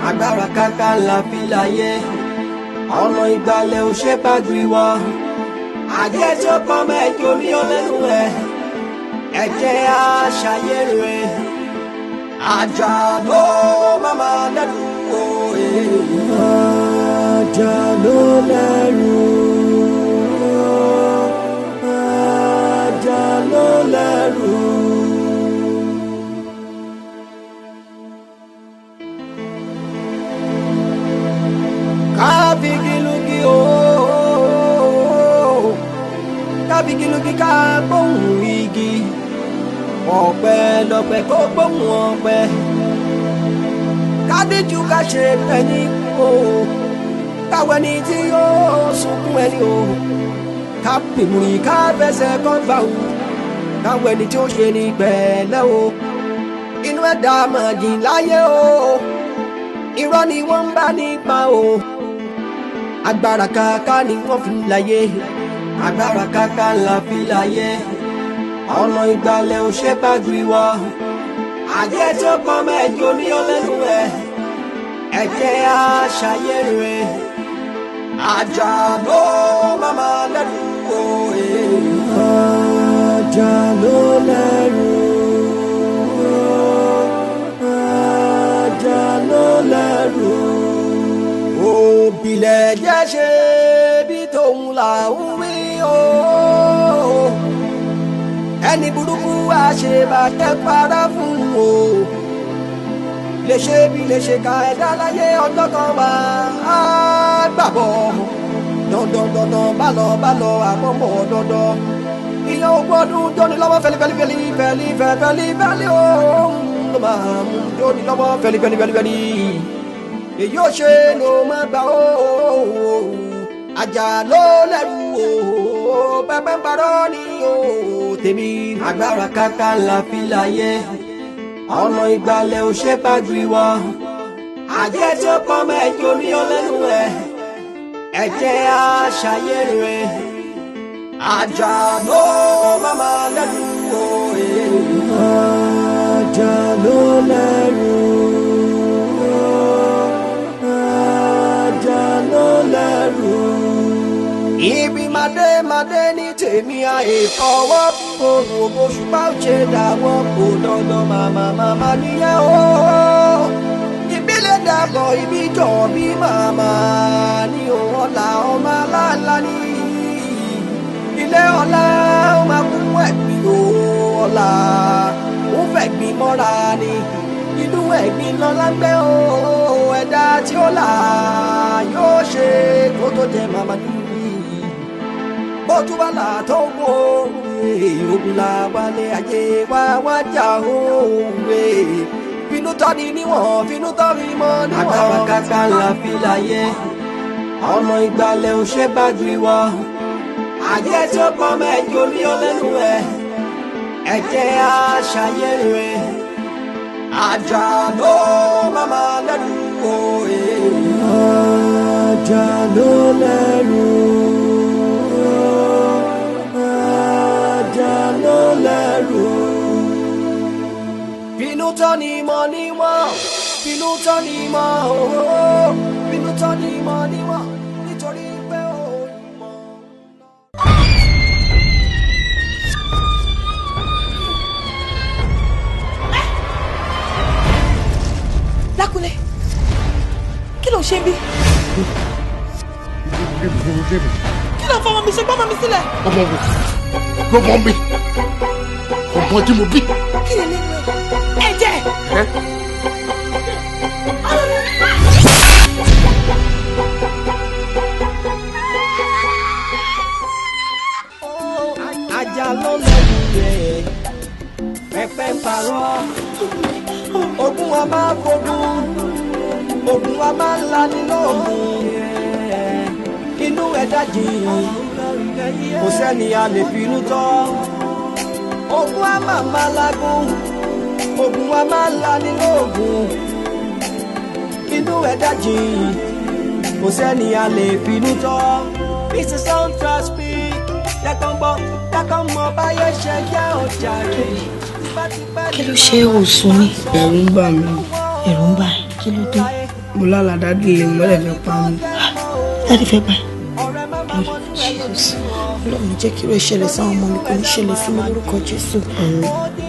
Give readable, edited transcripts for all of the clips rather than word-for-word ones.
Agbára káká la fi láyé, ọ̀nà ìgbàlẹ̀ ò ṣe bá gbé wá. Àjẹ́ tó pọ̀ mẹ́jọ ní ọlẹ́nu ẹ̀, ẹ̀jẹ̀ àṣàyẹ̀rẹ̀ àjà ló máma lẹ́nu òye. Àjà ló lẹ́rù, àjà ló lẹ́rù. Kábígilúgi ooo, kábígilúgi ká gbóhùn igi, ọ̀pẹ lọ̀pẹ kó gbóhùn ọ̀pẹ, kádíjú ká ṣe ẹni o, káwọ ẹni tí yóò sunkún ẹni o, ká pìmùrì ká fẹsẹ̀ kọ́ gbà o, káwọ ẹni tí ó ṣe ní pẹ̀lẹ́ o, inú ẹ̀dá màjìn láyé o, irọ́ ni wọ́n ń bá nípa o. Agbára kàkà ni wọ́n fi láyé, agbára kàkà la fi láyé, ọ̀nà ìgbàlẹ̀ ò ṣe bá gbé wá. Àjẹ́ tó pọ̀ mẹ́jọ ní ọlẹ́nu ẹ̀, ẹ̀jẹ̀ àṣàyẹ̀rẹ̀ àjà ló máma lẹ́rù òye. Àjà ló lẹ́rù, àjà ló lẹ́rù. Òbílẹ̀ jẹ́ ṣe bí tòun là ń wí o. Ẹni burúkú àṣebàjẹ́ para fún o. Lè ṣe bí lè ṣe ka ẹ̀dá láyé ọjọ́ kan wà á gbàbọ̀. Dandan dandan bá lọ àmọ́mọ́ dandan. Ìyẹn ogún ọdún jóni lọ́wọ́ fẹ́lí fẹ́lí fẹ́lí fẹ́lí fẹ́lí fẹ́lí o. Ló máa mú jóni lọ́wọ́ fẹ́lí fẹ́lí fẹ́lí fẹ́lí. Èyí ò ṣe ló máa gbà ó, àjà ló lẹ́rù ó, pẹ́pẹ́ ń parọ́ ní o tèmi. Agbára káká la fi láyé, ọ̀nà ìgbàlẹ̀ ò ṣe bá gbé wá. Àjẹ́ tó pọ̀ mẹ́jọ ní ọlẹ́nu ẹ̀, ẹ̀jẹ̀ àṣàyẹ̀rẹ̀ àjà ló máma lẹ́rù ó. Àjà ló lẹ́rù, àjà ló lẹ́rù. Ibi màdé màdé ní tèmi àìfọwọ́ kòrò òṣùpá ò ṣe dàwọ́ kò dandan màmá màmá níyẹn o. Ìbílẹ̀ dàbọ̀ ibi jọ bí màmá ní ọ̀la ọmọ aláàlá ní. Ilé ọ̀la ó máa kún ẹ̀gbin o, ọ̀la ó fẹ́ gbin mọ́ra ni. Inú ẹ̀gbin lọ́la ń gbé o, ẹ̀dá tí ó là yóò ṣe kó tó jẹ màmá ní. Bó tún bá là tó wó ogun la wálé ayé wá wájà òwe. Finú tọ́ ni níwọ̀n, finú tọ́ ni mọ́ níwọ̀n. Agbára káká la fi láyé, ọ̀nà ìgbàlẹ̀ ò ṣe bá gbé wá. Àjẹ́ tó pọ̀ mẹ́jọ ní ọlẹ́nu ẹ̀, ẹ̀jẹ̀ àṣàyẹ̀rẹ̀ àjà ló máma lẹ́rù òye. Àjà ló lẹ́rù, àjà ló lẹ́rù. Finú tọ́ ni mọ́ níwọ̀n, finú tọ́ ni mọ́ òó, finú tọ́ ni mọ́ níwọ̀n, nítorí pé ó mọ̀. Lákúnlé, kí ló ń ṣe bí? Kí ló ń fọmọ mi ṣe? Gbọ́mọ mi sílẹ̀. Ọmọ wo ló mọ mi? Ọmọ tí mo bí. Kí ni nínú ẹ? Ẹ̀jẹ̀. Ajá ló lẹ́rù rẹ̀, pẹpẹ ń parọ́. Ogun wa máa fogun, ogun wa máa ń lani lóògùn. Inú ẹ̀dá jìn, kò sẹ́ni a lè finú tọ́. Ogun wa máa máa lagun, ogun wa máa ń lani lóògùn. Inú ẹ̀dá jìn, kò sẹ́ni a lè finú tọ́. Mr. Soundtrack speak, jẹ́kọ̀ gbọ́, jẹ́kọ̀ mọ báyé ṣe jẹ́ ọjà rẹ̀. Kí ló ṣe é sùn ni? Ẹ̀rù ń bà mí. Ẹ̀rù ń bà ẹ́, kí ló dé? Mo lálàá daddy lè mọ́lẹ̀ fẹ́ pa mí. Daddy fẹ́ pa ẹ́? Jesus, Ọlọ́run jẹ́ kí irú ẹ̀ ṣẹlẹ̀ sáwọn ọmọ mi, kò ní ṣẹlẹ̀ sí mi lórúkọ Jésù.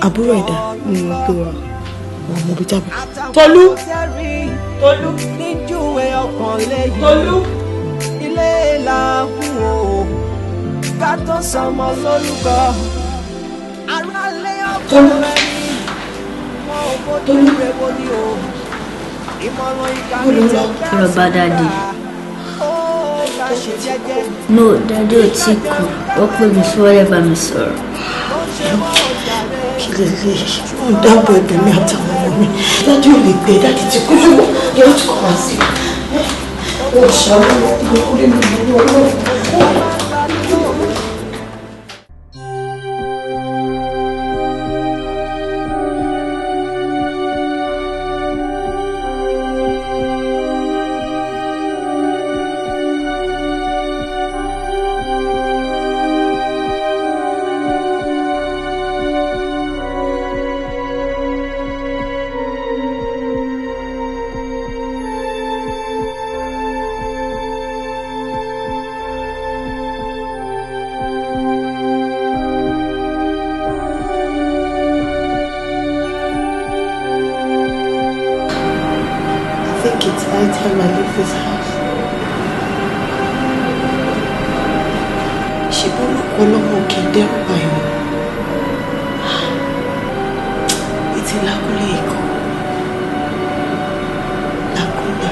Àbúrò ẹ̀dá. Mo mọ tó wà. Mo mọ bí jábọ̀. Tolú. Tolú. Níjúwe ọkàn lẹ́yìn. Tolú. Ilé là ń kú o, ká tó sọmọ lórúkọ. Ará lé ọkọ rẹ ní, wọn ò fojú rẹ wo ni o. Ìmọ̀ràn ìka ní tẹ̀gbẹ́ Kí ló bá daddy? Ó ká ṣe jẹ́jẹ́. No, daddy ò tí kú. Wọ́n pè mí sí wọ́n lè bá mi sọ̀rọ̀. Kí lè lè ń dáàbò ẹbí mi àtàwọn ọmọ mi? Daddy ò lè gbé, daddy ti kú lọ́wọ́. Yóò tún kọ́ wá sí i. Ó ṣàwọn ọkùnrin mi lọ́wọ́ lọ́wọ́. It's high time I leave this house. Ṣé bọ́lọ́kọ lọ́wọ́ kì í dẹ́rù báyọ̀? Ìtì Lákúnlé ikọ̀. Lákúnlé.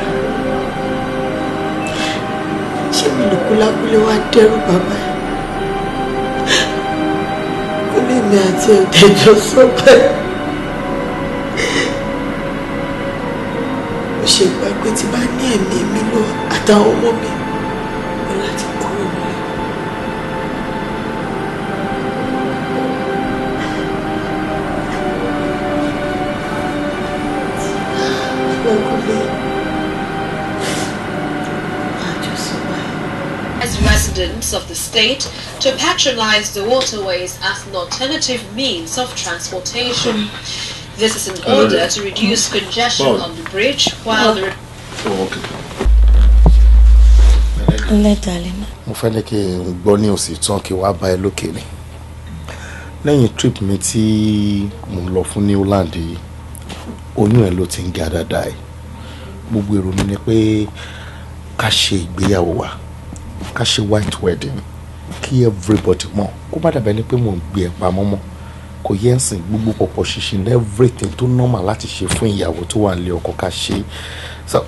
Ṣé mi lòkú Lákúnlé wá dẹ́rù bàbá ẹ̀? Kúnlé mi àti ẹ̀dẹ̀jọ́ sọ báyìí. Ṣe gbàgbé tí bá ní ẹ̀mí mi lọ àtàwọn ọmọ mi mo láti kúrò nílé. Lákúnlé, àjọsọ báyìí. As residents of the state to patronize the waterways as an alternative means of transportation. This is in order to reduce congestion on the bridge while the Oh, okay. Ńlẹ́ darling. Mo fẹ́ ní kí n gbọ́ ní òsì tán kí wàá bá ẹ lókè ni. Lẹ́yìn trip mi tí mo lọ fún Newland yìí, oyún ẹ̀ ló ti ń ga dáadáa ẹ̀. Gbogbo èrò mi ni pé ká ṣe ìgbéyàwó wa, ká ṣe white wedding, kí everybody mọ̀, kó má dàbẹ́ ni pé mò ń gbé ẹ pamọ́ mọ́. Kò yẹ ń sìn gbogbo pọ̀pọ̀ ṣinṣin everything tó normal láti ṣe fún ìyàwó tó wà nílé ọkọ ká ṣe. So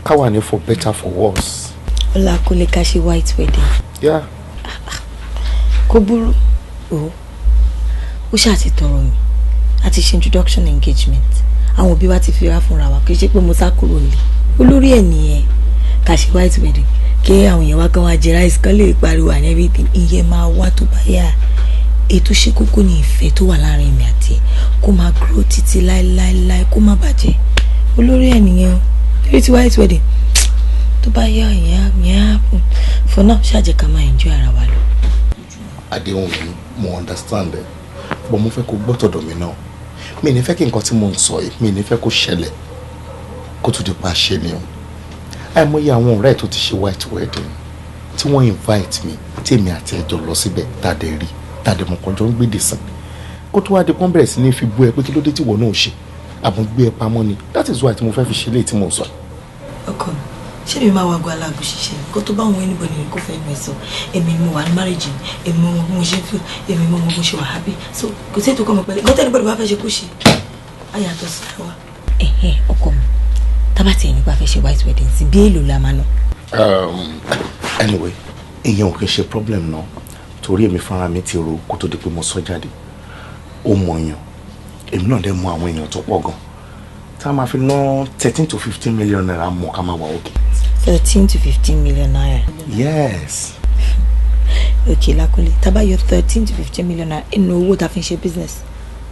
ká wà ní for better for worse. Ọlákúnlé, ká ṣe white wedding. Yeah. Kò burú o, ó ṣáà ti tọrọ mi, a ti ṣe introduction engagement, àwọn òbí wa ti fi wá fúnra wa, kì í ṣe pé mo sá kúrò nílé olórí ẹ̀ nìyẹn. Ká ṣe white wedding kí àwọn èèyàn wá kán wá jẹ rice kán lè pariwo and everything, ìyẹn máa wá tó bá yá. Ètò ṣe kókó ní ìfẹ́ tó wà láàrin mi àti ẹ̀ kó máa grow títí láéláéláé, kó má bàjẹ́. Olórí ẹ̀ nìyẹn o. Lórí ti white wedding, tó bá yá, ìyẹn á happen. For now, ṣáà jẹ́ ká máa enjoy ara wa lọ. Àdéhùn mi, mo understand ẹ, but mo fẹ́ kó gbọ́ tọ̀dọ̀ mi náà. Mi ní fẹ́ kí nǹkan tí mo ń sọ yìí, mi ní fẹ́ kó ṣẹlẹ̀ kó tó di pa ṣe ni o. Àìmọye àwọn ọ̀rẹ́ tó ti ṣe white wedding tí wọ́n invite mi, tèmi àti ẹjọ́ lọ síbẹ̀, tàdé rí tàdé mọ̀ kọjọ́ ń gbèdè sàn kó tó wá di pọ́n bẹ̀rẹ̀ sí ní fi bú ẹ pé kí ló dé tí wọ́n náà ṣe àbọ̀n gbé ẹ pamọ́ ni. That is why tí mo fẹ́ fi ṣe léyìí tí mo ń sọ. Ọkọ mi, ṣé mi máa wàgò aláàgò ṣiṣẹ́ mi kó tó bá àwọn anybody ní kó fẹ́ nu ẹ̀ sọ? Èmi ni mo wà ní marriage mi, èmi mo mọ bí mo ṣe ń feel, èmi mo mọ bó ṣe wà happy, so kò sí ètò kọ́ mi pẹ̀lú nǹkan tí anybody bá fẹ́ ṣe kó ṣe, á yàtọ̀ sí wa. Ẹ̀hẹ́n, ọkọ mi, tábà tiẹ̀ nípa fẹ́ ṣe white wedding sí, bí èlò la máa ná? Anyway, ìyẹn ò kí ń ṣe problem náà, torí èmi fúnra mi ti ro kó tó di pé mo sọ jáde. Ó mọ èèyàn, èmi náà dẹ̀ mọ àwọn èèyàn tó pọ̀ gan tá a máa fi ná 13 to 15 million naira mọ̀ ká máa wà òkè. 13 to 15 million naira? Yes. Ok Lákúnlé, tá a bá yọ 13 to 15 million naira inú owó tá a fi ń ṣe business,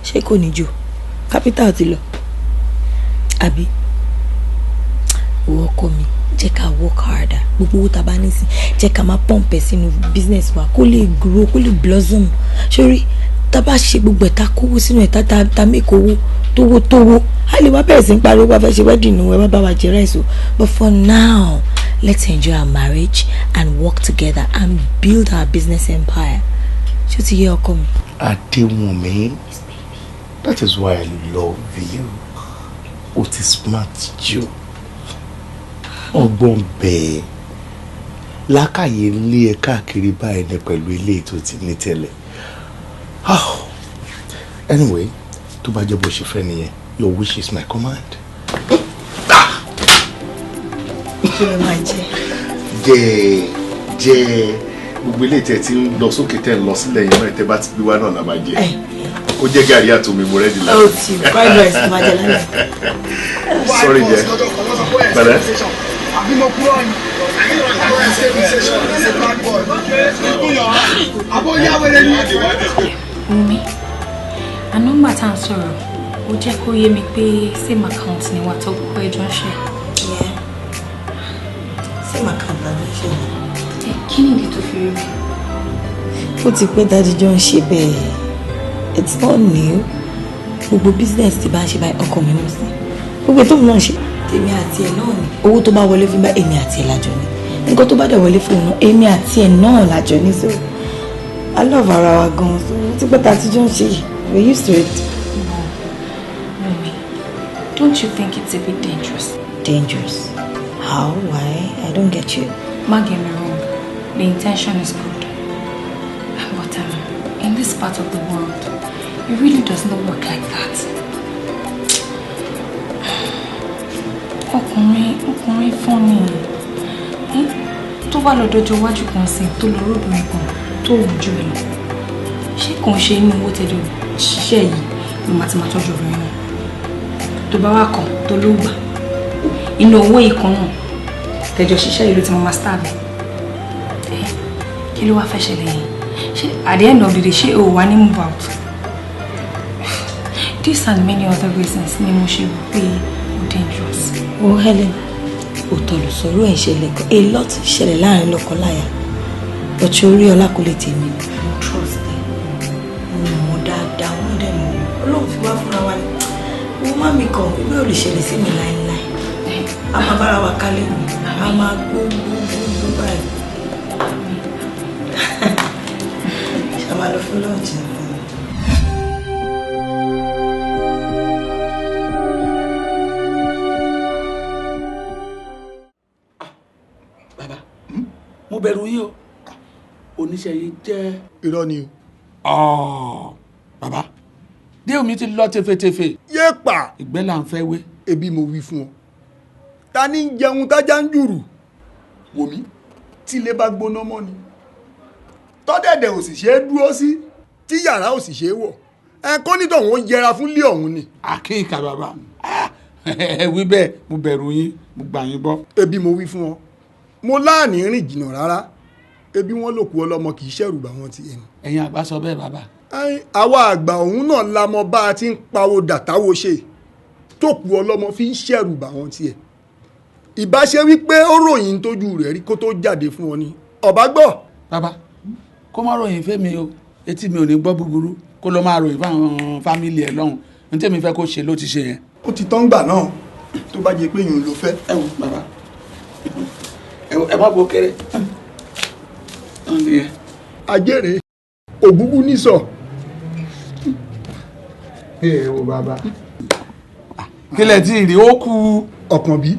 ṣé kò ní jù? Capital ti lọ àbí? Owó ọkọ mi, jẹ́ ká work harder. Gbogbo owó tá a bá ní sí, jẹ́ ká máa pump ẹ̀ sínú business wa kó lè grow, kó lè blossom. Sórí tá a bá ṣe gbogbo ẹ̀, tá a kówó sínú ẹ̀, tá a make owó tówó tówó, a lè wá bẹ̀rẹ̀ sí ń pariwo wá fẹ́ ṣe wedding nù, ẹ má bá wa jẹ rice o. But for now, let's enjoy our marriage and work together and build our business empire. Ṣé o ti yé, ọkọ mi? Adéwùnmí, that is why I love you. O ti smart jù. Ọgbọ́n bẹ́ẹ̀ lákàyè ń lé ẹ káàkiri báyìí ní pẹ̀lú ilé tó ti ní tẹ́lẹ̀. Ah, anyway, tó bá jẹ́ bó ṣe fẹ́ nìyẹn, your wish is my command. Kí ló máa jẹ? Jẹ jẹ gbogbo ilé tẹ tí ń lọ sókè, tẹ ń lọ sílẹ̀ yẹn náà, tẹ bá ti gbé wá náà la máa jẹ. Ó jẹ́ gàrí àtomi, mo ready láti. Ó ti fried rice máa jẹ lálẹ́. Sorry jẹ pẹ̀lẹ́. Àbí mo kúrò ní. Àbó yáwèrè ni. Wumi, àná ńgbà tá à ń sọ̀rọ̀, ó jẹ́ kó yé mi pé same account ni wà tó kọ́ ẹjọ́ ń ṣe. Yeah. Same account la ló ń ṣe. Ẹ kí nìdí tó fi rí bẹ́ẹ̀? Ó ti pẹ́ dájú jọ ń ṣe bẹ́ẹ̀. It's not new. Gbogbo business tí bá ń ṣe báyìí, ọkọ mi mú sí. Gbogbo tó náà ṣe, tèmi àti ẹ̀ náà ni. Owó tó bá wọlé fún bá, èmi àti ẹ̀ lájọ ni. Nǹkan tó bá dẹ̀ wọlé fún òun náà, èmi àti ẹ̀ náà lájọ ní. So I love ara wa gan. So ó ti pẹ́ tá a ti jọ ń ṣe yìí. We're used to it. Wumi, don't you think it's a bit dangerous? Dangerous? How? Why? I don't get you. Má get me wrong, the intention is good. But in this part of the world, it really does not work like that. Ọkùnrin funny. Tó bá lọ dọjọ́ iwájú kan sí, tó lọ róbìnrin kan tó wù jù ẹ lọ. Ṣé kò ń ṣe inú owó tẹjọ ṣiṣẹ́ yìí ló máa ti máa tọ́jú obìnrin náà? Tó bá wà kàn tó ló gbà. Inú owó yìí kan náà tẹjọ ṣiṣẹ́ yìí ló ti máa starve. Kí ló wá fẹ́ ṣẹlẹ̀ yìí? Ṣé at the end of the day, ṣé o wà ní move out? This and many other reasons ni mo ṣe rò pé ó dangerous. Oh Helen, òótọ́ ló sọ̀rọ̀ ẹ̀, ṣẹlẹ̀ gan. A lot ṣẹlẹ̀ láàrin lọ́kọláya. But orí ọlá kò lè tèmi. Mo trust ẹ. Mo mọ̀ dáadáa, wọ́n dẹ̀ mọ̀. Ọlọ́run fi wá fúnra wa ni. Mo má mi kàn, ìwé ò lè ṣẹlẹ̀ sí mi láéláé. A máa bára wa kálẹ̀ mi. A máa gbó gbó gbó gbó báyìí. Ṣé a máa lọ fún lunch ni? Bàbá, mo bẹ̀rù yín o, oníṣẹ́ yìí jẹ́. Irọ́ ni o. Bàbá, déò mi ti lọ tefetefe. Yé pa. Ìgbẹ́ là ń fẹ́ wé. Ebi mo wí fún ọ, ta ni ń jẹun tájá ń jùrù? Wò mí, tí ilé bá gbóná mọ́ ni tọ́dẹ̀dẹ̀ ò sì ṣe é dúró sí, tí yàrá ò sì ṣe é wọ̀, ẹ kó nítọ̀hún ó yẹra fún ilé ọ̀hún ni. Àkíkà bàbá, ẹ wí bẹ́ẹ̀, mo bẹ̀rù yín, mo gbà yín gbọ́. Ebi mo wí fún ọ, mo láàní rìn jìnnà rárá. Ebi wọn lòkù ọlọ́mọ kì í ṣẹ̀rù bà wọ́n ti ẹnu. Ẹ̀yin àgbà sọ bẹ́ẹ̀, bàbá. Àwa àgbà òun náà la mọ bá a ti ń pawó dàtáwó ṣe tó kù ọlọ́mọ fi ń ṣẹ̀rù bà wọ́n tiẹ̀. Ìbáṣe wípé ó ròyìn tójú rẹ̀ rí kó tó jáde fún ọ ni ọ̀bá gbọ́. Bàbá, kó má ròyìn fẹ́mi o, etí mi ò ní gbọ́ búburú. Kó lọ máa ròyìn fáwọn family ẹ̀ lọ́hùn. Ní tèmi fẹ́ kó ṣe ló ti ṣe yẹn. Ó ti tán gbà náà, tó bá jẹ pé yìí ló fẹ́. Ẹ wo bàbá, ẹ má bo kéré. Ajẹ́rè ògúngún nísọ. Ẹ wo bàbá, kílẹ̀ tí ì rí ó kú. Ọ̀kànbí,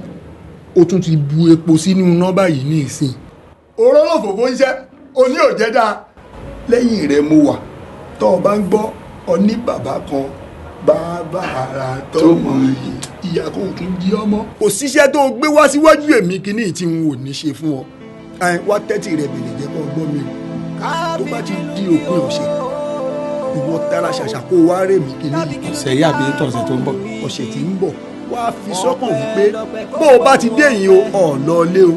ó tún ti bu epo sínú iná báyìí ní ìsìn. Òró lòfòfó ń ṣẹ́ oní òjẹ́ dáa. Lẹ́yìn rẹ̀ mo wà, tó o bá ń gbọ́ ọ ní bàbá kan bàbá ara tó mọ ìyá kò tún jí ọmọ. Kò síṣẹ́ tó o gbé wá síwájú èmi kíní tí n ò ní ṣe fún ọ. Wá tẹ́tì rẹ̀ bèlè jẹ́ kó gbọ́ mi o. Tó bá ti di òpin ọ̀sẹ̀, ìwọ tara ṣàṣà kó o wá rè mí kíní. Ọ̀sẹ̀ yìí àbí tọ̀sẹ̀ tó ń bọ̀? Ọ̀sẹ̀ tí ń bọ̀. Wá fi sọ́kàn wípé bó o bá ti dé yìí o, ọ̀ lọ lé o,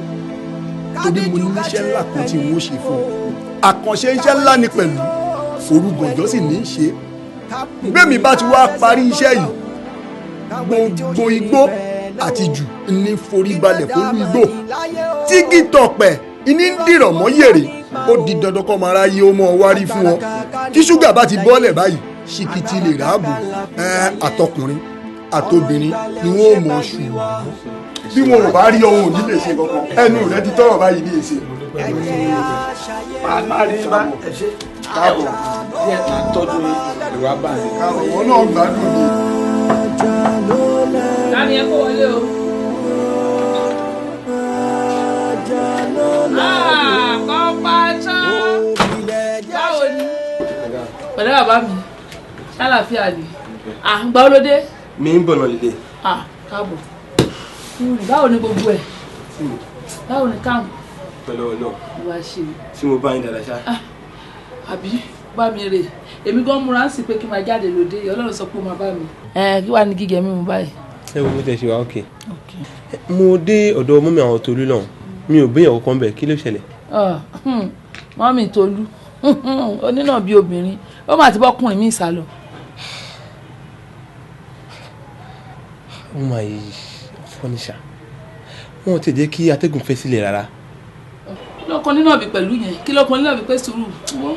torí mo ní iṣẹ́ ńlá kan tí n ó ṣe fún ọ. Àkànṣe iṣẹ́ ńlá ni pẹ̀lú, òru gànjọ́ sì ní í ṣe. Gbẹ̀mí bá ti wá parí iṣẹ́ yìí, gbogbo igbó àti jù ní forí balẹ̀ fólú igbó. Tígì tọ̀pẹ̀ ìní ń dìrọ̀ mọ́ yèrè, ó di dandan kọ́ máa ráyé ó mọ́ ọ wárí fún ọ. Tí ṣúgà bá ti bọ́lẹ̀ báyìí, ṣìkìtì lè ráàbù. Àtọkùnrin àtobìnrin ni wọn ò mọ̀ ṣùgbọ́n bí wọn ò bá rí ọ̀hún ò ní lè ṣe kankan. Ẹnu rẹ ti tọrọ báyìí ní èsè. Màá rí bá ẹ ṣe káàbọ̀ díẹ̀ máa tọ́jú ìwà báyìí. Káàbọ̀, wọn náà gbádùn mi. Tani ẹ kó wọlé o. Kọ́pá tán. Báwo ni? Pẹ̀lẹ́ bàbá mi, ṣàlàfíà ni. À ń gbà ó lóde. Mi ń bọ̀ náà lédè. Káàbọ̀. Báwo ni gbogbo ẹ̀? Báwo ni káàmù? Pẹ̀lú Ọlọ́run. Ìwà ṣe. Tí mo bá yín dáadáa ṣá. Àbí bá mi rè. Èmi gan múra ń sì pé kí n máa jáde lóde. Ọlọ́run sọ pé ó máa bá mi. Ẹ kí wàá ní gígẹ mímu báyìí? Ẹ wo mo tẹ̀ ṣe wá òkè. Mo dé ọ̀dọ̀ mọ́mí àwọn Tolú náà. Mi ò béèyàn kankan bẹ̀, kí ló ṣẹlẹ̀? Mọ́mí Tolú onínà bíi obìnrin, ó mà ti bọ́kùnrin mi sálọ. Ó máa yí fọ́níṣà, wọn ò tẹ̀ jẹ́ kí atẹ́gùn fẹ́ sílẹ̀ rárá. Kí ló kan nínú ọ̀bì pẹ̀lú yẹn? Kí ló kan nínú ọ̀bì pé sùúrù wọ́n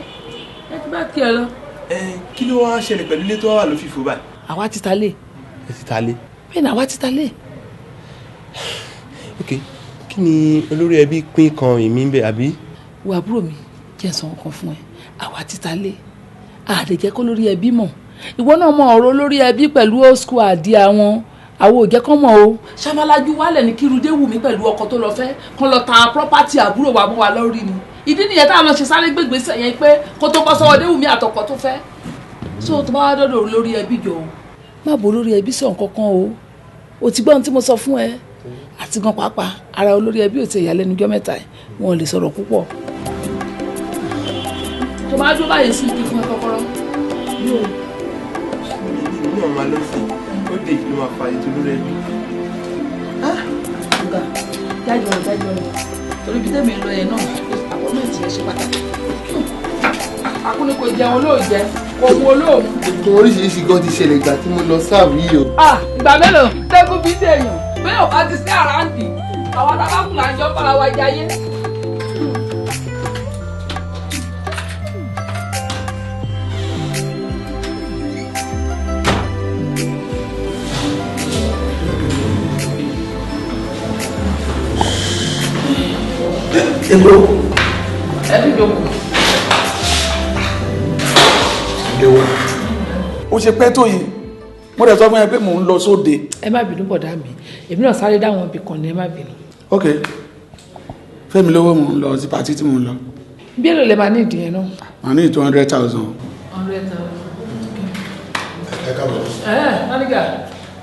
ẹ ti bá kí ẹ lọ. Ẹ kí ló wá ṣẹlẹ̀ pẹ̀lú ilé tó wà lófìfo báyìí? Àwa ti ta lé. Ẹ ti ta lé. Bẹ́ẹ̀ ni àwa ti ta lé. Ok, kí ni olórí ẹbí pín kan èmi ń bẹ àbí? Wo àbúrò mi, jẹ́ sọ nǹkan fún ẹ. Àwa ti ta lé, a lè jẹ́ kó lórí ẹbí mọ̀. Ìwọ náà mọ ọ̀rọ̀ olórí ẹbí pẹ̀lú old school àdí àwọn àwọn òjẹ́ kan mọ̀ o. Ṣabalájú wálẹ̀ ní kírudé wù mí pẹ̀lú ọkọ tó lọ fẹ́ kán lọ ta property àbúrò wa mọ́ wa lórí ni. Ìdí nìyẹn tá a lọ ṣe sáré gbégbèsè yẹn pé kó tó bọ́ sọ́wọ́ Déwùmí àtọkọ tó fẹ́. So tó bá wá dọ́dọ̀ olórí ẹbí jọ o, má bo olórí ẹbí sọ nǹkan kan o. O ti gbọ́ ohun tí mo sọ fún ẹ. Àti gan pàápàá ara olórí ẹbí ò ti ẹ̀yà lẹ́nu jọ́ mẹ́ta ẹ̀, wọn ò lè sọ̀rọ̀ púpọ̀. Tó bá dúró báyìí sí kí fún ẹ kọ́kọ́rọ́. Yóò. Èmi náà máa lọ sí ó dé ìlú máa fa ètò olórí ẹbí. Ọ̀gá, jáde ọ̀rọ̀ jáde ọ̀rọ̀ torí bí tèmi ń lọ yẹn náà àpọ́mẹ̀ntì yẹn ṣe pàtàkì. Akúni kò jẹun olóòjẹ, kò mu olóòmù. Nǹkan oríṣiríṣi gan ti ṣẹlẹ̀ ìgbà tí mo lọ sáàbù yìí o. Ìgbà mélòó tẹ́gùn fi dèèyàn bẹ́ẹ̀ ò bá ti sí àráǹdì àwọn alábàkùn là ń jọ fara wa jayé. Hello. Ẹ bí jókòó. Léwọ́. Ó ṣe pẹ́ tó yìí. Mo dẹ̀ sọ fún ẹ pé mò ń lọ sóde. Ẹ má bínú bọ̀dá mi, èmi náà sáré dáwọn ibì kan ní, ẹ má bínú. Ok. Fẹ́mi lówó, mò ń lọ sí patí tí mò ń lọ. Bí èlò lè máa ní ìdí yẹn náà? Màá ní 200,000. 100,000. Ẹ káàbọ̀. Ẹ mánígà,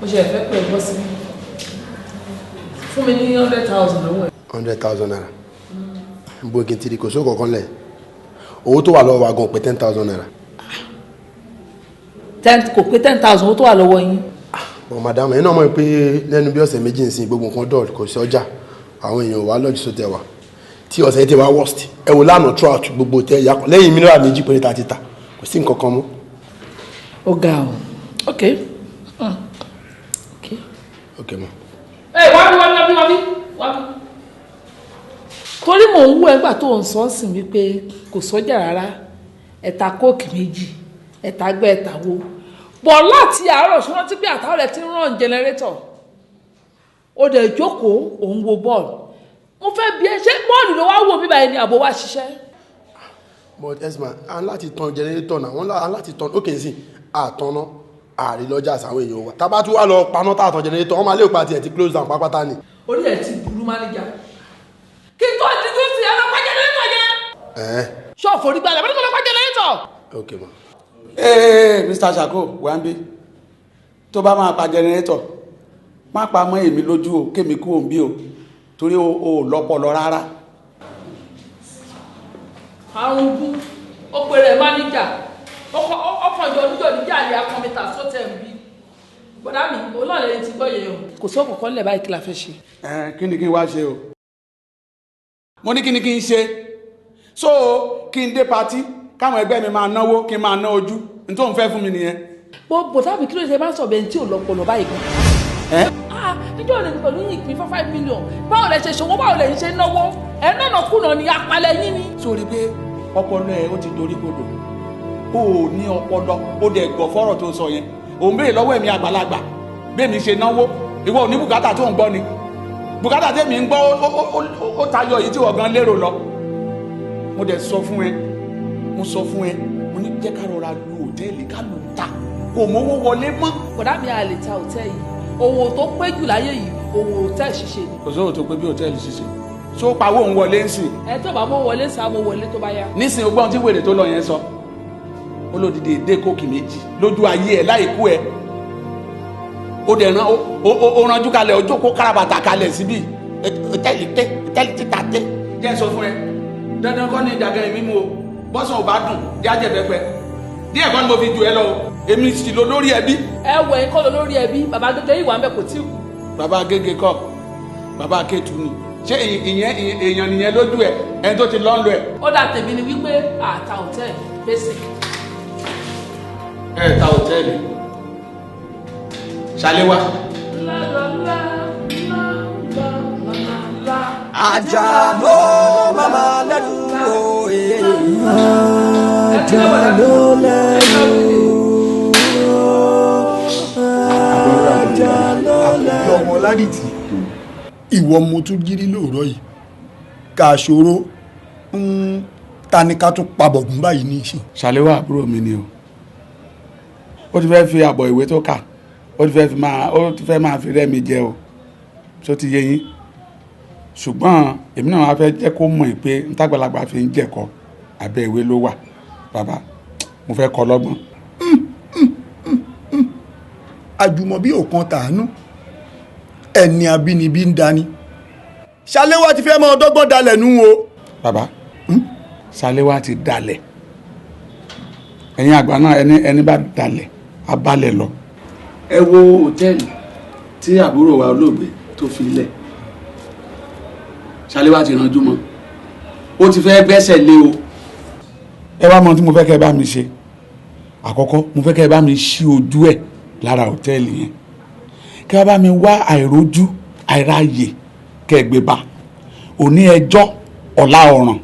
mo ṣe ẹ̀fẹ́ pẹ̀ bọ́ sí mi. Fún mi ní 100,000 lọ́wọ́ ẹ̀. 100,000 naira. Bó kí n ti di kò sóò kankan lẹ̀. Owó tó wà lọ́wọ́ wa gan pé 10,000 naira. Ten kò pé 10,000 owó tó wà lọ́wọ́ yín. Bọ̀ madam, ẹ̀yin náà mọ̀ pé lẹ́nu bí ọ̀sẹ̀ méjì nsìn gbogbo nǹkan dọ̀ọ̀lù, kò sí ọjà, àwọn èèyàn wà lọ́jọ́ sótẹ̀ wa. Tí ọ̀sẹ̀ yìí ti wá worst, ẹ wò lánàá throughout gbogbo tẹ ìyá kan lẹ́yìn mineral méjì péré ta ti tà, kò sí nǹkan kan mọ́. Ó ga o. Ok. Ok. Ok ma. Ẹ wá bí wá bí wá bí wá bí. Torí mò ń wú ẹgbà tó ń sọ sí wípé kò sọ́jà rárá, ẹ̀ta kóòkì méjì, ẹ̀ta gbẹ́ ẹ̀ta wo. Bọ̀ láti àárọ̀ ṣé wọ́n ti pé àtàwọn rẹ̀ ti ń rán jẹnẹrétọ̀. Ó dẹ̀ jókòó òun wo bọ́ọ̀lù. Mo fẹ́ bi ẹ́, ṣé bọ́ọ̀lù ló wá wò mí báyìí ni àbò wá ṣiṣẹ́? But esma, a ń láti tan jẹnẹrétọ̀ náà, wọ́n ń láti tan ókè sí àtọ̀nà àrílọ́jà sáwọn èèyàn wa. Tá bá tún wá lọ paná tá àtàn jẹnẹrétọ̀, wọ́n máa lé òpá tiẹ̀ ti close down pápátá ni. Orí ẹ̀ ti burú máníjà. Kí n tó dijú sí ẹ lọ pa jẹnẹrétọ̀ yẹn. Ṣọ́ọ̀fù orí gbalẹ̀, mo ní kó lọ pa jẹnẹrétọ̀. Ok ma. Ee Mr. Sako, wà ń bí. Tó bá máa pa jẹnẹrétọ̀, má pa mọ́ èmi lójú o, kémi kú òun bí o, torí o ò lọ́pọlọ rárá. Àrùn bú, ó pèrè máníjà, ọkàn jọ oníjọ níjà àlè akọmítà sótẹ̀ ń bí. Bọ̀dá mi, òun náà lẹ́yìn tí gbọ́ yẹn o. Kò sí ọ̀kọ̀ọ̀kan lẹ̀ báyìí, kí la fẹ́ ṣe? Ẹ kí ni kí n wá ṣe o? Mo ní kí ni kí n ṣe? So kí n dé patí, káwọn ẹgbẹ́ mi máa náwó, kí n máa ná ojú, n tó ń fẹ́ fún mi nìyẹn. Bó bọ̀dá mi, kí ló ṣe máa ń sọ̀bẹ̀ tí ò lọ́pọlọ báyìí gan? Níjọ́ lè pẹ̀lú yìí pín 5 million. Báwo lẹ ṣe ṣòwò, báwo lẹ ṣe náwó? Ẹ nánà kùnà ni apalẹ̀ yín ni. Sórí pé ọpọlọ ẹ ó ti dorí kodò, ó ò ní ọpọlọ, ó dẹ̀ gbọ́ fọ́rọ̀ tó sọ yẹn. Òun béèrè lọ́wọ́ ẹ̀mí àgbàlagbà bẹ́ẹ̀ ṣe náwó. Ìwọ ò ní bùkátà tó ń gbọ́ ni. Bùkátà tèmi ń gbọ́ ó tayọ èyí tí wọ́n gan lérò lọ. Mo dẹ̀ sọ fún ẹ, mo sọ fún ẹ, mo ní jẹ́ ká rọra lu òtẹ́ẹ̀lì, ká lù ú ta, kò mówó wọlé mọ́. Bọ̀dá mi, a lè ta òtẹ́ẹ̀lì yìí. Òwò tó pé jù láyé yìí, òwò òtẹ́ẹ̀lì ṣíṣe ni. Kò sóhun tó pé bí òtẹ́ẹ̀lì ṣíṣe. Ṣó pawó òun wọlé ń sìn? Ẹ tó bá mọ wọlé sá, mo wọlé tó bá yá. Nísìnyí, ọgbọ́n tí wèrè tó lọ yẹn sọ, ó lódìdí èdè kókì méjì lójú ayé ẹ láì kú ẹ. Ó dẹ̀ rán ó ranjú kalẹ̀, ó jókòó kárabàtà kalẹ̀ síbí. Òtẹ́ẹ̀lì tẹ, òtẹ́ẹ̀lì títa tẹ. Jẹ́ sọ fún ẹ, dandan kọ́ ni ìdàgẹ̀rẹ̀ mímu o. Bọ́sàn ò bá dùn jájẹ̀ pẹpẹ díẹ̀ kọ́ ni mo fi jù ẹ lọ o. Èmi sì lọ lórí ẹbí. Ẹ wọ ẹ kọ́ lọ lórí ẹbí. Bàbá gẹ́gẹ́ yìí wà ń bẹ, kò tí kú. Bàbá gẹ́gẹ́ kọ́, bàbá Kétu ni. Ṣé ìyẹn èèyàn nìyẹn lójú ẹ, ẹni tó ti lọ́ ń lọ ẹ? Ó dà, tèmi ni wípé àta òtẹ́ẹ̀lì basic. Ẹ ta òtẹ́ẹ̀lì, Ṣaléwá. Ajá ló mama lẹ́nu òye. Ajá ló lẹ́nu. Ajá ló lẹ́nu. Ọmọ Ládìtì, ìwọ mo tún jírí lóòrọ̀ yìí ká ṣòro. Ta ni ká tún pa bọ̀gùn báyìí ní ìsìn? Ṣàléwá àbúrò mi ni o. Ó ti fẹ́ fi àbọ̀ ìwé tó kà, ó ti fẹ́ máa fi rẹ́ mi jẹ o. Tó ti yé yín, ṣùgbọ́n èmi náà wá fẹ́ jẹ́ kó mọ̀ pé ntàgbàlagbà fi ń jẹ̀kọ́, abẹ́ ìwé ló wà. Bàbá, mo fẹ́ kọ́ lọ́gbọ́n. Àjùmọ̀bí ò kan tàánú, ẹni abínibí ń dání. Ṣaléwá ti fẹ́ mọ ọdọ́gbọ́n dalẹ̀ nú o. Bàbá, Ṣaléwá ti dalẹ̀. Ẹ̀yin àgbà náà, ẹni bá dalẹ̀ á balẹ̀ lọ. Ẹ wo hòtẹ́ẹ̀lì tí àbúrò wa olóògbé tó fi lẹ̀. Ṣaléwá ti ranjú mọ́, ó ti fẹ́ gbẹ́sẹ̀ lé o. Ẹ wá mọ tí mo fẹ́ kẹ́ ẹ bá mi ṣe. Àkọ́kọ́, mo fẹ́ kẹ́ ẹ bá mi ṣí ojú ẹ̀ lára hòtẹ́ẹ̀lì yẹn, kẹ́ ẹ bá mi wá àìrójú àìráyè kẹ́ ẹ gbé bá òní ẹjọ́ ọ̀la ọ̀ràn.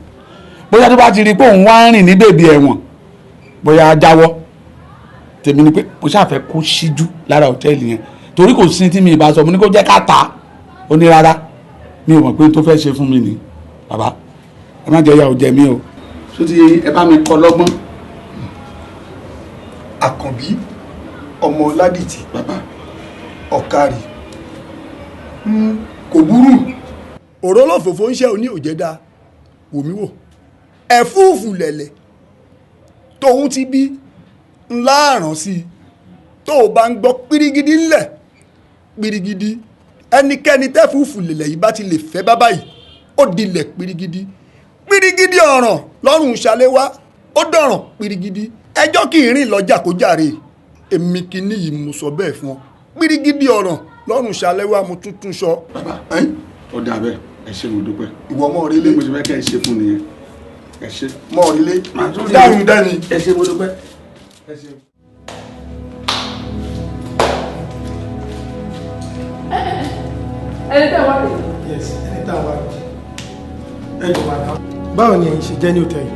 Bóyá tó bá ti rí i pé òun wá ń rìn ní bèbí ẹ̀wọ̀n, bóyá á jáwọ́. Tèmi ni pé mo ṣàfẹ́ kó ṣíjú lára hòtẹ́ẹ̀lì yẹn, torí kò sí tí mi ìbá sọ. Mo ní kó jẹ́ ká ta, ó ní rárá. Mi ò mọ̀ pé tó fẹ́ ṣe fún mi ni. Bàbá, ẹ má jẹ́ ìyà ò jẹ mí o. Tó ti ẹ bá mi kọ́ lọ́gbọ́n. Àkànbí ọmọ Ládìtì. Bàbá. Ọ̀kàrì, kò burú. Òró lọ́fọ̀fọ̀ ń ṣe òní òjẹ́dá wòmíwò ẹ̀fúùfù lẹ̀lẹ̀ tóun ti bí ńlá àràn sí i. Tó o bá ń gbọ́ pírígidí ńlẹ̀ pírígidí, ẹnikẹ́ni tẹ́fúùfù lẹ̀lẹ̀ yìí bá ti lè fẹ́ bá báyìí, ó dilẹ̀ pírígidí pírígidí. Ọ̀ràn lọ́rùn Ṣaléwá, ó dọ̀ràn pírígidí. Ẹjọ́ kì í rìn lọ́jà kó jàre. Èmi kìíní yìí, mo sọ bẹ́ẹ̀ fún ọ, pírígidí ọ̀ràn lọ́rùn Ṣaléwá, mo tún tún sọ. Bàbá, ó dà bẹ́ẹ̀. Ẹ ṣé, mo dúpẹ́. Ìwọ mọ́ orílẹ̀. Mo ti fẹ́ kẹ́ ẹ ṣe fún nìyẹn. Ẹ ṣé. Mọ́ orílẹ̀ dáhùn dání. Ẹ ṣé, mo dúpẹ́. Ẹ ṣé. Ẹni tẹ́ wá rè? Yes, ẹni tá a wá rè. Ẹ jọ̀ọ́ madam, báwo ni ẹ̀yin ṣe jẹ́ ní hòtẹ́ẹ̀lì?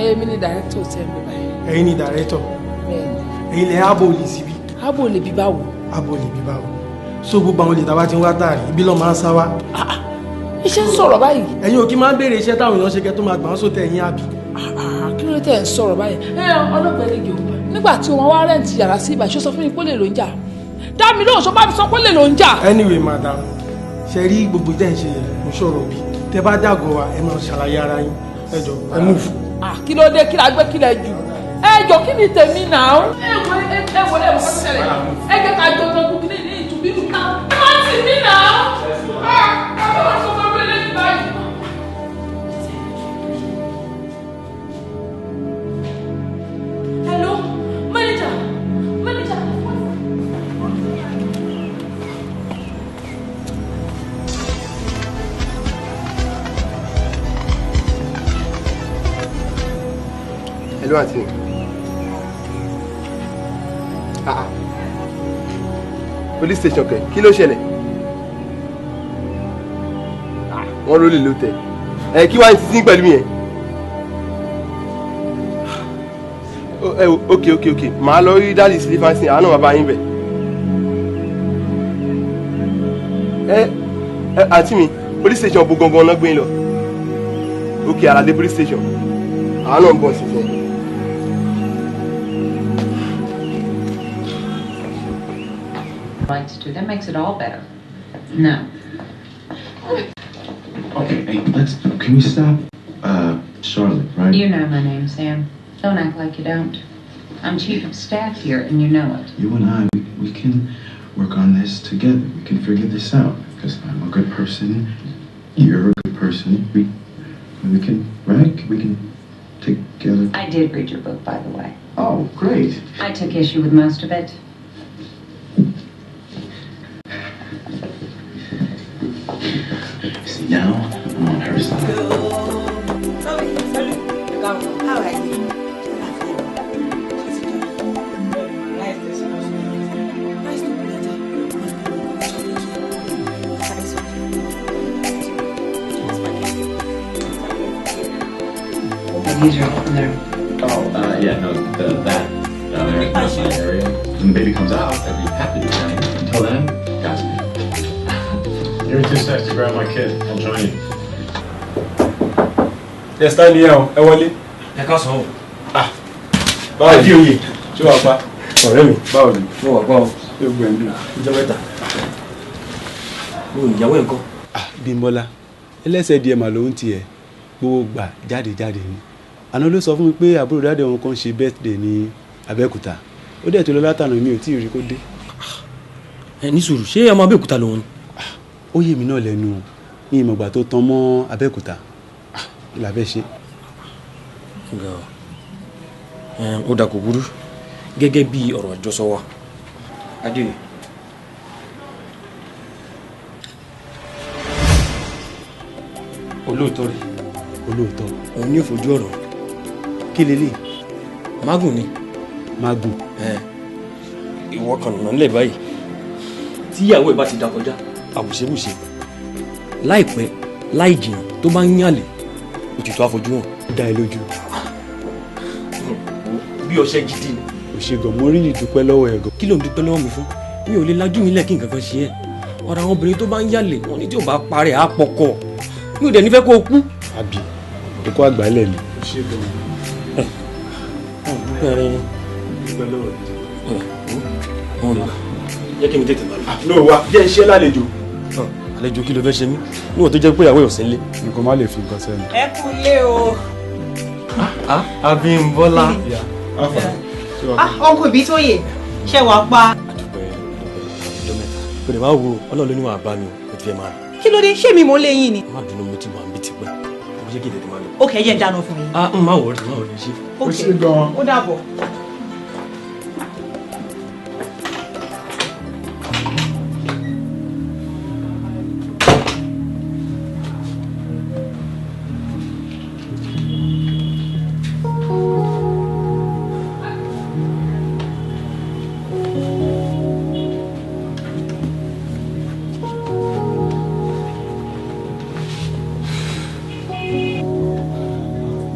Èmi ni director hotel mi báyìí. Ẹ̀yin ni director? Bẹ́ẹ̀ni. Ẹ̀yin lẹ ábò lè síbí? Ábò lè bí báwo? Ábò lè bí báwo? So gbogbo àwọn olè tá a bá ti ń wá tààrí ibi lọ́ọ́ máa ń sá wá. Iṣẹ́ ń sọ̀rọ̀ báyìí. Ẹ̀yin ò kí máa ń béèrè iṣẹ́ táwọn èèyàn ṣe kẹ́ tó máa gbà wọ́n sótẹ̀ ẹ̀yìn, àbí? Kí ló dé tẹ̀ ń sọ̀rọ̀ báyìí? Ẹ ọlọ́gbẹ̀rẹ̀ yìí o, nígbà tí wọ́n wá rent yàrá sí ibà, ṣó sọ fún mi pé lè ló ń jà? Dá mi lóhùn, ṣó bá mi sọ pé lè ló ń jà? Anyway madam, ṣe rí gbogbo jẹ́ ń ṣe yẹn, mo sọ̀rọ̀ bí tẹ bá dàgọ̀ wa, ẹ máa ṣàlàyé ara yín. Ẹ jọ, ẹ move. Kí ló dé? Kí la gbé, kí lẹ jù? Ẹ jọ, kí ni tèmi náà? Ẹ wọ ẹ wọlé, ẹ mọ̀ kọ́ ṣẹlẹ̀. Ẹ jẹ́ ká jọ tọ́jú kí ní ìtúbí ká ẹ má tì mí náà. Ẹ bá wọn sọ fún mi lẹ́yìn báyìí. Hello, manager, manager. Hello, àǹtí mi. Ah ah. Police station kẹ̀, kí ló ṣẹlẹ̀? Wọ́n ló lè ló tẹ̀. Ẹ kí wàá ní títí pẹ̀lú yẹn. Ok ok ok, màá lọ rí dáàdì sílífàsì, àánú bàbá yín bẹ̀. Ẹ ẹ àǹtí mi, police station bo gangan náà gbé yín lọ. Ok, Aládé police station, àánú ń bọ̀ sísìn. Rights to that makes it all better. No. Okay, hey, let's. Can we stop? Charlotte, right? You know my name, Sam. Don't act like you don't. I'm chief of staff here, and you know it. You and I, we can work on this together. We can figure this out because I'm a good person. You're a good person. We can, right? We can together. I did read your book, by the way. Oh, great. I took issue with most of it. See, now I'm on her side. How are you? These are all from there. Oh, yeah, no, that down there is not my area. When the baby comes out, I'd be happy to join. Until then, Godspeed. Give me 2 seconds to grab my kid. I'll join you. Yes, tani ẹ o, ẹ wọlé. Ẹ káàsán o. Ah, báwo ni oyè? Ṣé wàá pa? Ọ̀rẹ́ mi. Báwo ni? Mo wà pa o. Ṣé gbogbo ẹ̀ ń dùn? Ìjọ mẹ́ta. Mo ìyàwó ẹ̀ ń kọ́. Ah, Bímbọ́lá, ẹlẹ́sẹ̀ díẹ̀ mà ló ń tiẹ̀. Gbogbo gbà jáde jáde ni. Àná ló sọ fún mi pé àbúrò dáadé òun kan ṣe birthday ní Abẹ́òkúta. Ó dẹ̀ tó lọ látànà mi ò tí ì rí kó dé. Ẹ ní sùúrù, ṣé ọmọ Abẹ́òkúta lòun ni? Ó yé mi náà lẹ́nu o, ní ìmọ̀gbà tó tan mọ́ Abẹ́òkúta. Kí la fẹ́ ṣe? Ó dà kò burú gẹ́gẹ́ bí ọ̀rọ̀ àjọsọ wa. Adéoyè. Olóòótọ́ rẹ̀. Olóòótọ́. Òun ní òfojú ọ̀rọ̀. Kí lélẹ̀? Mágùn ni. Mágùn. Ìwọ kan nà nílẹ̀ báyìí. Tíyàwó ẹ̀ bá ti da kọjá, àbùṣebùṣe. Láìpẹ́, láì jìnnà tó bá ń yànlè, òtítọ́ àfojú hàn. Ó dá ẹ lójú. Bí ọṣẹ gidi ni. Òṣègùn, mo rí ìdúpẹ́ lọ́wọ́ ẹ̀ gan. Kí ló ń dúpẹ́ lọ́wọ́ mi fún? Mi ò lè lajú mi lẹ̀ kí nǹkan kan ṣe ẹ́. Ọ̀rọ̀ àwọn obìnrin tó bá ń yàlè, wọ́n ní tí ò bá parẹ́ á pọkọ. Mi ò dẹ̀ nífẹ̀ẹ́ kó o kú. Àbí, òkú àgbálẹ̀ mi. Òṣègùn. Dúpẹ́ rẹ ni. Dúpẹ́ lọ́wọ́ ẹ̀. Jẹ́ kí mi tètè máa lọ. Ló wa, jẹ́ iṣẹ́ lálejò. Àlejò kí ló fẹ́ ṣe mí? Níwọ̀n tó jẹ́ pé ìyàwó ẹ̀ ò sí nílé. Nǹkan má lè fi nǹkan sẹ́nu. Ẹ kú lé o. Abímbọ́lá. Ah, Uncle Bítóyè, ṣé wàá pa? Àdúpẹ́ ọjọ́ mẹ́ta. Kò dẹ̀ máa wo Ọlọ́run ló ní wàá bá mi o, mo ti fẹ́ máa lọ. Kí ló dé? Ṣé mi mò ń lé yín ni? Má bínú, mo ti wà níbi tipẹ́. Mo ṣe kí n tètè máa lọ. Ó kẹ́ ẹ jẹ́ ń dáná fún yín. Ah, má wọrí, má wọrí, ṣe. Ó ṣe gan-an. Ó dàbọ̀.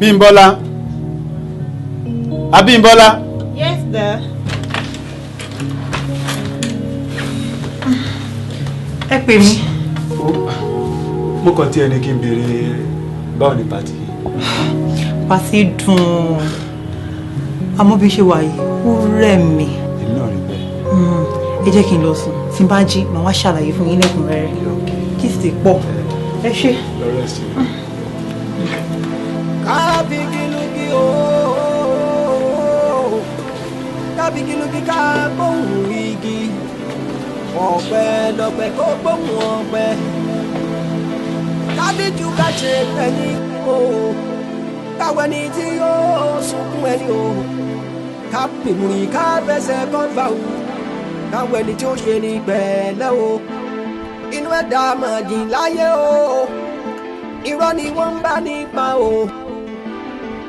Bímbọ́lá. Abímbọ́lá. Yes, dear. Ẹ pè mí. Mo kàn tí ẹni kí n béèrè báwo ni pàtí. Pàtí dùn. Àmọ́ bí ṣe wà yìí, ó rẹ̀ mí. Èmi náà rí bẹ́ẹ̀. Ẹ jẹ́ kí n lọ sùn. Tí n bá jí, màá wá ṣàlàyé fún yín lẹ́kùnrẹ́rẹ́. Kí sì pọ̀. Ẹ ṣé. Lọ́rẹ́ sí i. Kábígilúgí ooo, kábígilúgí ká gbóhùn igi, ọ̀pẹ lọ̀pẹ kó gbóhùn ọ̀pẹ, kádìjú ká ṣe ẹni o, káwé ni tí yóò sunkún ẹni o, ká pèmùrì ká fẹsẹ̀ kọ́fà o, káwé ni tí ó ṣe ní pẹ̀lẹ́ o, inú ẹ̀dá màjìn láyé o, irọ́ ni wọ́n ń bá nípa o.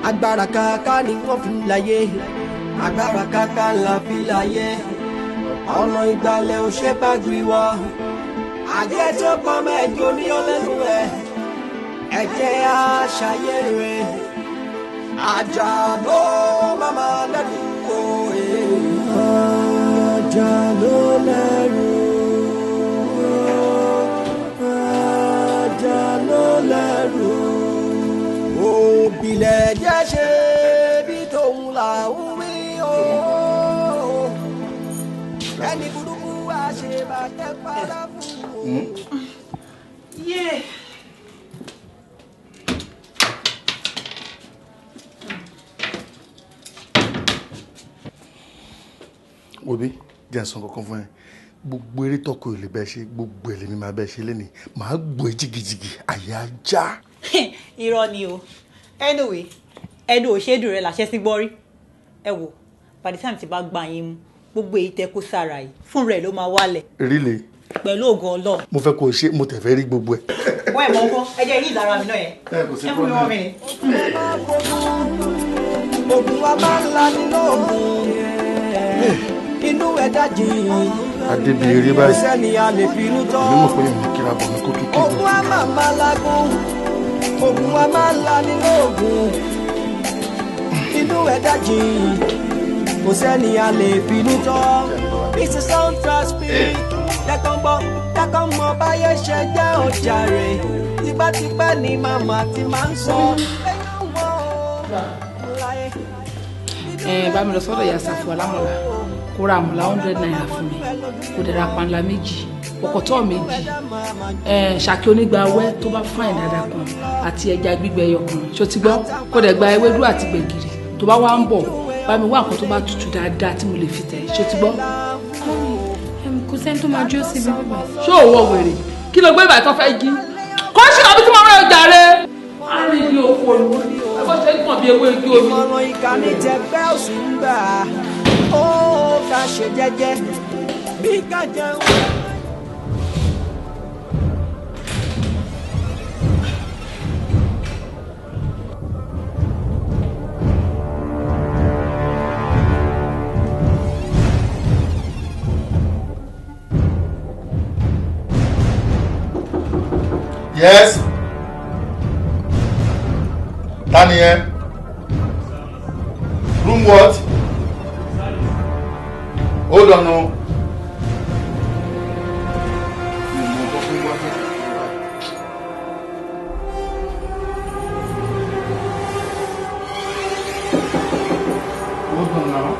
Agbára kaka ni wọ́n fi láyé, agbára kaka la fi láyé, ọ̀nà ìgbàlẹ̀ ò ṣe bá gbé wa. Àjẹ́ tó pọ̀ mẹ́jọ ní ọlẹ́nu ẹ̀, Ẹ jẹ́ àṣàyèrè àjà ló máma lẹ́rù òye. Àjà ló lẹ́rù. Àjà ló lẹ́rù. Òbílẹ̀ jẹ́ ṣe bí tòun là ń wí o. Ẹni burúkú àṣebàjẹ́ padà fún o. Yeah. Wo bí, jẹ́ n sọ kankan fún ẹ. Gbogbo eré tọkọ ò lè bẹ́ẹ̀ ṣe, gbogbo ẹ̀ lèmi máa bẹ́ẹ̀ ṣe lénìí. Màá gbọ́ ẹ jìgìjìgì, àyà já. Irọ́ ni o. Anyway, ẹnu òṣèdùn rẹ làṣẹ sí gbọ́ rí. Ẹ wò, by the time tí bá gbà yín mú, gbogbo èyí tẹ kó sára yìí fún rẹ̀ ló máa wálẹ̀. Really? Pẹ̀lú ògo Ọlọ́run. Mo fẹ́ kó o ṣe, mo tẹ̀ fẹ́ rí gbogbo ẹ̀. Wọ́n ẹ̀ mọ̀ nǹkan, ẹ jẹ́ yí ìdára mi náà yẹn. Ẹ kò sí Ẹ fún mi problem. 1 minute. Ogun wa máa ń lani lóògùn. Inú ẹ̀ dájì. Adébí eré báyìí. Sẹ́ni a lè finú tán. Èmi mọ̀ pé èmi kíra bọ̀ mi kó tún kí Ogun wa máa máa lagun. Ogun wa máa ń lani lóògùn. Inú ẹ̀ dájì. Kò sẹ́ni a lè finú tán. This is soundtrack spirit. Jẹ́kọ̀ gbọ́, jẹ́kọ̀ mọ báyé ṣe jẹ́ ọjà rẹ̀. Tipátipá ni màmá ti máa ń sọ. Ẹ bá mi lọ sọ́dọ̀ ìyá Sàfù alámọ̀lá, kó ra àmàlà ₦100 fún mi, kó dẹ̀ ra panla méjì, ọ̀kọ̀tọ̀ méjì, ẹ ṣàkí onígbàwẹ́ tó bá fàìn dáadáa kan àti ẹja gbígbẹ ẹyọ kan. Ṣó ti gbọ́? Kó dẹ̀ gba ewédú àti gbẹ̀gìrì. Tó bá wá ń bọ̀, bá mi wá nǹkan tó bá tutù dáadáa tí mo lè fi tẹ̀. Ṣó ti gbọ́? Kò sẹ́ni tó máa dúró síbi bíbá. Ṣé òwò wèrè kí ló gbé ìbàdàn fẹ́ jí kó ṣì lọ bí tí mo rẹ ọjà rẹ. A rí ibi òkú olú ẹ bó ṣe ń gbọ̀n bí ewé ojú omi. Ìmọ̀ràn ìkànnì tẹgbẹ́ òsì ń gbà ó ká ṣe jẹ́jẹ́ bí ká jẹun. Yes. Ta ni ẹ? Room what? Hold on o. Mi ò mọ ọkọ fún wa. Hold on now.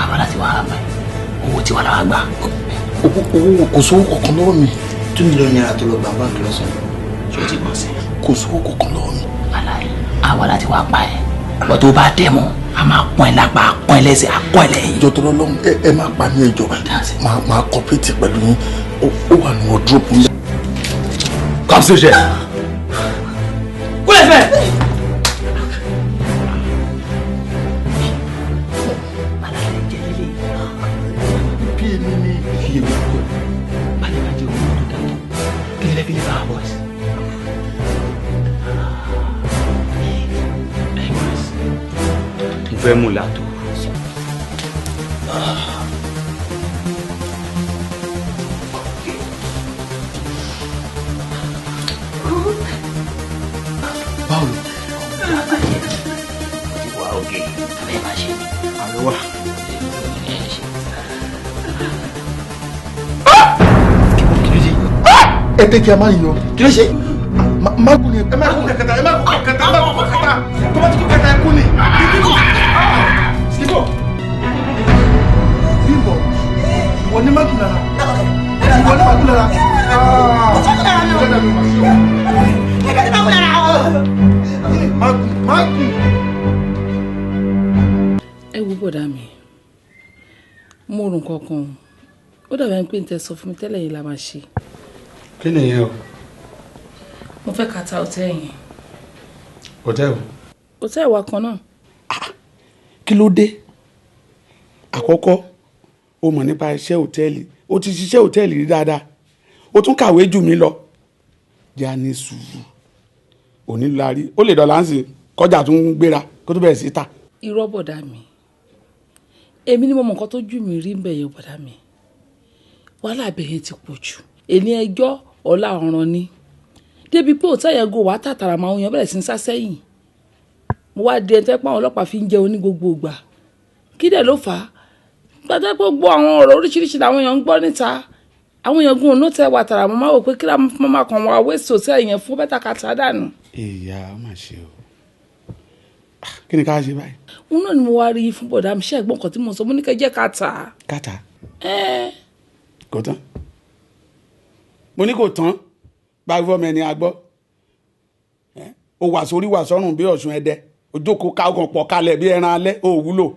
Àwa láti wá àmà owó tí wà láwa gbà. Owó kò sówó kankan lọ́wọ́ mi. ₦2 million tó lọ gbà báńkì lọ́sàn-án ṣé o ti gbọ́n sí. Kò sówó kankan lọ́wọ́ mi. Aláì àwa láti wá pa ẹ̀ wọ́n tó bá dẹ̀ mọ́ a máa pọ́n ẹ lápá, a pọ́n ẹ lẹ́sẹ̀, a pọ́n ẹ lẹ́yìn. Ìjọ tó lọ́lọ́run, ẹ má pa mí, ẹjọ́ máa cooperate pẹ̀lú yín. Ó wà ní wardrobe mi. Come see ṣe. Kúlẹ̀ fẹ́. Bí èmi ni. Iye mi kọ́ balẹ̀ bá jẹ́ owó tó dáa kí lè fi lè bá a boys. Hey boys, mo fẹ́ mú làtò. Báwo ni? Wà òkè abẹ́ máa ṣe. Àríwá. Ẹ tẹ́ kí a máa yọ. Kí ló ṣe? Mágùn ni ẹ má kú kẹkẹta, ẹ má kú kẹkẹta, ẹ má kú kẹkẹta. Tó bá ti kú kẹta, ẹ kú ni. Síbò. Bímbọ̀, ìwọ ní mágùn lára. Ìwọ ní mágùn lára. Mágùn, mágùn. Ẹ wo bọ̀dá mi, mo rò nǹkan kan o, ó dàbí ẹni pé n tẹ sọ fún mi tẹ́lẹ̀ yìí la máa ṣe. Kí nìyẹn o? Mo fẹ́ ká ta hòtẹ́ẹ̀lì yẹn. Hòtẹ́ẹ̀lì? Hòtẹ́ẹ̀lì wa kan náà. Kí ló dé? Àkọ́kọ́, o mọ̀ nípa iṣẹ́ hòtẹ́ẹ̀lì, o ti ṣiṣẹ́ hòtẹ́ẹ̀lì rí dáadáa, o tún kàwé jù mí lọ. Jẹ́ a ní sùúrù. Òní la rí, ó lè dọ̀là ń sìn kọjá tún ń gbéra kó tó bẹ̀rẹ̀ sí ta. Irọ́ bọ̀dá mi, èmi ni mo mọ nǹkan tó jù mí rí ń bẹ̀ yẹn bọ̀dá mi. Wàhálà ibẹ̀ yẹn ti pọ̀ jù. Èní ẹjọ́ ọ̀la ọ̀ràn ni. Débi pé òtẹ́ yẹn go wàá tàtàrà máa ń yan bẹ̀rẹ̀ sí ń sá sẹ́yìn. Mo wá di ẹni tó yẹ pé àwọn ọlọ́pàá fi ń jẹun ní gbogbo ìgbà. Kí dẹ̀ ló fà á? Gbàtẹ́ pé gbogbo àwọn ọ̀rọ̀ oríṣiríṣi làwọn èèyàn ń gbọ́ níta. Àwọn èèyàn gun òun tẹ wà tàrà, mo máa wò pé kí la máa kàn wá wéṣọ òtẹ́ yẹn fún bẹ́tà kàtà dànù. Ìyá má ṣe o, kí ni ká ṣe báyìí? Òun náà ni mo wá rí fún bọ̀dá mi. Ṣé ẹ̀gbọ́n kan tí mo sọ, mo ní kẹ́ jẹ́ ká tà á. Ká tà á? Kò tán. Mo ní kò tán. Báwo fọmọ ẹni agbọ́? O wà sórí wà sọ́rùn bí Ọ̀ṣun Ẹdẹ, ojókòó ká ọkàn pọ̀ kalẹ̀ bí ẹran alẹ́, o wúlò.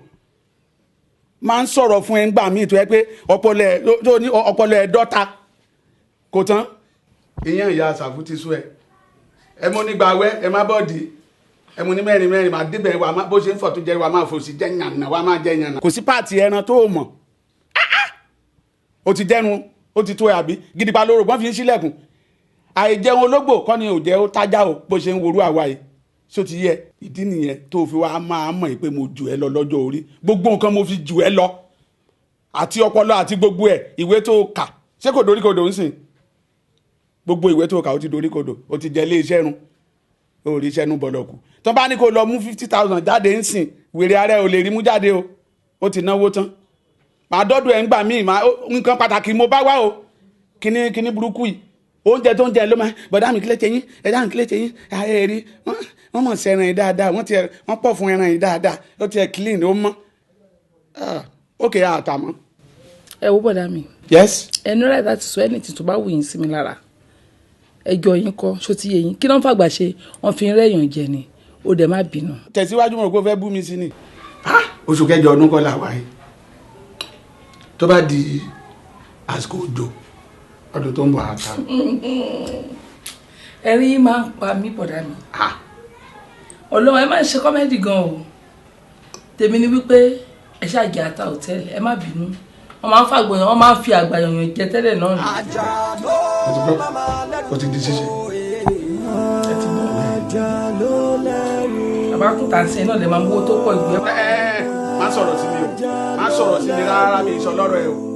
Máa ń sọ̀rọ̀ fún ẹ ńgbà míì tó yẹ pé ọpọlọ ẹ dọ́ta. Kò tán. Ìyẹn ìyá Ṣàfù ti sú ẹ. Ẹ mú nígbà wẹ́, ẹ má bọ́ọ̀dì. Ẹ mú ní mẹ́rin mẹ́rin, máa débẹ̀ wà má bó ṣe ń fọ̀ tó jẹ́ wà máa fòsì jẹ́ yànnà, wà máa jẹ́ yànnà. Kò sí páàtì ẹran tó o mọ̀. O ti jẹ́nu, ó ti tó ẹ àbí? Gidigba lóró, wọ́n fi ń ṣílẹ̀kùn. Àìjẹun ológbò kọ́ ni ò jẹ́ ó tájá o, bó ṣe ń worú àwa yìí. Ṣó ti yẹ? Ìdí nìyẹn tó fi wá máa mọ̀ pé mo jù ẹ lọ lọ́jọ́ orí. Gbogbo nǹkan mo fi jù ẹ lọ. Àti ọpọlọ àti gbogbo ẹ̀, ìwé tó kà. Ṣé kò doríkodò ń sìn? Gbogbo ìwé tó kà ó ti doríkodò, ó ti jẹ ilé iṣẹ́ run. Ó rí iṣẹ́ nu bọ̀lọ̀kù. Tó bá ní kó lọ mú 50,000 jáde ń sìn, wèrè ara ẹ ò lè rí mú jáde o. Ó ti náwó tán. Màá dọ́dọ̀ ẹ̀ ń gbà míì, nǹkan pàtàkì mo bá wá o. Kíní kíní burúkú yìí. Oúnjẹ tó ń jẹ ló máa bọ̀dá mi kílẹ̀ tẹ̀yìn, ẹ̀dá mi kílẹ̀ tẹ̀yìn, ààrẹ rí wọ́n mọ̀ sí ẹran yìí dáadáa, wọ́n tiẹ̀ wọ́n pọ̀ fún ẹran yìí dáadáa, ó tiẹ̀ clean ó mọ́. Ókè àtàmọ́. Ẹ wo bọ̀dá mi. Yes. Ẹnu rẹ̀ láti sọ anything tó bá wù yín sí mi lára. Ẹjọ́ yín kọ́, ṣó ti yé yín? Kí ló ń fàgbà ṣe? Wọ́n fi ń rẹ̀yàn jẹ ni, ó dẹ̀ má bínú. Tẹ̀síwájú, mo rò pé ó fẹ́ bú mi sí ni. Oṣù kẹjọ ọdún kọ́ la wà yìí. Tó bá di àsìkò òjò ọdún tó ń bọ̀ àtà. Ẹ̀rín yín máa ń pa mí bọ̀dá mi. Ọlọ́run, ẹ máa ń ṣe comedy gan o. Tèmi ni wípé ẹ ṣáàjì ata hòtẹ́ẹ̀lì, ẹ má bínú. Wọ́n máa ń fàgbọ̀yàn, wọ́n máa ń fi àgbàyàn jẹ tẹ́lẹ̀ náà ni. Mo ti gbọ́, o ti di ṣíṣe. Ẹ ti gbọ́. Bàbá kùtà ń sẹ́yìn náà lè máa mú owó tó pọ̀ ìgbẹ́. Ẹ má sọ̀rọ̀ sí mi o, má sọ̀rọ̀ sí mi rárá, mi ìṣọ̀ lọ́rọ̀ ẹ o.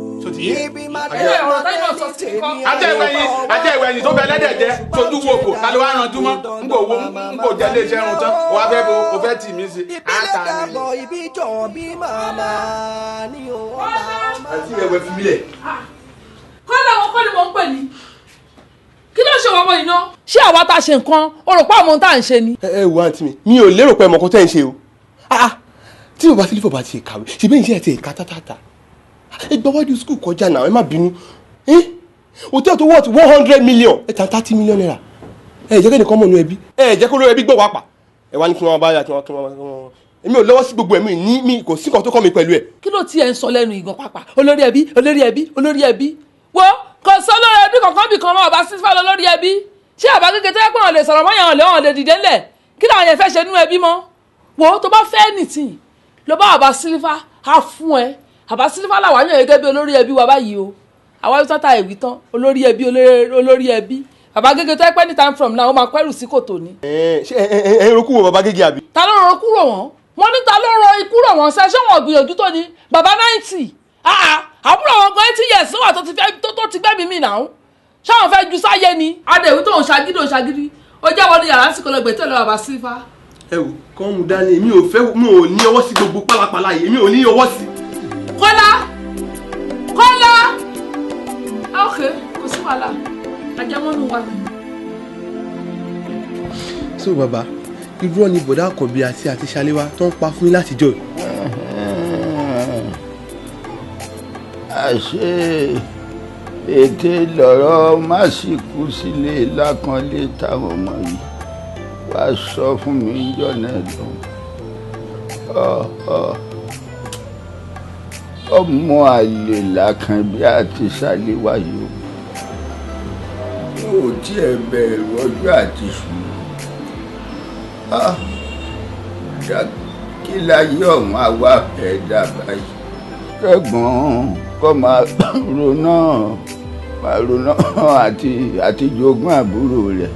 Ajá ìwẹ̀yìn tó bẹ lẹ́dẹ̀ jẹ́ tójú wo kò ta ló wá ranjú mọ́ n kò wo n kò jẹ́ iléeṣẹ́ irun tán o wá fẹ́ bo o fẹ́ tì mí sí. Àti ìwẹ̀wẹ̀ fi mí lẹ̀. Kọ́lá wọn kọ́ ni mò ń pè ní. Kí ló ṣe wọ́n mọ́ iná? Ṣé àwa tá a ṣe nǹkan o rò pé àwọn ohun tá à ń ṣe ni? Ẹ wo àǹtí mi, mi ò lérò pé ẹmọ kan tẹ́ ń ṣe o. Tí o bá sílífọ̀ bá ti kàwé, ṣe bẹ́ẹ̀ ń ṣe àti ẹ̀ka tátàtà. Ẹ gba wájú school kọjá náà, ẹ má bínú. Hòtẹ́ẹ̀lì tó worth 100 million, ẹ tà 30 million naira. Ẹ jẹ́ kẹ́nìkan mọ̀ nú ẹbí, ẹ jẹ́ kó lórí ẹbí gbọ́ wá pa. Ẹ wá ní kí wọ́n bá yà kí wọ́n. Èmi ò lọ́wọ́ sí gbogbo ẹ̀mí ní mi, kò sí nǹkan tó kọ́ mi pẹ̀lú ẹ̀. Kí ló tiẹ̀ ń sọ lẹ́nu ìgàn pàpà? Olórí ẹbí, olórí ẹbí, olórí ẹbí. Wo kò sọ olórí ẹbí kankan bì kan mọ́, ọba sísá lọ lórí ẹbí. Ṣé àbá kékeré tó yẹ pé wọn lè sọ̀rọ̀ mọ́yàn lè wọn lè dìde ńlẹ̀? Kí làwọn yẹn fẹ́ ṣe nínú ẹbí mọ́? Wo tó bá fẹ́ nìtì lọ bá àbá sílífà á fún ẹ. Àbá sílífà làwọn àyàn gẹ́gẹ́ bí olórí ẹbí wa báyìí o. Àwa yóò tọ́ta ìwí tán, olórí ẹbí, olórí ẹbí. Bàbá gẹ́gẹ́ tó yẹ pé ní time from now ó máa kẹ́rù sí kòtò ni. Ṣé ẹ ẹ roku wo bàbá gẹ́gẹ́ àbí? Ta ló ro kúrò wọ́n? Wọ́n ní ta ló ro ikú rọ̀ wọ́n sẹ́, ṣé wọ́n gbìyànjú tó ni? Bàbá 90, àbúrò wọn gan 80 years wà tó ti fẹ́ tó ti gbẹ́mìí mi náà. Ṣáwọn fẹ́ ju sáyé ni? Adẹ̀wí tó ń ṣagídí ń ṣagídí, ó jẹ́ wọnú yàrá sí kọlọ́gbẹ̀ tó lọ bàbá sílífà. Ẹ wò kọ́ mu dání, èmi ò fẹ́, mi ò ní ọwọ́ sí gbogbo pálapàla yìí, èmi ò ní ọwọ́ sí. Kọ́lá! Kọ́lá! Ok, kò sí wàhálà, ajẹmọ́nù wa. So bàbá, irọ́ ni bọ̀dá Àkànbí àti Ṣaléwá tó ń pa fún yín látijọ́ yìí. Àṣé ète lọ̀rọ̀ má sì kú sílé lákànlé táwọn ọmọ yìí wá sọ fún mi jọ̀nà lọ. Ọmọ àlè Lákànbí àti Ṣaléwá yìí ó tiẹ̀ bẹ̀rù ọjọ́ àti sùn. Kí láyé ọ̀hún àwa fẹ́ dábàá yìí. Kẹ́gbọ́n kọ́ máa ronú àti jogún àbúrò rẹ̀.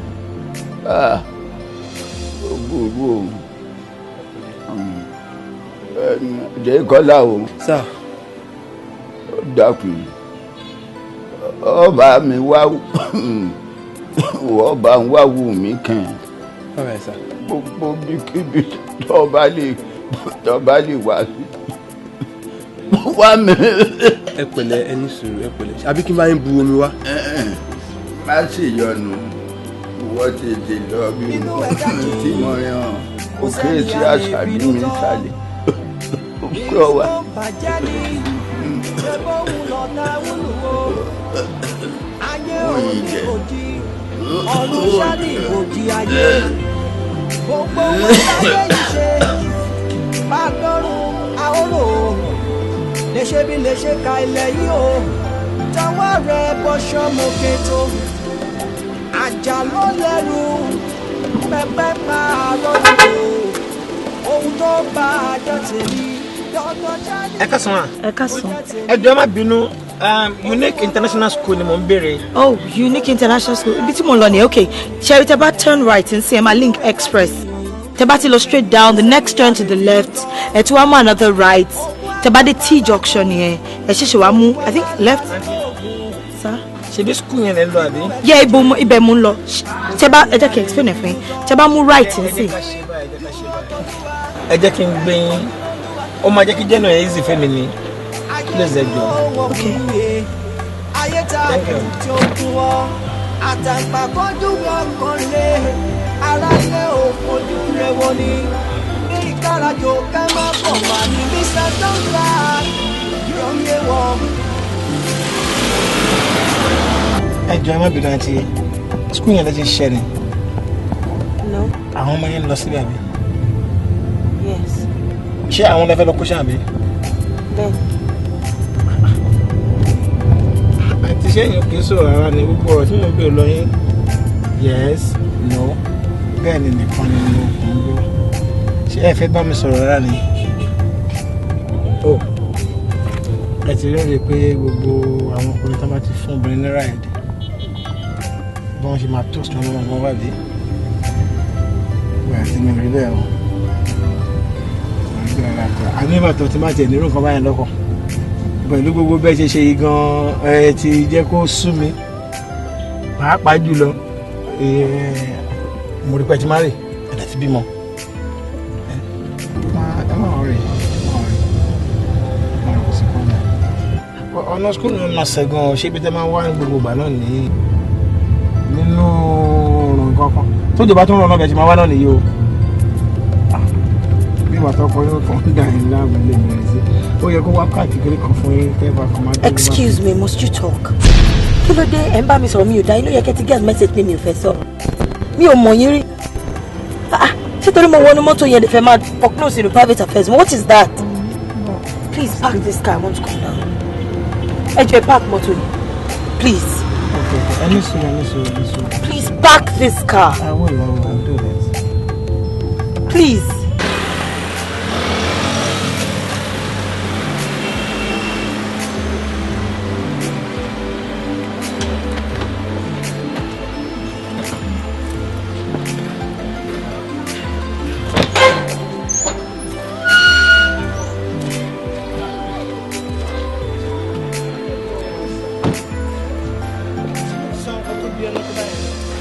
sùúrù o. Dèkọ́lá o. Sir. Dákun, ọba mi wá, ọba ń wá wù mí kàn. All right, sir. Gbogbo bíkíbi tọ́ba lè wá sí wá mi. Ẹ pẹ̀lẹ́, ẹ ní sùúrù, ẹ pẹ̀lẹ́. Àbí kí n bá yín bu omi wá? Má sì yọnu, ìwọ tètè lọ bí tí mo yàn òkè sí àṣàbí mi sálẹ̀ òkè ọwà. Ọ̀run ṣáàlì òjì ayé gbogbo wọn láyé yìí ṣe bá dọ́rùn àhóró léṣe bí léṣe ka ilẹ̀ yìí o tọwọ́ rẹ̀ bọ́ṣọ́ mọ́kẹ́ tó àjà ló lẹ́rù pẹ́pẹ́ máa lọ́dún o ohun tó bá àjọ tèmi dọ́dọ́ jáde. Ẹ káàsán wa. Ẹ káàsán. Ẹ jọ̀ọ́, ẹ má bínú, Unique International School ni mò ń béèrè. Oh, Unique International School, ibi tí mo ń lọ nìyẹn. Okay, ṣẹ́rí, tẹ́ bá turn right ń sìn, ẹ máa link express. Tẹ́ bá ti lọ straight down, the next turn to the left, ẹ tún wá mú another right. Tẹ́ bá dé T junction yẹn, ẹ ṣẹ̀ṣẹ̀ wá mú, I think, left. Sir? Ṣebí school yẹn lẹ ń lọ, àbí? Yeah, ibẹ̀ mo ń lọ. Tẹ́ bá, ẹ jẹ́ kí n explain ẹ̀ fún yín. Tẹ́ bá mú right ń sìn. Ẹ jẹ́ kí n gbé yín, ó máa jẹ́ kí jẹ́nà ẹ̀ easy fẹ́mi ni. Please, ẹ jọ̀ọ́. Okay. Ayé ta tí ó kún ọ àtàǹpàkọ́jú wọn kan lé ara lé òfojú rẹ wọ ni bí ìkárajò ká má bọ̀ wá ní Mr. Donla yóò yé wọn. Ẹ jọ̀ọ́, ẹ má bínú, àǹtí, school yẹn lè ti ṣiṣẹ́ ni? No. Àwọn ọmọ yẹn ń lọ síbẹ̀, àbí? Yes. Ṣé àwọn lè fẹ́ lọ kó ṣe, àbí? Bẹ́ẹ̀. Àti ṣé èèyàn kì í sọ̀rọ̀ rárá ni? Gbogbo ọ̀rọ̀ tí mo ń bèèrè lọ yín, yes, no, bẹ́ẹ̀ ni nìkan ni mo kàn ń gbọ́. Ṣé ẹ fẹ́ bá mi sọ̀rọ̀ rárá ni? O ẹ ti rí i pé gbogbo àwọn ọkùnrin tó bá ti fún obìnrin ní ride, bí wọ́n ṣe máa toast wọn lọ́wọ́ wọn wá bí wọ́n àti mi rí bẹ́ẹ̀ o. Àmì ìbàdàn tí má tiẹ̀ nírú nǹkan báyẹn lọ́kàn pẹ̀lú gbogbo bẹ́ẹ̀ ṣe ṣe yìí gan-an, ẹ ti jẹ́ kó sú mi, pàápàá jùlọ mo rí pé ẹ ti má rè ẹ̀dá ti bímọ. Ẹ má rè, ẹ má rè, ẹ má rè, kò sí problem. Ọ̀nà school mi máa ṣẹ̀ gan-an. Ṣé ibi tẹ́ máa ń wá ní gbogbo ìgbà náà nìyí nínú òrùn kankan tó jọba tó ń rán náà bẹ́ẹ̀ ṣe máa wá náà nìyí o? Bí ìwà tọkọ yóò kàn ń dà yín láàmú lè bẹ̀rẹ̀ sí, ó yẹ kó wá káàkiri kan fún yín tẹ́ bá kan máa dé. Excuse me, must you talk? Kí ló dé ẹ̀ ń bá mi sọ̀rọ̀? Mi ò dá inú yẹ kẹ́ ti get message pé mi ò fẹ́ sọ̀rọ̀. Mi ò mọ̀ yín rí. Ah, ṣé torí mo wọnú mọ́tò yẹn lè fẹ́ máa poke in private affairs? What is that? Please park this car, I want to come down. Ẹ jọ̀ọ́, ẹ park mọ́tò yìí, please. Okay, okay. Ẹni sùúrù, ẹni sùúrù, ẹni sùúrù. Please park this car. I will do that. Please.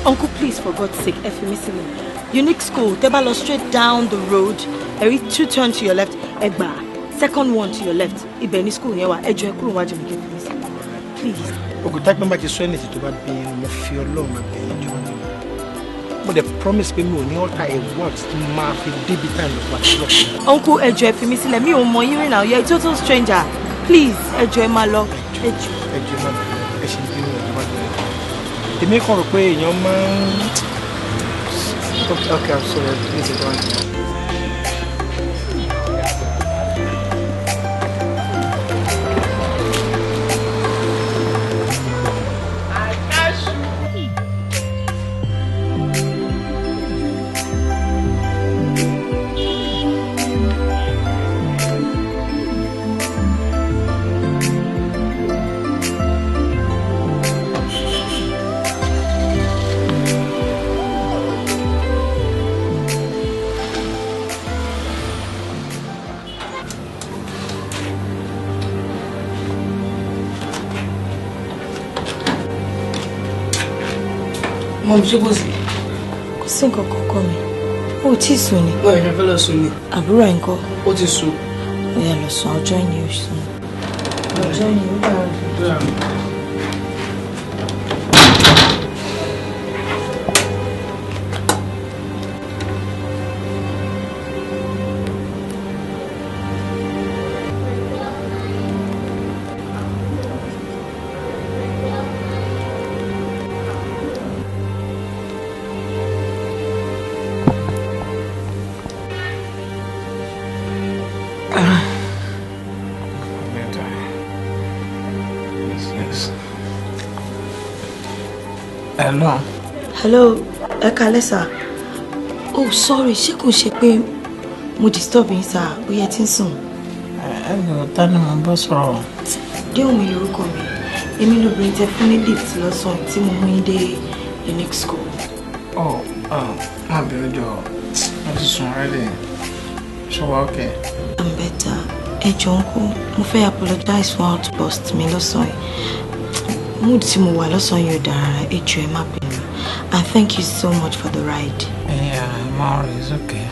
Uncle, please, for God's sake, ẹ fi mí sílẹ̀. Unique School, tẹ́ bá lọ straight down the road, ẹ rí two turn to your left, ẹ gbà second one to your left, ibẹ̀ ní school yẹn wà. Ẹ jọ̀ọ́, ẹ kúrò wájú mi, kẹ́ fi mí sílẹ̀. Please. Ògùn tágbọ́n bá ti sọ ẹni tó bá bí yín, mo fi Ọlọ́run máa bẹ̀ yín, jọba mi. Mo dẹ̀ promise pé mi ò ní alter a word tí máa fi débi time lọ pa lọ. Uncle, ẹ jọ̀ọ́, ẹ fi mí sílẹ̀, mi ò mọ̀ yín rí now, you're a total stranger. Please, ẹ jọ̀ọ́, ẹ máa lọ. Ẹ jọ̀ọ́. Ẹ jọ̀ọ́, má bínú, ẹ ṣe bínú, ẹ jọ̀ọ́, má bínú. Èmi kàn rò pé èèyàn máa ń. Okay, okay, I'm sorry, please don't. Mọ̀ ṣé kò sí. Kò sí nǹkan kan kọ́ mi. O ò tí ì sùn ni. Wọ́n ẹ̀ṣẹ̀ fẹ́ lọ sùn ni. Àbúrò ẹ̀ ń kọ́. Ó ti sùn. Ó yá lọ sùn, I'll join you soon. I'll join you. Ó dàárọ̀. Hello. Hello, ẹ kálẹ́ sà. Oh, sorry, ṣé kò ṣe pé mo disturb yín sà, bóyá ẹ ti ń sùn. Ẹ jọ̀ọ́, ta ni mo bá sọ̀rọ̀? Déhùn mi lorúkọ mi. Èmi lóbìnrin tẹ fún ní lift lọ́sàn-án tí mo mú yín dé Unique School. Oh, má bínú jọ̀ọ́, mo ti sùn already. Ṣé wàá okay? I'm better. Ẹ jọ̀ọ́ ńkọ́, mo fẹ́ apologize fún outburst mi lọ́sàn-án yìí. Mood tí mo wà lọ́sàn-án yóò dára, ẹ jọ̀ọ́ ẹ má bínú. And thank you so much for the ride. Yeah, Mauri, it's okay.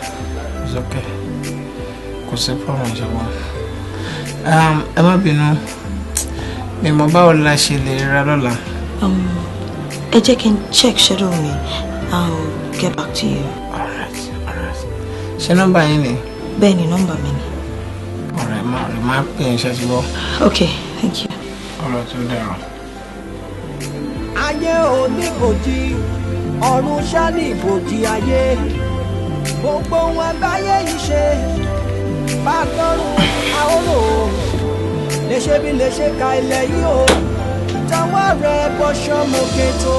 It's okay. Kò sí problem ṣùgbọ́n. Ẹ má bínú. Mi mọ̀ báwo la ṣe lè ríra lọ́la. Ẹ jẹ́ kí n check schedule mi. I'll get back to you. Alright, alright. Ṣé nọ́mbà yín ni? Bẹ́ẹ̀ni, nọ́mbà mi ni. Alright, Mauri, máa pè é ṣe ti gbọ́. Okay, thank you. Ọ̀rọ̀ tó dẹ̀rọ̀. Ayé oníbòjì, ọ̀run ṣá ní ìbòjì ayé. Gbogbo ohun àgbáyé yìí ṣe bá tọrùn àórò. Léṣe bí léṣe ka ilẹ̀ yìí o, tọwọ́ rẹ̀ bọ́ṣọ́ mọ́kẹ́ tó.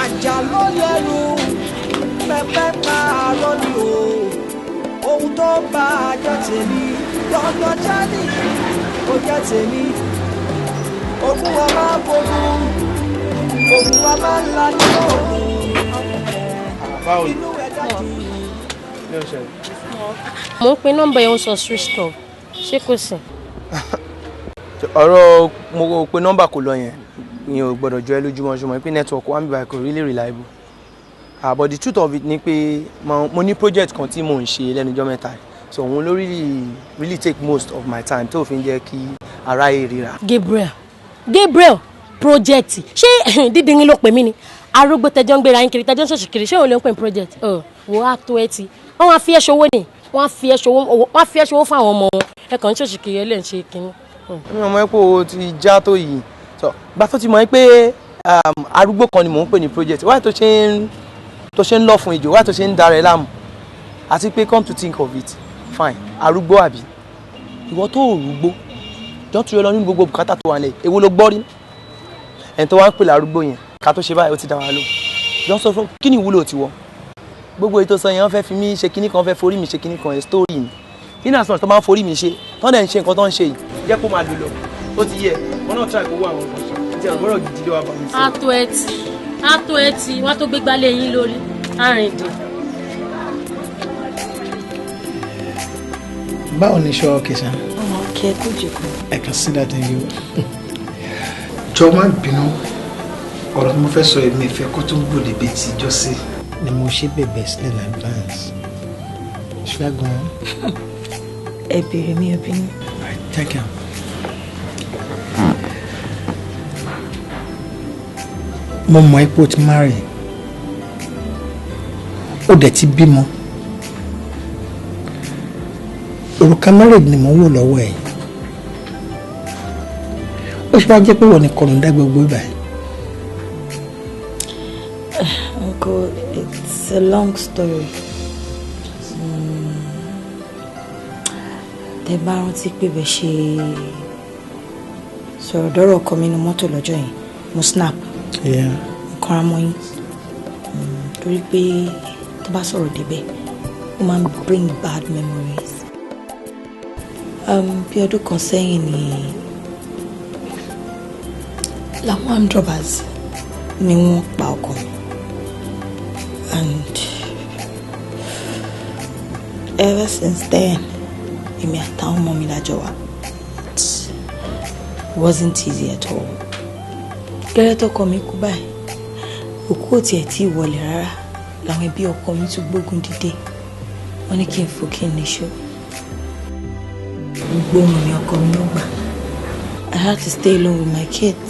Àjà ló lẹ́rù, pẹpẹ pààrọ̀ ni o. Ohun tó bá àjọ tèmi, dandan ṣá ní kò jẹ́ tèmi. Ogun wa máa bogun, ogun wa máa ń la ní òògùn. Báwo ni? Inú ẹ̀dá jì. Ní ọ̀sẹ̀. Mo ń pe nọ́mbà yẹn, ó ń sọ switch off, ṣé kò sí? Ọ̀rọ̀ mo pe nọ́mbà kò lọ yẹn, ìyẹn ò gbọ́dọ̀ jọ ẹ́ lójúmọ́, ṣùgbọ́n pé network wa ń bíbá kò really reliable. Ah, but the truth of it ni pé mo ní project kan tí mò ń ṣe lẹ́nu ọjọ́ mẹ́ta yìí. So òun ló really really take most of my time tó fi ń jẹ́ kí aráyé ríra. Gabriel, Gabriel, project ṣé dídìrín ló pè mí ni? Arúgbó tẹjọ ń gbéra yín kiri, tẹjọ ń ṣòṣì kiri, ṣé òun ló ń pè ní project? Wò á tó ẹ ti wọ́n á fi ẹ́ ṣòwò ni, wọ́n á fi ẹ́ ṣòwò, wọ́n á fi ẹ́ ṣòwò fún àwọn ọmọ wọn. Ẹ kàn ń ṣòṣì kiri, ẹ lè ń ṣe kínní. Mi ò mọ̀ pé o ti já tó yìí. So gba tó ti mọ̀ pé arúgbó kan ni mò ń pè ní project, wáyé tó ṣe ń lọ fún ìjò, wáyé tó ṣe ń darẹ̀ láàmú. Àti pé come to think of it, fine, arúgbó àbí ìwọ tó rúgbó jọ́ tó yọ lọ nínú gbogbo bùkátà tó wà nílẹ̀, èwo ló gbọ́ rí? Ẹni tó wá ń pè lárúgbó yẹn, ká tó ṣe báyìí ó ti dá wa lò. Jọ sọ fún kí ni ìwúlò tiwọ? Gbogbo ètò sọ yẹn, wọ́n fẹ́ fi mí ṣe kinní kan, fẹ́ forí mi ṣe kinní kan, ẹ̀ story ni. Nínú àsọ̀rọ̀ tó máa ń forí mi ṣe, tó ń dẹ̀ ń ṣe nǹkan tó ń ṣe yìí, jẹ́ kó máa lò lọ. Ó ti yẹ, wọn náà try kó wá àwọn nǹkan ṣe. Ti àgbọ̀rọ̀ gidi ló wá bá mi sọ. Á tó ẹ tì, á tó ẹ tì, wọ́n á tó gbégbá lé yín lórí, arìndìn. Báwo ni ṣọ́ ọkẹ́ sá? Ọmọ ọkẹ́ kò jẹ́kọ̀ọ́. I can see that in you. Jọ̀ọ́ má bínú, ọ̀rọ̀ tí mo fẹ́ sọ èmi ìfẹ́ kó tó gbòdì bíi ti ìjọ́sí. Ni mo ṣe bẹ̀bẹ̀ sílẹ̀ ní advance. Should I go on? Ẹ bèrè mi ò bínú. Alright, thank you. Mo mọ̀ ipò tí marry. Ó dẹ̀ ti bímọ. Òrùka marriage ni mò ń wò lọ́wọ́ ẹ̀. Ó ṣe wá jẹ́ pé wọ́n nìkan ló ń dá gbogbo ibà yìí. Uncle, it's a long story. Tẹ́ bá rántí pé bẹ́ẹ̀ ṣe sọ̀rọ̀ dọ́rọ̀ ọkọ mi nínú mọ́tò lọ́jọ́ yẹn, mo snap. Nǹkan ra mọ́ yín. Torí pé tó bá sọ̀rọ̀ débẹ̀, ó máa ń bring bad memories. Bí ọdún kan sẹ́yìn ni làwọn armed robbers ni wọ́n pa ọkọ mi. And ever since then, èmi àtàwọn ọmọ mi lájọ wà. It wasn't easy at all. Gẹ́rẹ́ tọkọ mi kú báyìí, Òkú ò tiẹ̀ tí ì wọlé rárá làwọn ẹbí ọkọ mi tún gbógun dìde. Wọ́n ní kí n fò kí n níṣó. Gbogbo ohun mi ọkọ mi ló gbà. I had to stay alone with my kids.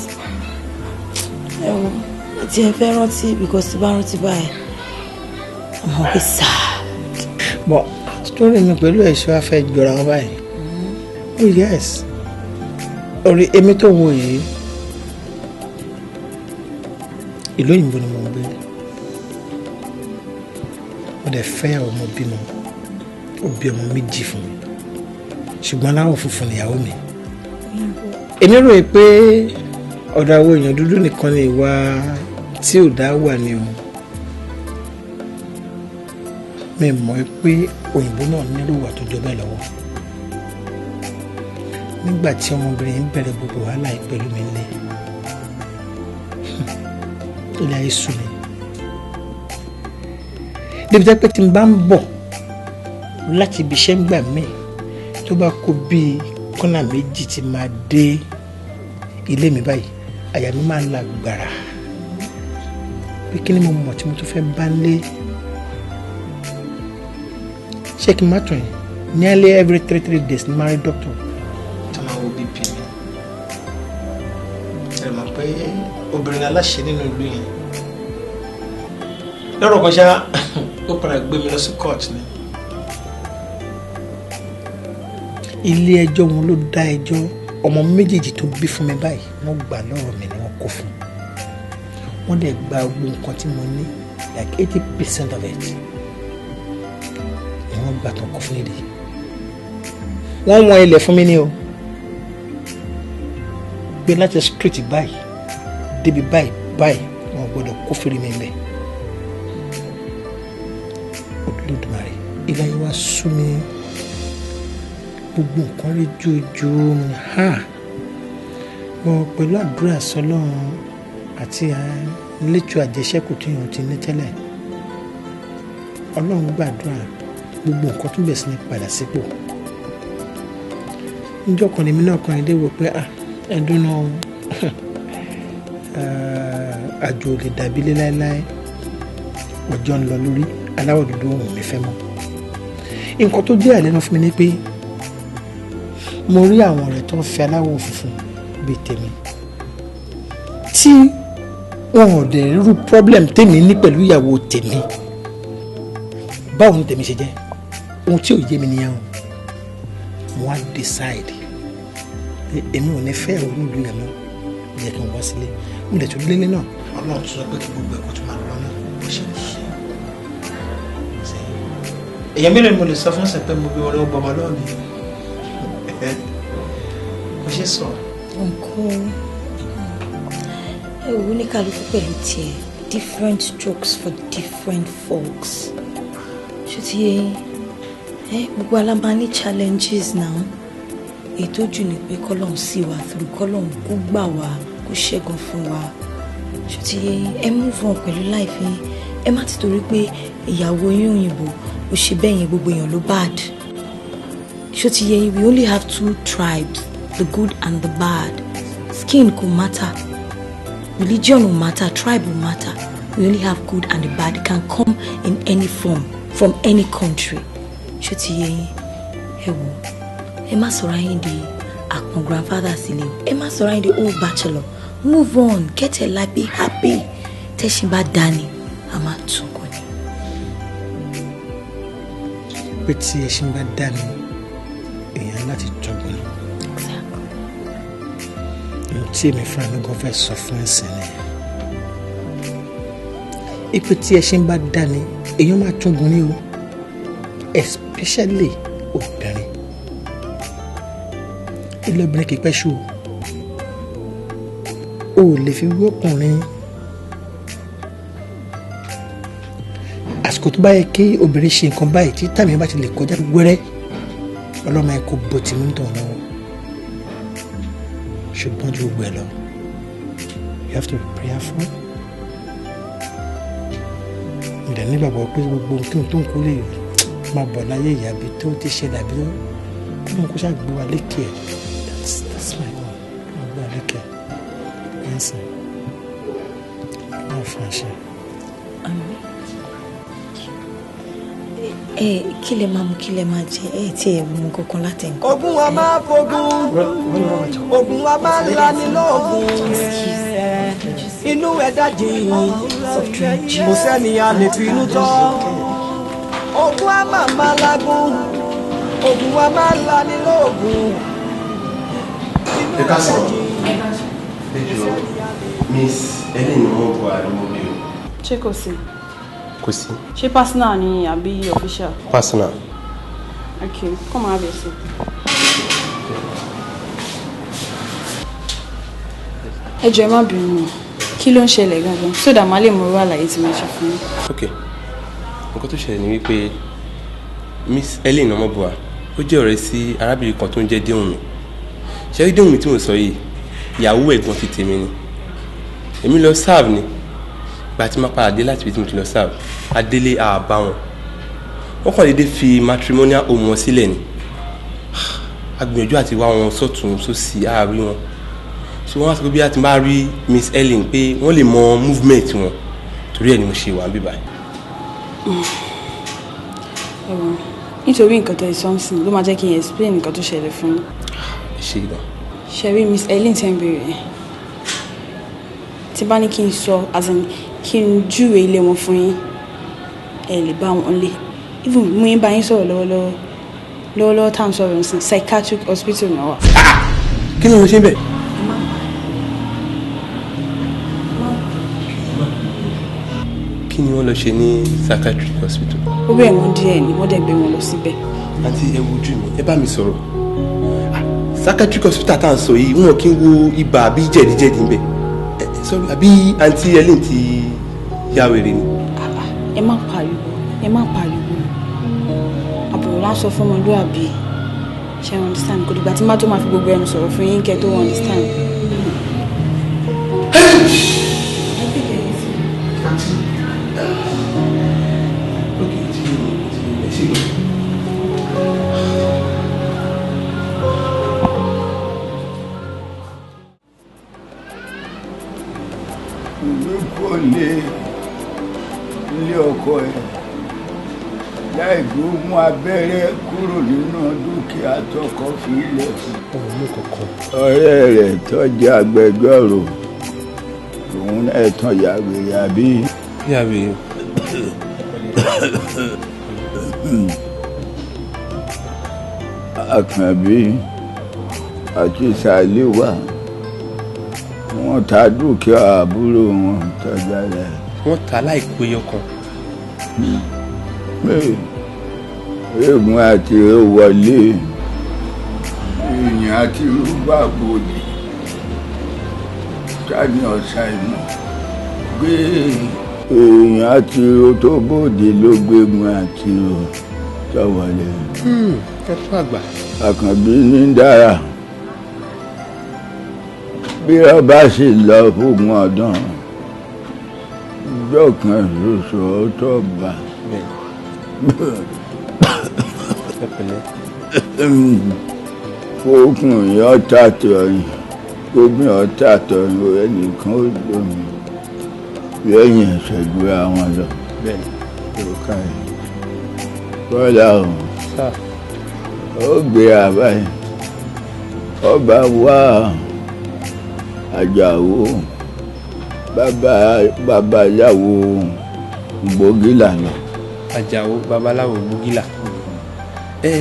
Ẹ wo, tí ẹ fẹ́ rántí because tí bá rántí báyìí, I'm always sad. But story mi pẹ̀lú ẹ̀ṣọ́ afẹ́ jọra wọn báyìí. Oh yes. Orí èmi tó ń wo yìí, ìlú òyìnbó ni mo ń gbé. Mo dẹ̀ fẹ́yàwó, mo bímọ. Ó bí ọmọ méjì fún mi. Ṣùgbọ́n aláwọ̀ funfun nìyàwó mi. Èmi rò pé ọ̀dọ̀ àwọn èèyàn dúdú nìkan ni ìwà tí ò dá wà ní o. Mi mọ̀ pé òyìnbó náà nílò ìwà tó jọ bẹ́ẹ̀ lọ́wọ́. Nígbà tí ọmọbìnrin yìí bẹ̀rẹ̀ gbogbo wàhálà yìí pẹ̀lú mi nílé, ilé ayé sú mi. Débi tẹ́ pé tí n bá ń bọ̀ láti ibi iṣẹ́ ń gbà mí, tó bá kó bíi kọ́nà méjì tí máa dé ilé mi báyìí, àyà mi máa ń la gbàrà pé kí ni mo mọ̀ tí mo tún fẹ́ bá lé. Ṣé kí n má tún yín, nearly every 3 days ní máa rí doctor tó máa wo BP mi. Ẹ mọ̀ pé obìnrin aláṣẹ nínú ìlú yẹn lọ́rọ̀ kan ṣá, ó padà gbé mi lọ sí court ni. Ilé ẹjọ́ wọn ló dá ẹjọ́. Ọmọ méjèèjì tó bí fún mi báyìí, wọ́n gbà lọ́rọ̀ mi ni wọ́n kó fún. Wọ́n dẹ̀ gba gbogbo nǹkan tí mo ní, like 80% of it ni wọ́n gbà tán kó fún lédè. Wọ́n wọ́n ilẹ̀ fún mi ní o pé láti street báyìí débi báyìí báyìí, wọ́n gbọ́dọ̀ kó fèrè mi bẹ́ẹ̀. Olódùmarè, ilé ayé wa sú mi, gbogbo nǹkan rí jójó ha bọ. Pẹ̀lú àdúrà sọlọ́run àti létò àjẹsẹ́kù tí yàn ti ní tẹ́lẹ̀, Ọlọ́run gbàdúrà, gbogbo nǹkan tún bẹ̀ sí ní padà sípò. Níjọ́ kan lèmi náà kan ilé wò pé ẹdún náà, àjò lè dàbí lé láéláé. Ọjọ́ ń lọ lórí, aláwọ̀ dúdú òun mi fẹ́ mọ́. Nǹkan tó jẹ́ àlẹ́nu fún mi ni pé mo rí àwọn ọ̀rẹ́ tó ń fẹ́ aláwọ̀ funfun bíi tèmi tí wọn ò dẹ̀ rírú problem tèmi ní pẹ̀lú ìyàwó tèmi. Báwo ni tèmi ṣe jẹ́? Ohun tí ò yé mi nìyẹn o. Mo wá decide pé èmi ò ní fẹ́ ìyàwó nílùú yẹn mọ́, jẹ́ kí n wá sílé. Mo dẹ̀ tún délé náà, Ọlọ́run tún sọ pé kí gbogbo ẹ̀kọ́ tó máa lọ náà bó ṣe ń ṣe. Èèyàn mélòó ni mo lè sọ fún ṣe pé mo bí wọn lọ́wọ́ gbọmọ lọ́wọ́ mi? Kò ṣe sọ. Uncle, ẹ wò ó, ní kálukú pẹ̀lú tiẹ̀, different strokes for different folks. Ṣé ti yé yín? Ẹ gbogbo ala máa ní challenges now. Ètò jù ni pé kọ́lọ́hún sí wa through, kọ́lọ́hún kó gbà wá, kó ṣẹ́gun fún wa. Ṣé ti yé yín? Ẹ move on pẹ̀lú life yín. Ẹ má ti torí pé ìyàwó yín òyìnbó ó ṣe bẹ́ẹ̀ yẹn, gbogbo èèyàn ló bad. Ṣé ti yé yín? We only have two tribes, the good and the bad. Skin kò matter, religion will matter, tribe will matter. We only have good and the bad. It can come in any form, from any country. Ṣé ti yé yín? Ẹ wò, ẹ má sọ̀rọ̀ ayé di àpọ̀n grandfather sílẹ̀ o. Ẹ má sọ̀rọ̀ ayé di old bachelor. Move on, get a life, be happy. Tẹ́sí bá dání, a máa tún kọ́ ni. Pé tí ẹṣin bá dání, èèyàn láti tọgbọ́n ni. Ohun tí èmi fúnra mi gan fẹ́ sọ fún ẹ̀sìn ni ipe tí ẹṣin bá dání, èèyàn máa tún gun ní o, especially obìnrin. Ilé obìnrin kì í pẹ́ ṣú o. Ò lè fi wí ọkùnrin. Àsìkò tó bá yẹ kí obìnrin ṣe nǹkan báyìí, tí tàmí bá ti lè kọjá wẹ́rẹ́, ọlọ́mọ ẹ kò bó ti mú tàn lọ́wọ́. Ṣùgbọ́n ju gbogbo ẹ lọ, you have to be prayerful. Ǹdẹ̀ nígbàgbọ́ pé gbogbo ohun tó ń kó lè máa bọ̀ láyé ìyá bí tó ti ṣẹlẹ̀ àbí tó ń kó ṣàgbé wa lékè ẹ̀. That's my own. Máa gbé wa lékè ẹ̀ ẹ̀ ń sìn náà fún àṣẹ. Ẹ kí lẹ máa mú, kí lẹ máa jẹ? Ẹ tí ẹ mú kankan láti nǹkan. Ogun wa máa fogun, ogun wa máa lani lóògùn. Inú ẹ̀ dájì, kò sẹ́ni a lè fi inú tọ́. Ogun wa máa máa lagun, ogun wa máa lani lóògùn. Ẹ ká sọ̀rọ̀. Ẹ jọ̀ọ́, Miss Ellen wọ́n bọ̀ àdúgbò mi o. Ṣé kò sí? Kò sí. Ṣé personal ni àbí official? Personal. Okay, come and have your seat. Ẹ jọ̀ọ́, ẹ má bínú o. Kí ló ń ṣẹlẹ̀ gangan? So that màá lè mọ irú àlàyé tí màá ṣe fún yín. Ok, nǹkan tó ṣẹlẹ̀ ni wípé Miss Ellen Ọmọbùwà, ó jẹ́ ọ̀rẹ́ sí arábìnrin kan tó ń jẹ́ Déhùnmi. Ṣé rí Déhùnmi tí mo sọ yìí, ìyàwó ẹ̀gbọ́n ti tèmi ni. Èmi lọ serve ni. Ìgbà tí máa padà dé láti ibi tí mo ti lọ serve, adélé àbá wọn, wọ́n kàn déédéé fi matrimonial home wọn sílẹ̀ ni. A gbìyànjú àti wá wọn sọ́tún sósì, àárí wọn. So wọ́n wá sọ pé bí a ti bá rí Miss Ellen, pé wọ́n lè mọ movement wọn. Torí ẹ̀ ni mo ṣe wà níbí báyìí. Ẹ̀wọ̀n, nítorí nǹkan tó ẹ sọ ń sìn ló máa jẹ́ kí n explain nǹkan tó ṣẹlẹ̀ fún yín. Ẹ ṣe gan. Ṣe rí Miss Ellen tẹ́ ń béèrè yẹn, tí bá ní kí n sọ, as in kí n júwe ilé wọn fún yín, ẹ lè bá wọn lé. Even mú yín bá yín sọ̀rọ̀ lọ́wọ́lọ́wọ́ lọ́wọ́lọ́wọ́ tá à ń sọ̀rọ̀ nísìn, psychiatric hospital náà wà. Kí ni mo ṣe ń bẹ̀? Kí ni wọ́n lọ ṣe ní psychiatric hospital? Ó bẹ̀rẹ̀ wọn díẹ̀ ni wọ́n dẹ̀ gbé wọn lọ síbẹ̀. Àǹtí, ẹ wojú mi, ẹ bá mi sọ̀rọ̀. Psychiatric hospital tá à ń sọ yìí, wọn kì í wo ibà àbí jẹ̀díjẹ̀dí ńbẹ̀. Ẹ sorry, àbí àǹtí Ellen ti ya wèrè ni? Ẹ má pariwo, ẹ má pariwo. Àbùrò lásán fún ọmọlúwàbí, ṣe you understand? Kò dìgbà tí má tó máa fi gbogbo ẹnu sọ̀rọ̀ fún yín kẹ́ tó understand. Àǹtí, ok, ti ẹ ṣe gan. Ìlú kò lè ilé ọkọ ẹ̀ láì gbó mú abẹ́rẹ́ kúrò nínú dúkìá tọkọ fi lẹ̀ fún. Ọ̀hún mú kankan. Ọ̀rẹ́ rẹ̀ tó jẹ́ agbẹjọ́rò, òun náà tán ya wèrè àbí. Ya wèrè. Àkànbí àti Sàlíwà, wọ́n ta dúkìá àbúrò wọn tọ́jà rẹ̀. Wọ́n ta láìpé ọkàn. Eégún àti wọlé, ìyìn àti rúgbà bòdì, tani ọ̀sà ìmọ̀ gbé èèyàn àti tó bòdì ló gbégun àti tọwọlé. Ẹ kú àgbà. Àkànbí ní dára bí ọba sì lọ fógun ọdún, ọjọ́ kan ṣoṣo tó bá. Ẹ pẹ̀lẹ́. Fókùn ọ̀tá tọ̀yìn, gómìnà ọ̀tá tọ̀yìn, ẹnìkan ó lómi lẹ́yìn ẹ̀sẹ̀ ju àwọn lọ. Bẹ́ẹ̀ni. Ó ká yìí bọ́lá o, ó gbé àbáyé ọba wá Àjàó bàbá babaláwo gbòógìlà lọ. Àjàó babaláwo gbòógìlà, ẹ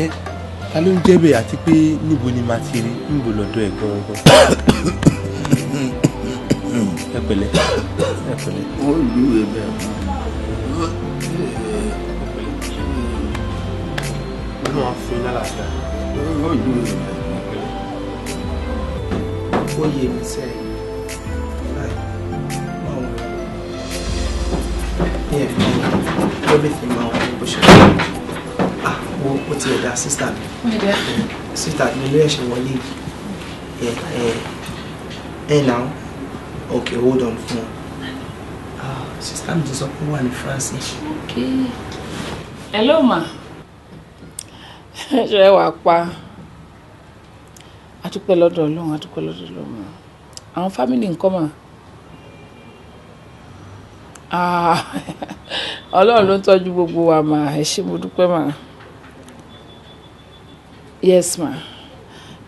ta ló ń jẹ́ bẹ́ẹ̀, àti pé níbo ni màá ti rí, níbo lọ́dọ̀ ẹ̀ gan-an? Ẹ pẹ̀lẹ́, ẹ pẹ̀lẹ́. Ó lù ú bẹ́ẹ̀ fún Ọlọ́run á fún yín lálàáfíà. Ó lù ú bẹ́ẹ̀. Ó yé mi sẹ́ láì máa wọ̀ ní ẹ̀fọ́ everything máa wọ̀ bó ṣe. Ah, wo, ó ti ẹ̀dá sister mi, sister mi ló ẹ̀ṣẹ̀ wọlé ẹ̀ ẹ̀ ẹ̀ now. Okay, hold on fún ọ. Ah, sister mi ti sọ pé ó wà ní France. Okay. Hello ma. Ṣé ẹ wàá pa? Adúpẹ́ lọ́dọ̀ Ọlọ́run, adúpẹ́ lọ́dọ̀ Ọlọ́run. Àwọn family ńkọ́ mà? Ah, Ọlọ́run ló ń tọ́jú gbogbo wa mà, ẹ ṣé mo dúpẹ́ mà. Yes ma.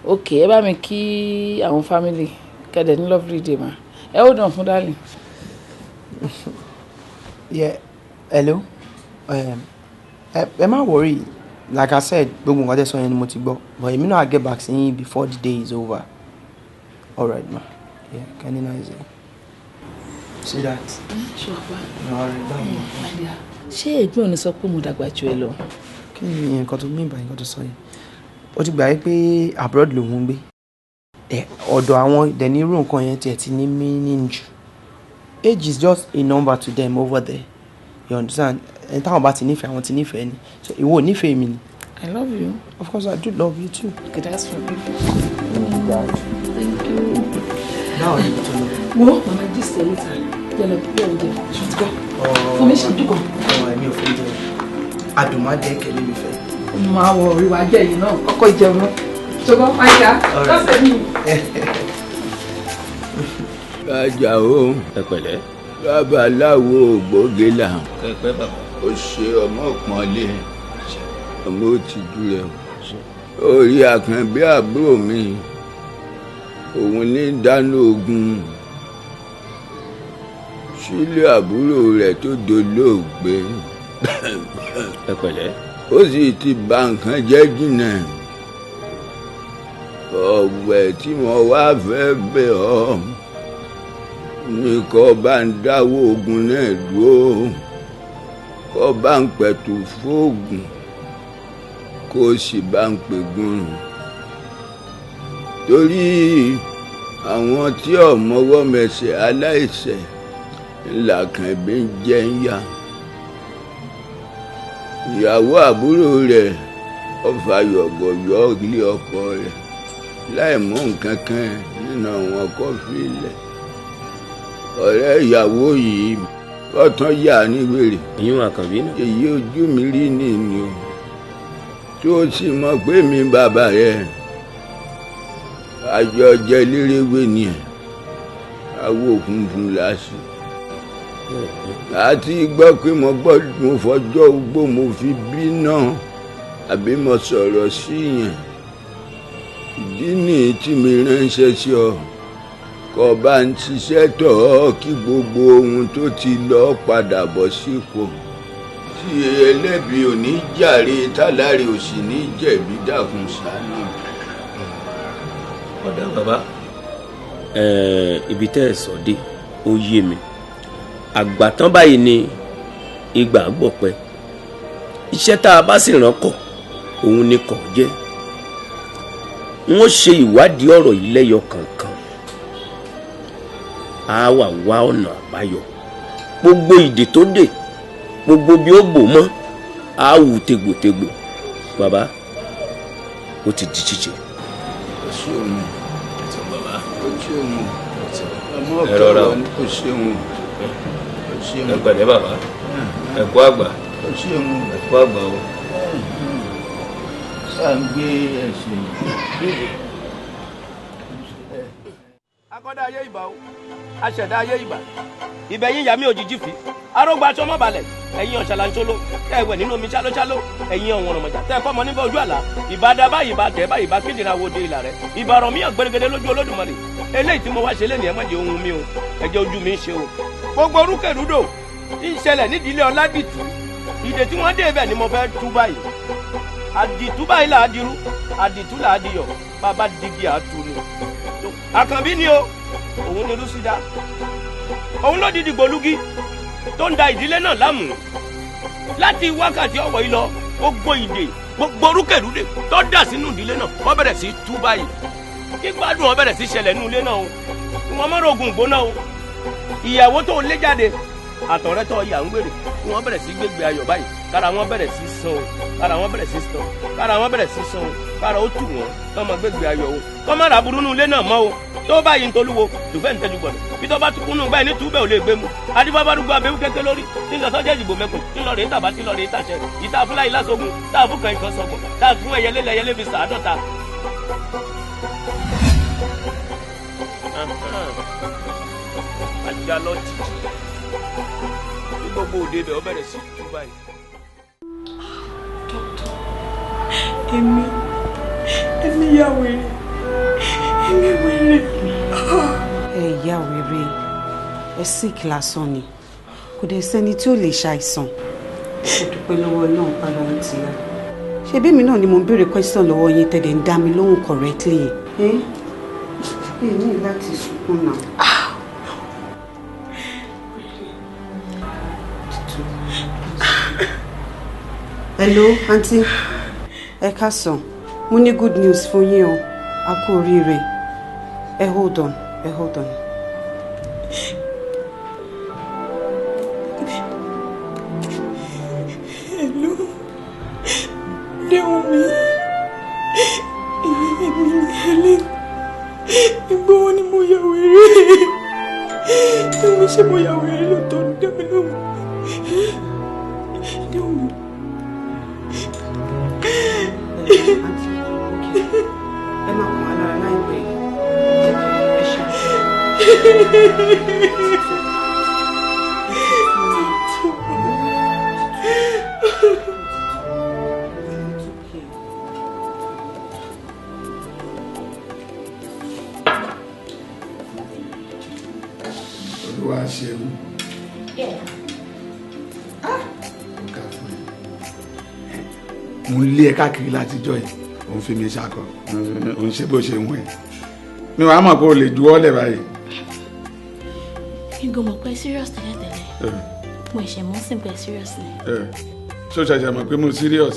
Ok, ẹ bá mi kí àwọn family kẹ́dẹ̀ ní lovely day ma. Ẹ ó dàn fún darling. Yeah, hello. Ẹ má worry, like I said, gbogbo nǹkan tẹ́ sọ yẹn ni mo ti gbọ́, but èmi náà, I get back sí yín before the day is over. Alright ma, yeah, can you nice day. See that? Ṣé wàá pa? Alright, báwo? My dear, ṣé ẹ̀gbọ́n ò ní sọ pé mo dàgbà jù ẹ lọ? Kí ni nǹkan tó mean by nǹkan tó sọ yẹn? Ó ti gbà yí pé abroad lòun ń gbé. Ẹ ọ̀dọ̀ àwọn dẹ̀ ní irú nǹkan yẹn tiẹ̀ ti ní meaning jù. Age is just a number to them over there. You understand? Ẹni táwọn bá ti nífẹ̀ẹ́, àwọn ti nífẹ̀ẹ́ ni. So ìwọ ò nífẹ̀ẹ́ mi ni? I love you. Of course I do love you too. Okay, that's for me. Thank you. Báwo ni tó lọ? Wo màmá gist ẹ later. Jẹ́ lọ bí oúnjẹ. Ṣùtúkọ́. Fún mi ṣe dúkọ̀. Ọ̀, èmi ò fún jẹ. Adùnmájẹ́ kẹ́lẹ́ mi fẹ́. Máa wọ orí wa jẹ́ yìí náà, kọ́kọ́ jẹun náà. Ṣùgbọ́n máa lọ́sẹ̀ mi. Àjàó. Ẹ pẹ̀lẹ́. Babaláwo ògbógélà. Ẹ pẹ́ bàbá. Ó ṣe ọmọ pọ́nlé, ọmọ ó ti jú rẹ o. Orí Àkànbí àbúrò mi, òun ní dáná ogun sílé àbúrò rẹ̀ tó dolóògbé. Ẹ pẹ̀lẹ́. Ó sì ti bà nǹkan jẹ́ jìnnà. Ọ̀wẹ̀ tí mo wá fẹ́ bẹ̀ ọ́ ní kó bá ń dáwọ́ ogun náà dúró, kó bá ń pẹ̀tù fóògùn, kó sì bá ń pègùn, torí àwọn tí ò mọwọ́ mẹsẹ̀, aláìṣẹ̀ ńlá Kànbí ń jẹ́ ń yá. Ìyàwó àbúrò rẹ̀ ó fa yọ̀gọ̀yọ̀ ilé ọkọ rẹ̀ láì mú nǹkan kan nínú àwọn kọfí lẹ̀. Ọ̀rẹ́ ìyàwó yìí ọ̀tán yà ní wèrè. Ìyún Àkànbí náà. Èyí ojú mi rí nìyí o, tó sì mọ̀ pé mi bàbá rẹ̀ àjọ jẹ lérewé ni ẹ̀ awo funfun làásì àti gbọ́ pé mo gbọ́ mo fọjọ́ ogbó mo fi bí náà àbí mo sọ̀rọ̀ sí yẹn. Ìdí nìyí tí mi ránṣẹ́ sí ọ, kó bá ń ṣiṣẹ́ tọ̀ ọ́ kí gbogbo ohun tó ti lọ padà bọ̀ sípò, tí ẹlẹ́bi ò ní jàre, táláre ò sì ní jẹ̀bi. Dákun, ṣàánú. Ọ̀dà bàbá, ibi tẹ́ ẹ sọ dé ó yé mi. Àgbàtán báyìí ni ìgbà gbọ̀pẹ́. Iṣẹ́ tá a bá sì rán kọ̀, òun ni kọ̀ jẹ́. N ó ṣe ìwádìí ọ̀rọ̀ yìí lẹ́yọ kọ̀ọ̀kan, á wà wá ọ̀nà àbáyọ. Gbogbo ìdè tó dè, gbogbo bí ó bò mọ́, á wù tegbòtegbò. Bàbá, ó ti di ṣíṣe. Ó ṣeun, ó ṣeun, ọmọ. Ẹ rọra o. Ó ṣeun, ó ṣeun. Ẹ pẹ̀lẹ́ bàbá, ẹ kú àgbà. Ó ṣeun. Ẹ kú àgbà o. Sáà ń gbé ẹsẹ̀ yìí. Akọ́dá ayé, ìbà o. Aṣẹ̀dá ayé, ìbà. Ìbẹ̀yìn ìyá mi òjijì fi arógbó aṣọ mọ́ balẹ̀. Ẹ̀yin ọ̀ṣàlànṣolo tẹ́ ẹ wẹ̀ nínú omi ṣálóṣáló, ẹ̀yin ọ̀wọ̀n rọ̀mọ̀jà tẹ́ ẹ kọ́ mọ níbẹ̀ ojú àlá, ìbá dá báyìí, ìbá tẹ̀ báyìí, ìbá kíndìnrín àwòdì ìlà rẹ̀, ìbá ọ̀rọ̀ míyàn gbẹrẹgẹdẹ lójú Olódùmarè. Eléyìí tí mo wá ṣe lé ní, ẹ má jẹ́ ohun mi o, ẹ jẹ́ ojú mi ń ṣe o. Gbogbo orúkèrúdò tí ń ṣẹlẹ̀ nídìílé Ọládìtú, ìdè tí wọ́n dé ibẹ̀ ni mo fẹ́ tú báyìí. Àdìtú báyìí là á dirú, àdìtú là á diyọ̀, bàbá digi àtú ni. Àkànbí ni o, òun ni Rúsídà, òun ló di dìgbòlugi tó ń da ìdílé náà láàmú. Láti wákàtí ọ̀wọ̀ yìí lọ, gbogbo ìdè, gbogbo orúkèrúdè tó dà sínú ìdílé náà, wọ́n bẹ̀rẹ̀ sí tú báyìí, kí gbádùn wọn bẹ̀rẹ̀ sí ṣẹlẹ̀ nínú ilé náà o. Ìwọ̀n mọ́rọ̀ ogun gbóná o. Ìyàwó tó lé jáde àtọ̀rẹ́ tó yà ń wèrè, kí wọ́n bẹ̀rẹ̀ sí gbégbé ayọ̀ báyìí, kára wọn bẹ̀rẹ̀ sí san o, kára wọn bẹ̀rẹ̀ sí san, kára wọn bẹ̀rẹ̀ sí san o, kára ó tù wọ́n, kọ́ máa gbégbé ayọ̀ o, kọ́ má ra burú nínú ilé náà mọ́ o. Tó báyìí ń tolúwo tùfẹ́ ń tẹ́jú gbọ̀dọ̀ bí tó bá tún kúnnú báyìí ní túbẹ̀ ò lè gbé mu. Adébábárúgbó abẹ́wú kéké lórí tí ń lọ sọ́jà ìdìbò mẹ́kùn tí ń lọ rèé tàbá tí ń lọ rèé tàṣẹ ìta fúláyìí lásogún tá a fún kan ìkan sọgbọ̀n tá a fún ẹyẹlé lẹyẹlé fi sàádọ́ta. Ajá lọ tì Gbogbo òde ibẹ̀ ó bẹ̀rẹ̀ sí tú báyìí. Dókítà, èmi yà wèrè, èmi wèrè. Ẹ yà wèrè, ẹ sick lásán ni, kò dẹ̀ sẹ́ni tí ò lè ṣàìsàn. Mo dúpẹ́ lọ́wọ́ Ọlọ́run para ń ti yá. Ṣé bí mi náà ni mo ń béèrè question lọ́wọ́ yín tẹ̀lé ń dá mi lóhùn correctly? Ẹ ní láti sunkún náà. Hello, aunty. Ẹ káàsán. Mo ní good news fún yín o. A kú oríire. Ẹ hold on, ẹ hold on. Hello, Déwùmí. Èmi ni Helen. Ìgbà wo ni mo ya wèrè? Èmi ṣé mo ya wèrè lóòótọ́ ní dá mi lóhùn. Déwùmí. Ẹ máa kàn án lára láìpẹ́. Ẹ ṣe. Olúwa ṣeun. Ọ̀gá fún ẹ. Mo ń lé ẹ káàkiri látijọ́ yìí, ò ń fi mi ṣakọ, ò ń ṣe bó ṣe ń wẹ̀. Mi wàá mọ̀ pé o lè ju ọ́ lẹ̀ báyìí. Mi kò mọ̀ pé serious tẹ́lẹ̀tẹ́lẹ̀. Mo ṣẹ̀ mọ́ sí pé serious ni. Ṣó ṣẹ̀ṣẹ̀ mọ̀ pé mo serious?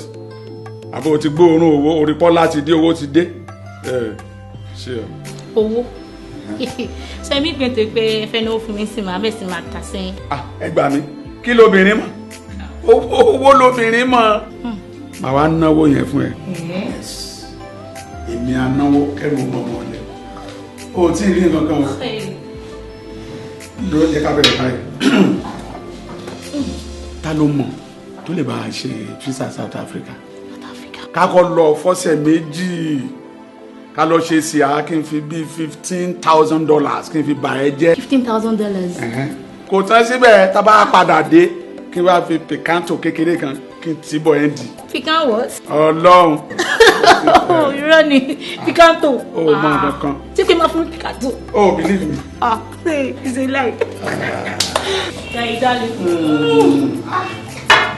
Àbó o ti gbóòórùn owó, orí pọ́lá ti dé, owó ti dé. Ṣé o? Owó. Ṣé mi pè tó pé ẹ fẹ́ náwó fún mi sí màá bẹ̀ sí máa kà sí. Ẹ gbà mí, kí lobìnrin mọ̀? Owó lobìnrin mọ̀. Màá wá náwó yẹn fún ẹ. Èmi ànáwó kẹrù ọmọ ọlẹ. O ò tí ì rí nǹkan kan o. Dúró jẹ́ ká bẹ̀rẹ̀ báyìí. Ta ló mọ̀ tó lè bá a ṣe visa South Africa? Ká kọ́ lọ fọ́sẹ̀ méjì, ká lọ ṣe sí a kí n fi bíi $15,000 kí n fi bà ẹ́ jẹ́. $15,000. Kò tán síbẹ̀, tá a bá padà dé kí n wá fi picanto kékeré kan kí n tì bọ̀ ẹ́ dì. Pican what? Ọlọ́run. Irọ́ ni picanto. O ò mọ nǹkan kan. Ṣé pé máa fún mi picanto? O ò believe me. Ah, say it's a lie. Jai darling.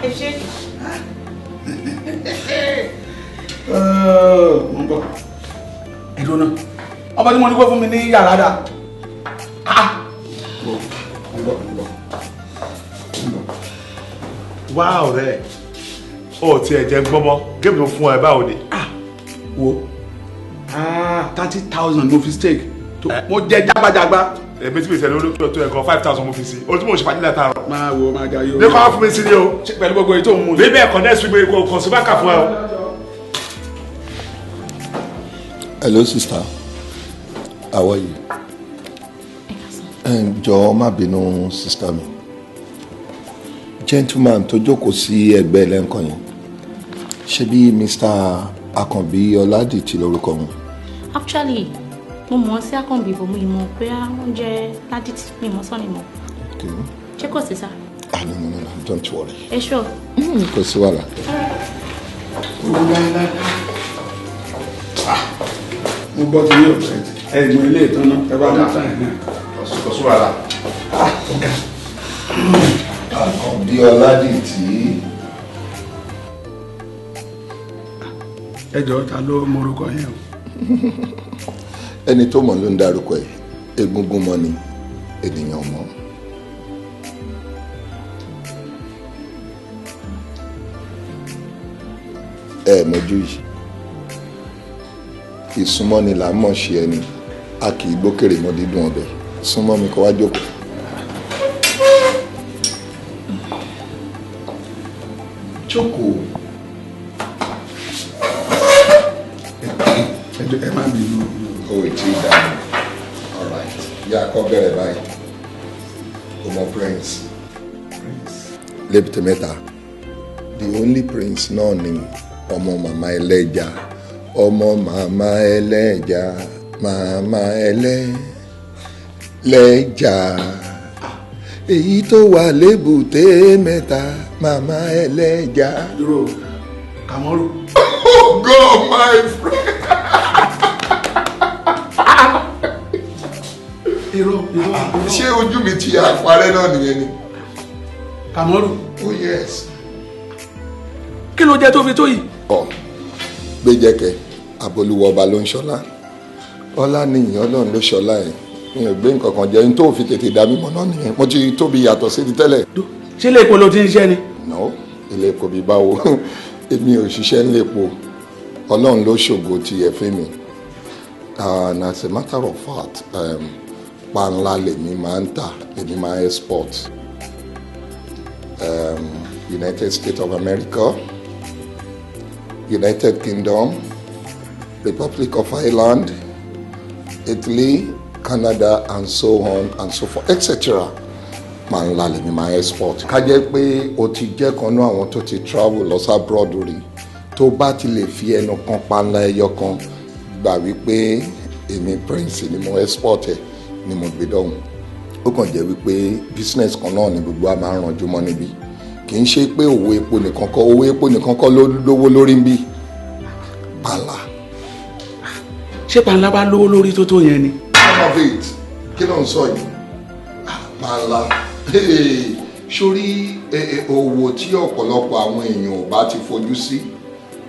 Ẹ ṣé. Mo ń bọ̀. Ẹ̀dùn náà. Ọmọ tí mo ní kó fún mi ní yàrá dà. Mo ń bọ̀, mo ń bọ̀. Wá ọ̀rẹ́ ò tiẹ̀ jẹ́ gbọ́mọ géèmù tó fún ẹ báwo ni. Wo 30,000 mo fi stake mo jẹ jágbajàgba. Èmi tí mi sẹ́ni olókè tó ẹ̀kan 5,000 mo fi sí o tí mo ṣe fàájì látàárọ̀. Máa wo máa ga yóò. Ní kọ́ fún mi sí ni o. Pẹ̀lú gbogbo èyí tó ń mú ni. Bíbẹ̀ ẹ̀kọ́ next week kò kàn sí bákà fún ẹ o. Hello sister, how are you? Jọ̀ọ́ má bínú sister mi. Gentleman tó jókòó sí ẹ̀gbẹ́ lẹ́ǹkan yẹn, ṣé bí Mr. Akànbí Ọládìtì lórúkọ wọn? Actually, mo mọ̀ ọ́ sí Akànbí bò mo ìmọ̀ pé oúnjẹ Ládìtì mi mọ̀ sọ́ni mọ̀. Okay. Ṣé kò sí sá? Ah, no, no, no, no, don't worry. Ẹ ṣọ́. Kò sí wàhálà. Owó láíláí. Mo gbọ́ ti ní ọ̀fẹ́ ẹ ìmọ̀ ilé ìtọ́nà ẹ bá dá sáyẹn náà. Kò sí wàhálà. Àkànbí Ọládìtì. Ẹ jọ̀ọ́ ta ló morúkọ yẹn o? Ẹni tó mọ̀ ló ń darúkọ ẹ̀, egungun mọ́ ni ènìyàn mọ́. Ẹ mọ̀jú yìí, ìsúnmọ́ ni là ń mọ̀ ṣe ẹni, a kì í gbókèrè mọ́ dídùn ọbẹ̀. Súnmọ́ mi kó wá jókòó. Jókòó. Ẹ má bínú. O ò tí ì dáhùn. All right. Yá a kọ́ bẹ̀rẹ̀ báyìí. O mọ Prince. Lébùté mẹ́ta. The only prince náà ni ọmọ màmá ẹlẹ́ja. Ọmọ màmá ẹlẹ́ja. Màmá ẹlẹ́ja. Èyí tó wà lébùté mẹ́ta, màmá ẹlẹ́ja. Dúró, Kàmọ́rù. Oh God, my friend. Irọ́, irọ́. Ṣé ojú mi ti àparẹ́ náà nìyẹn ni? Kàmọ́rù. Oh yes. Kí ló jẹ́ tó fi tó yìí? Ọ gbéjẹkẹ, Abolúwọ ọba ló ń ṣọlá. Ọlá nìyẹn, Ọlọ́run ló ṣọlá ẹ̀. Mi ò gbé nǹkan kan jẹ, n tó fi tètè dá mímọ̀ náà nìyẹn. Mo ti tóbi yàtọ̀ sí ti tẹ́lẹ̀. Ṣé ilé epo ló ti ń ṣiṣẹ́ ni? No, ilé epo bíi báwo? Èmi ò ṣiṣẹ́ nílé epo. Ọlọ́run ló ṣògo ti ẹ̀fẹ́ mi. And as a matter of fact, panla lèmi máa ń tà, lèmi máa ń export. United States of America, United Kingdom, Republic of Ireland, Italy, Canada, and so on and so forth, etc. Panla lèmi máa ń export. Ká jẹ́ pé o ti jẹ́ kan náà àwọn tó ti travel lọ sí abroad rí, tó bá ti lè fi ẹnu kan panla ẹyọ kan, gbà wípé èmi Prince ni mo export ẹ̀, ni mo gbé dọ́hùn. Ó kàn jẹ́ wípé business kan náà ni gbogbo a máa ń ranjú mọ́ níbí. Kì í ṣe pé owó epo nìkan kọ́, owó epo nìkan kọ́ ló lówó lórí ń bí. Panla. Ṣé panla bá lówó lórí tó tó yẹn ni? Some of it. Kí ló ń sọ yìí? Panla. Sórí owó tí ọ̀pọ̀lọpọ̀ àwọn èèyàn ò bá ti fojú sí,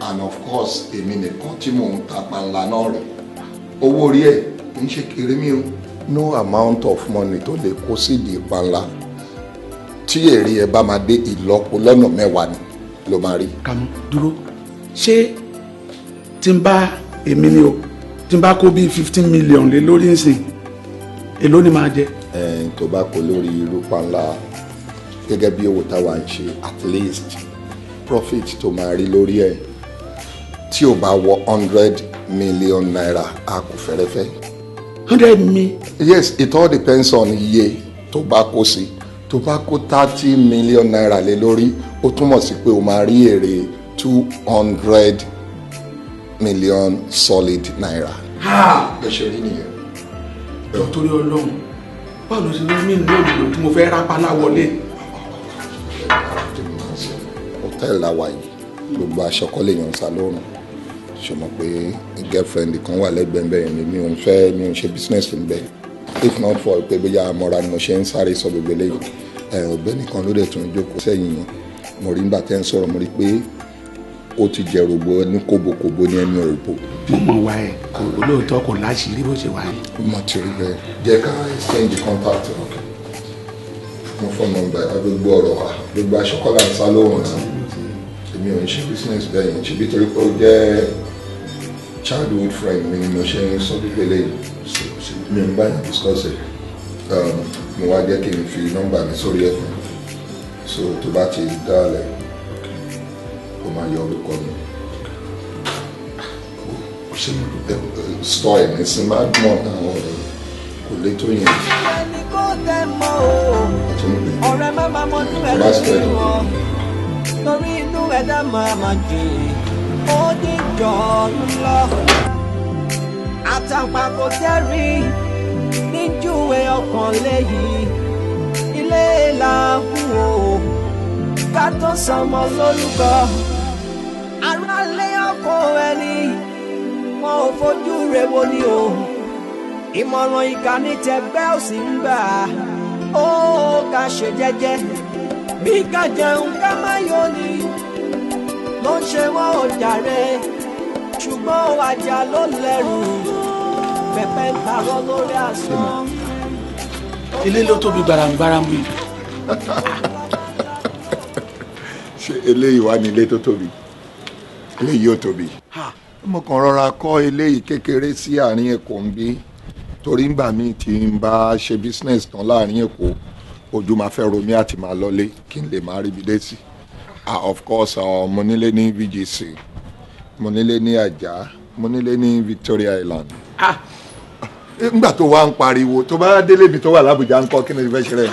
and of course èmi nìkan tí mò ń ta panla náà rè. Owó orí ẹ̀ kì í ṣe kéré mi o. No amount of money tó lè kó sídìí panla tí èrè ẹ bá máa dé ìlọ́po lọ́nà 10 ni ló máa rí. Kàmú, dúró, ṣé tí n bá èmi ni o, tí n bá kó bíi 15 million lé lórí nsìn, èló ni màá jẹ? Ẹn tó bá kó lórí irú panla gẹ́gẹ́ bí owó táwa ń ṣe, at least profit tó máa rí lórí ẹ̀, tí ò bá wọ ₦100 million, a kò fẹ́rẹ́fẹ́. 100 mi. Yes, it all depends on iye tó bá kó sí. Tó bá kó ₦30 million lé lórí, ó túmọ̀ sí pé o máa rí èrè 200 million solid naira. Bó ṣe rí nìyẹn. Jọ, torí Ọlọ́run, báwo ló ṣe ní mí lónìí tí mo fẹ́ rápálá wọlé? Hòtẹ́ẹ̀lì la wà yìí, gbogbo aṣọ kọ́ lè yàn sá lórùn. Ṣe mọ̀ pé girlfriend kan wà lẹ́gbẹ̀ẹ́ bẹ́ẹ̀ ni? Mi ò ń fẹ́, mi ò ń ṣe business ń bẹ́ẹ̀. If not for pé bóyá amọ̀ra ni mo ṣe ń sáré sọ gbogbo eléyìí. Ẹ ọ̀gbẹ́ni kan ló dẹ̀ tún jókòó sẹ́yìn yẹn. Mo rí nígbà tẹ́ ń sọ̀rọ̀, mo rí pé ó ti jẹ rògbò ní kóbókóbó ní ẹnu òbò. Mo mọ̀ wá ẹ̀, kò lóòótọ́, kò láṣìírí bó ṣe wà yẹn. Mo ti rí bẹ́ẹ̀. Jẹ́ ká exchange contact. Mo fọ́ nọ́mbà ẹ̀. Gbogbo ọ̀rọ̀ wa, gbogbo aṣọ kọ́lá ń sá lóhùn náà. Èmi ò ń ṣe business bẹ́ẹ̀ yẹn. Ṣebí torí pé ó jẹ́ childhood friend mi ni mo ṣe ń sọ gbogbo eléyìí. Mi ò ń bá yẹn discuss ẹ̀. Mo wá jẹ́ kí n fi nọ́mbà mi sórí ẹ̀ fún, so tó bá ti dálẹ̀, ó máa yọ orúkọ mi. Ṣé mo dúpẹ́ store ẹ̀ ní sinmi mọ̀ náà, ọ̀rẹ́ kò lè tó yẹn. Ẹni kò tẹ̀ mọ́ o, ọ̀rẹ́ má má mọ́ nú ẹ̀ lórí wọn, torí inú ẹ̀dá máa ma jìn, ó díjọ́ lọ. Àtàǹpàkò tẹ́rì níjúwe ọkàn léyìí, ilé là ń wò ká tó sọmọ lórúkọ. Aráalé ọkọ ẹni wọn ò fojú rẹ̀ wo ni o. Ìmọ̀ràn ìkà ní tẹgbẹ́ ò sì ń gbà ó. Ká ṣe jẹ́jẹ́, bí ká jẹun ká má yọ ni ló ń ṣe wọ́n ò jàre, ṣùgbọ́n àjà ló lẹ́rù, pẹpẹ ń parọ́ lórí asán. Ilé ló tóbi gbarangbara mi. Ṣé eléyìí wá ní ilé tó tóbi? Eléyìí ò tóbi. Mo kàn rọra kọ́ eléyìí kékeré sí àárín Èkó ń bí, torí ńgbà míì tí n bá ṣe business tán láàrin Èkó, ojú máa fẹ́ romí àti máa lọlé, kí n lè máa ríbi dé sí. Ah, of course, mo nílé ní VGC, mo nílé ní Àjà, mo nílé ní Victoria Island. Nígbà tó wá ń pariwo, tó bá délé mi tó wà l'Ábùjá ńkọ́, kí ni o fẹ́ ṣe rẹ̀?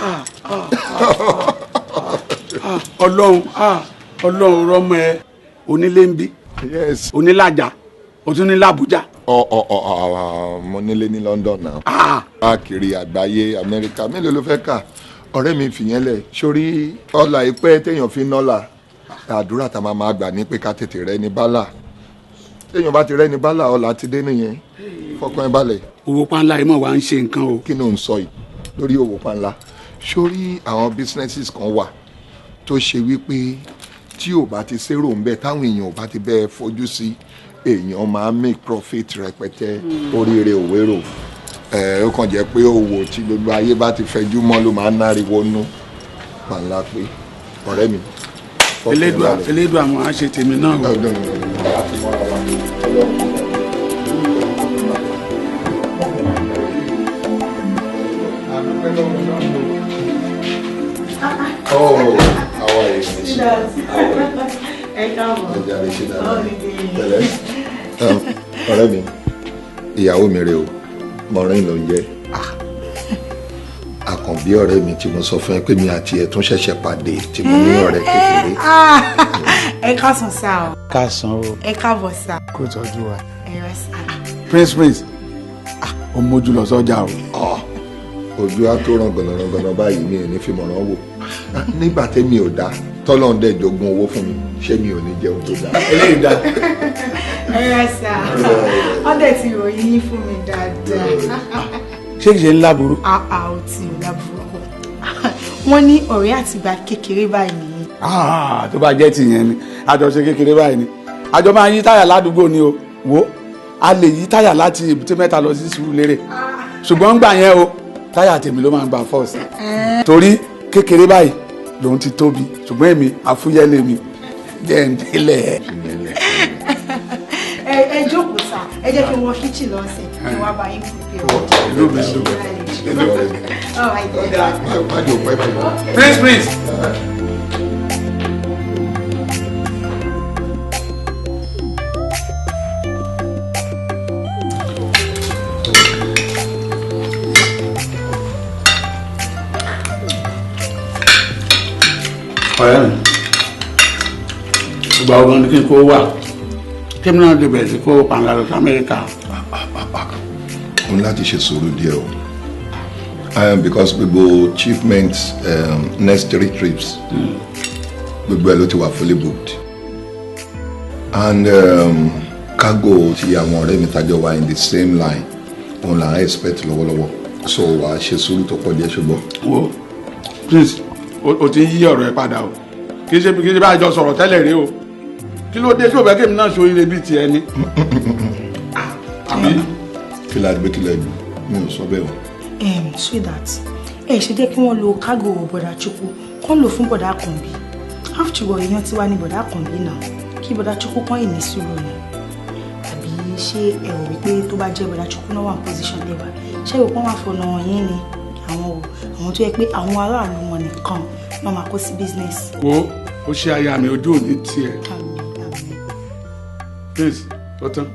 Ọlọ́run, Ọlọ́run, rọmọ ẹ onílé ń bí, onílàjà, o tún ní l'Àbújá. Ọ ọ ọ, mo nílé ní London náà. Káàkiri àgbáyé, Amẹ́ríkà, mélòó ló fẹ́ kà? Ọ̀rẹ́ mi, fìyẹn lẹ̀. Sórí ọ̀la ìpẹ́ téèyàn fi nọ́là, àdúrà tá a máa máa gbà ní pé ká tètè rẹ́ ní bálà. Téèyàn bá ti rẹ́ ní bálà, ọ̀la ti dé nìyẹn. Fọkàn ẹ balẹ̀. Owó páńlá yìí mọ̀ wá ń ṣe nǹkan o. Kí ló ń sọ yìí lórí owó páńlá? Sórí àwọn businesses kan wà tó ṣe wípé tí ò bá ti sérò ń bẹ, táwọn èèyàn ò bá ti bẹ́ẹ̀ fojú sí, èèyàn máa make profit rẹpẹtẹ. Oríire òwérò ẹ, ó kàn jẹ́ pé òwò tí gbogbo ayé bá ti fẹjú mọ́ ló máa ń náriwo nú. Pàǹlà pé ọ̀rẹ́ mi, fọkàn ẹ Elédùà, balẹ̀. Elédùà mọ̀ á ṣe tèmi náà o. Oh, how are you? How are you? Ẹ káàbọ̀. Ẹ jàre, ṣe dáadáa? Pẹ̀lẹ́. Ọ̀rẹ́ mi, ìyàwó mi rè o, Maureen ló ń jẹ́. Àkànbí ọ̀rẹ́ mi tí mo sọ fún ẹ pé mi àti ẹ̀ tún ṣẹ̀ṣẹ̀ pàdé, tí mo ní ọ̀rẹ́ kékeré. Ẹ káàsán sá o. Káàsán o. Ẹ káàbọ̀ sá. Kó tọ́jú wa. Ẹ rẹ sá. Prince, Prince, ó mójú lọ sọ́jà o. Ojú á tó ràn gànàgànà báyìí, mi ò ní fi mọ̀ràn wò. Nígbà tẹ́mi ò dá, tọ́lọ́run dẹ̀ jogún owó fún mi, ṣé mi ò ní jẹun tó dáa? Eléyìí dá. Ẹ rẹ sá. Ọdẹ ti ròyìn yín fún mi dáadáa. Ṣé kìí ṣe ńlá burú? Àà, ò tí ò láburúkọ. Wọ́n ní ọ̀rẹ́ àtìgbà kékeré báyìí nìyí. Ah, tó bá jẹ́ tìyẹn ni, àjọṣe kékeré báyìí ni. Àjọ máa yí táyà ládùúgbò ni o. Wo, a lè yí táyà láti Èbúté Mẹ́ta lọ sí Sùúrùlérè, ṣùgbọ́n ń gbà yẹn o, táyà tèmi ló máa ń gba first, torí kékeré báyìí lòun ti tóbi, ṣùgbọ́n èmi àfúyẹ́ lèmi jẹ́ ń délẹ̀. Ẹ jókòó sá, ẹ jẹ́ kí n wọ kitchen lọ sí kí wọ́n bá yín prepare. Inú mi dùn. All right then. Prince, Prince. Ọ̀rẹ́ mi, ìgbà wo ni kí n kó wà kí mi náà lè bẹ̀rẹ̀ sí kó pàǹdà lọ sí Amẹ́ríkà? O ní láti ṣe sùúrù díẹ̀ o, because gbogbo achievement, next three trips, gbogbo ẹ ló ti wà fully booked, and cargo ti àwọn ọ̀rẹ́ mi tajọ wà in the same line, òun là ń expect lọ́wọ́lọ́wọ́, so wà á ṣe sùúrù tó pọ̀ díẹ̀, ṣùgbọ́n. Wo, Prince, o ti ń yí ọ̀rọ̀ ẹ padà o. Kì í ṣe bá a jọ sọ̀rọ̀ tẹ́lẹ̀ rí o. Kí ló dé tí o bẹ́ kí èmi náà ṣoríire bíi tiẹ̀ ni? Àbí? Kí la gbé, kí la jù? Mi ò sọ bẹ́ẹ̀ o. Sweetheart, ẹ ṣe jẹ́ kí wọ́n lo cargo bọ̀dà Chukwu, kán lò fún bọ̀dà Àkànbí. After all, èèyàn ti wá ní bọ̀dà Àkànbí náà, kí bọ̀dà Chukwu kán yìí ní sùúrù ni. Àbí ṣé ẹ rò wípé tó bá jẹ́ bọ̀dà Chukwu náà wà ní position lẹ́wà, ṣé ìwò pọ́n wà fọ̀nà yín ni? Àwọn o, àwọn tó yẹ pé àwọn aráàlú wọn nìkan náà máa kó sí business. Wo, ó ṣe aya mi, ojú òní tiẹ̀. Prince, ó tán.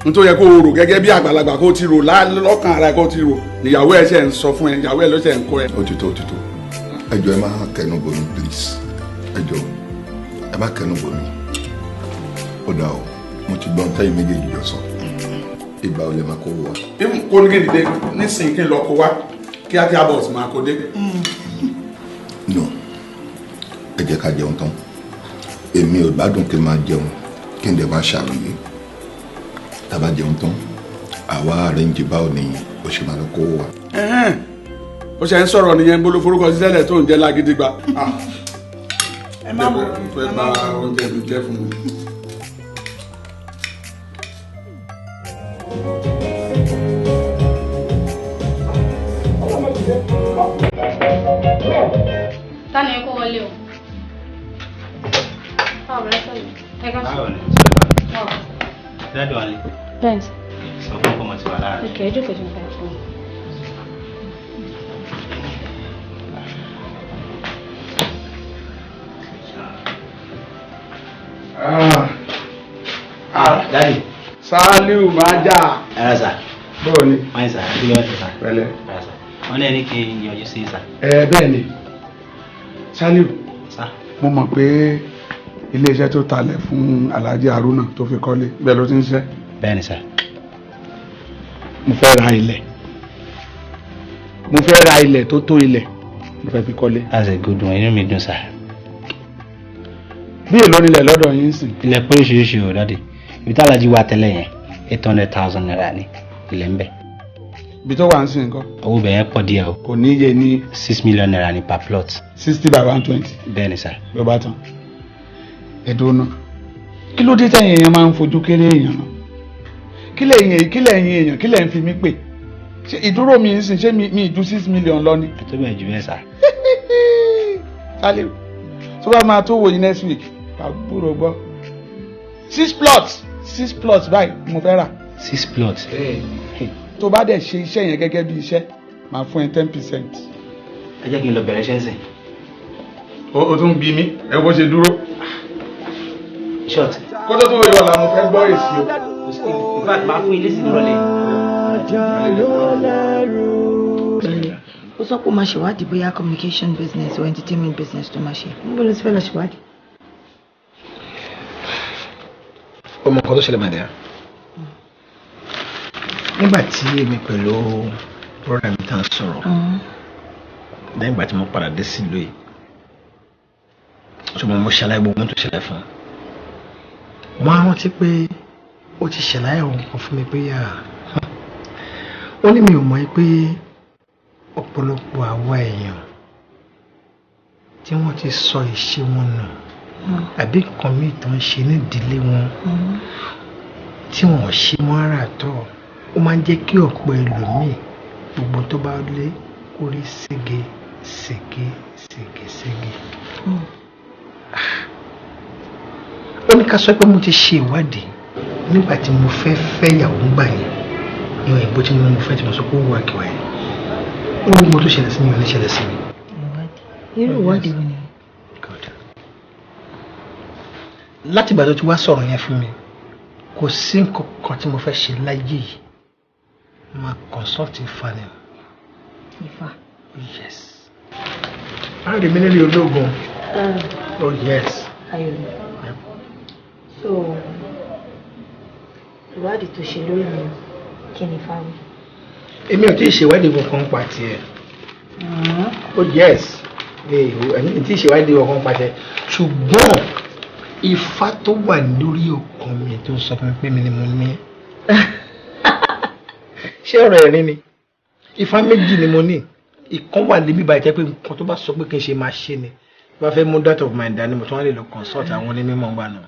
N tó yẹ kó o rò gẹ́gẹ́ bí àgbàlagbà, kó o ti rò lọ́kàn ara ẹ, kó o ti rò níyàwó ẹ ṣe ń sọ fún ẹ, ìyàwó ẹ ló ṣe ń kọ́ ẹ. Ó ti tó, ó ti tó. Ẹ jọ̀ọ́, ẹ má kẹnu bò mí, please. Ẹ jọ̀ọ́, ẹ má kẹnu bò mí. Ó dà o, mo ti gbọ́n tẹ́yìn méjèèjì jọ sọ. Ìgbà ò lè máa kó wa? Even kó ní kí n dìde nísìnyí kí n lọ kó wá kíákíá, bọ̀ sí máa kó dé. No, ẹ jẹ́ ká jẹun tán. Èmi ò gbádùn kí n máa jẹun kí n dẹ̀ máa ṣàròyé. Tá a bá jẹun tán, àwa arrange báwo ni o ṣe máa lọ kó wa. Ẹ̀hẹ́n. Ó ṣe ń sọ̀rọ̀ nìyẹn, bó ló forúkọ sí tẹ́lẹ̀ tó ń jẹ́ lágídígba. Ẹ má wọ̀. Fẹ́ bà oúnjẹ mi jẹ́ fún mi. Tani ẹ kó wọlé o? Báwo rẹ sọ̀rọ̀? Ẹ ká sọ. Báwo ni? Dádùn alẹ́. Bẹ́ẹ̀ni. Sọ fún ọkọ mo ti wà lára. Ok, ẹ jókòó sí nǹkan fún mi. Daddy. Sálíù máa jà. Ẹ̀rọ sà. Báwo ni? Wọ́n sà, kí ló ń ṣe sà? Pẹ̀lẹ́. Ẹ̀rọ sà. Wọ́n ní ẹni kí n yọjú sí sà. Ẹ bẹ́ẹ̀ ni, Sálíù. Sà. Mo mọ̀ pé iléeṣẹ́ tó talẹ̀ fún Alhaji Haruna tó fi kọ́lé, bẹ́ẹ̀ ló ti ń ṣiṣẹ́. Bẹ́ẹ̀ ni sà. Mo fẹ́ ra ilẹ̀. Mo fẹ́ ra ilẹ̀ tó tó ilẹ̀. Mo fẹ́ fi kọ́lé. That's a good one, inú mi dùn sir. Bí èlò nílẹ̀ lọ́dọ̀ yín sìn? Ilẹ̀ pé oríṣiríṣi o daddy. Ibi tí Alhaji wà tẹ́lẹ̀ yẹn, 800,000 naira ni ilẹ̀ ń bẹ̀. Ibi tó wà ń sìn nǹkan? Owó bẹ̀ yẹn pọ̀ díẹ̀ o. Kò ní yé ní. 6 million naira ni per plot. 60 by 120. Bẹ́ẹ̀ni sir. Ló bá tán. Ẹ̀dùn náà. Kí ló dé tẹ̀yìn èèyàn máa ń fojú kéré èèyàn náà? Kí lẹ̀yin èèyàn kí lẹ̀ ń fi mí pè? Ṣé ìdúró mi ń sìn ṣé mi ju 6 million lọ ni? Ẹ tó bẹ́ẹ̀ jù bẹ́ẹ̀ sir. Sálẹ̀ tó bá máa tó wò yín next week, kà gbúrò gbọ́. 6 plots 6 plots báyìí mo fẹ́ rà. 6 plots. Tó bá dẹ̀ ṣe iṣẹ́ yẹn gẹ́gẹ́ bí iṣẹ́, màá fún ẹ 10%. Ẹ jẹ́ kí n lọ bẹ̀rẹ̀ iṣẹ́ sìn. O tún bí mi, ẹ bó ṣe dúró. Short. Kó tó tó yọ ọ̀la mo fẹ́ gbọ́ èsì o. In fact, màá fún ilé sí nírọ̀lẹ́. Ó sọ pé ó máa ṣèwádìí bóyá communication business or entertainment business tó máa ṣe. Níbo ló ti fẹ́ lọ ṣèwádìí? Ó mọ nǹkan tó ṣẹlẹ̀ màdìyà. Nígbà tí èmi pẹ̀lú brọ́dà mi tá à ń sọ̀rọ̀, lẹ́yìn ìgbà tí mo padà dé sílùú yìí, ṣùgbọ́n mo ṣàlàyé gbogbo ohun tó ṣẹlẹ̀ fún un. Mo á rántí pé ó ti ṣàlàyé ohun kan fún mi pé yà ó ní mi ò mọ̀ pé ọ̀pọ̀lọpọ̀ àwa èèyàn tí wọ́n ti sọ ìṣe wọn nù àbí nǹkan míì tó ń ṣe nídìílé wọn tí wọn ò ṣe mọ́ ara àtọ̀, ó máa ń jẹ́ kí ọ̀pọ̀ ẹlòmíì gbogbo tó bá lé kó rí sége sége sége sége. Ó ní ká sọ pé mo ti ṣe ìwádìí nígbà tí mo fẹ́ fẹ́ ìyàwó ń gbà yẹn, ìwọ̀n ìbò tí mo fẹ́ tí mo sọ pé ó wà kíwà yẹn, ó ní gbogbo tó ṣẹlẹ̀ sí mi ò ní ṣẹlẹ̀ sí mi. Irú ìwádìí wo ni? Láti ìgbà tó ti wá sọ̀rọ̀ yẹn fún mi, kò sí nǹkan kan tí mo fẹ́ ṣe láyé yìí, máa consult Ifá ni. Ifá? Yes. A rí mi nílé ológun. Oh yes. Ayọ̀mí. So, ìwádìí tó ṣe lórí mi, kí ni Ifá wí? Èmi ò tí ì ṣèwádìí kankan pa tiẹ̀. Oh yes. Èmi ò tí ì ṣèwádìí kankan pa tiẹ̀. Ṣùgbọ́n Ifá tó wà lórí ọkàn mi tó sọ fún mi pé mi ni mo ní. Ṣé ọ̀rọ̀ ẹ̀rín ni? Ifá méjì ni mo ní. Ìkan wà níbí báyìí jẹ́ pé nǹkan tó bá sọ pé kí n ṣe máa ṣe ni. Bí wọ́n fẹ́ mú that of mind dání, mo tún wá lè lọ consult àwọn onímọ̀ ńgbà náà.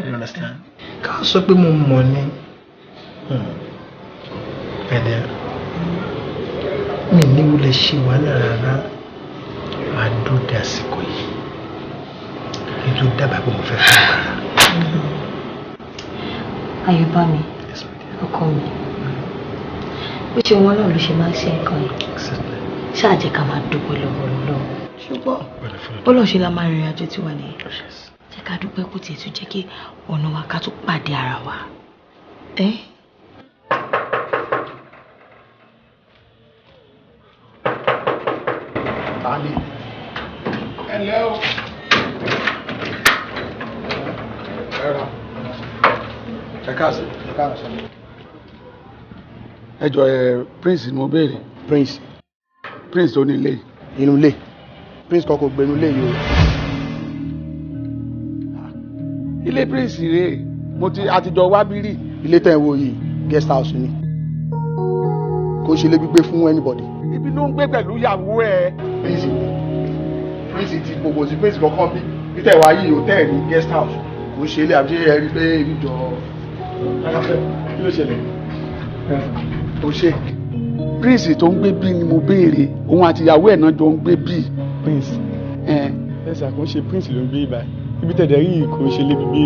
You understand? Ká sọ pé mo mọ̀ ni. Pẹ̀lẹ́, mi ní wúlẹ̀ ṣe wàhálà rárá, máa dúró de àsìkò yìí. Kí n tó dábàá pé mo fẹ́ fẹ́ wàhálà. Ayọ̀bámi, ọkọ mi, bó ṣe wọn náà ló ṣe máa ń ṣe nǹkan yìí. Ṣáà jẹ́ ká máa dúpẹ́ lọ́wọ́ Ọlọ́run. Ṣùgbọ́n bọ́lọ̀ ṣe la máa rìnrìn àjò tiwa nìyẹn. Jẹ́ ká dúpẹ́ kó tiẹ̀ tún jẹ́ kí ọ̀nà wa ká tún pàdé ara wa. Tani. Ẹ ǹlẹ́ o. Ẹ ra. Ẹ káàsán. Ẹ káàsán. Ẹ jọ ẹ Prince ni mo béèrè. Prince. Prince tó ní ilé yìí. Inú ilé. Prince kan kò gbé inú ilé yìí o. Ilé Prince rèé, mo ti àtijọ́ wá bí rí. Ilé tẹ̀ ń wo yìí guest house ni. Kò ṣe ilé gbígbé fún anybody. Ibi ló ń gbé pẹ̀lú ìyàwó ẹ̀. Prince Prince ti gbogbo sí Prince kankan bí. Bí tẹ̀ wá yìí hòtẹ́ẹ̀lì ní guest house. Kò ṣe ilé àbí ẹ rí pé ibi jọ. Kí ló ṣẹlẹ̀? Ó ṣe. Prince tó ń gbé bí ni mo béèrè, òun àti ìyàwó ẹ̀ náà jọ ń gbé bí. Prince. Ẹ ṣàkóso Prince ló ń gbé ibà. Ibi tẹ̀dẹ̀ rí kò ṣe lé gbígbé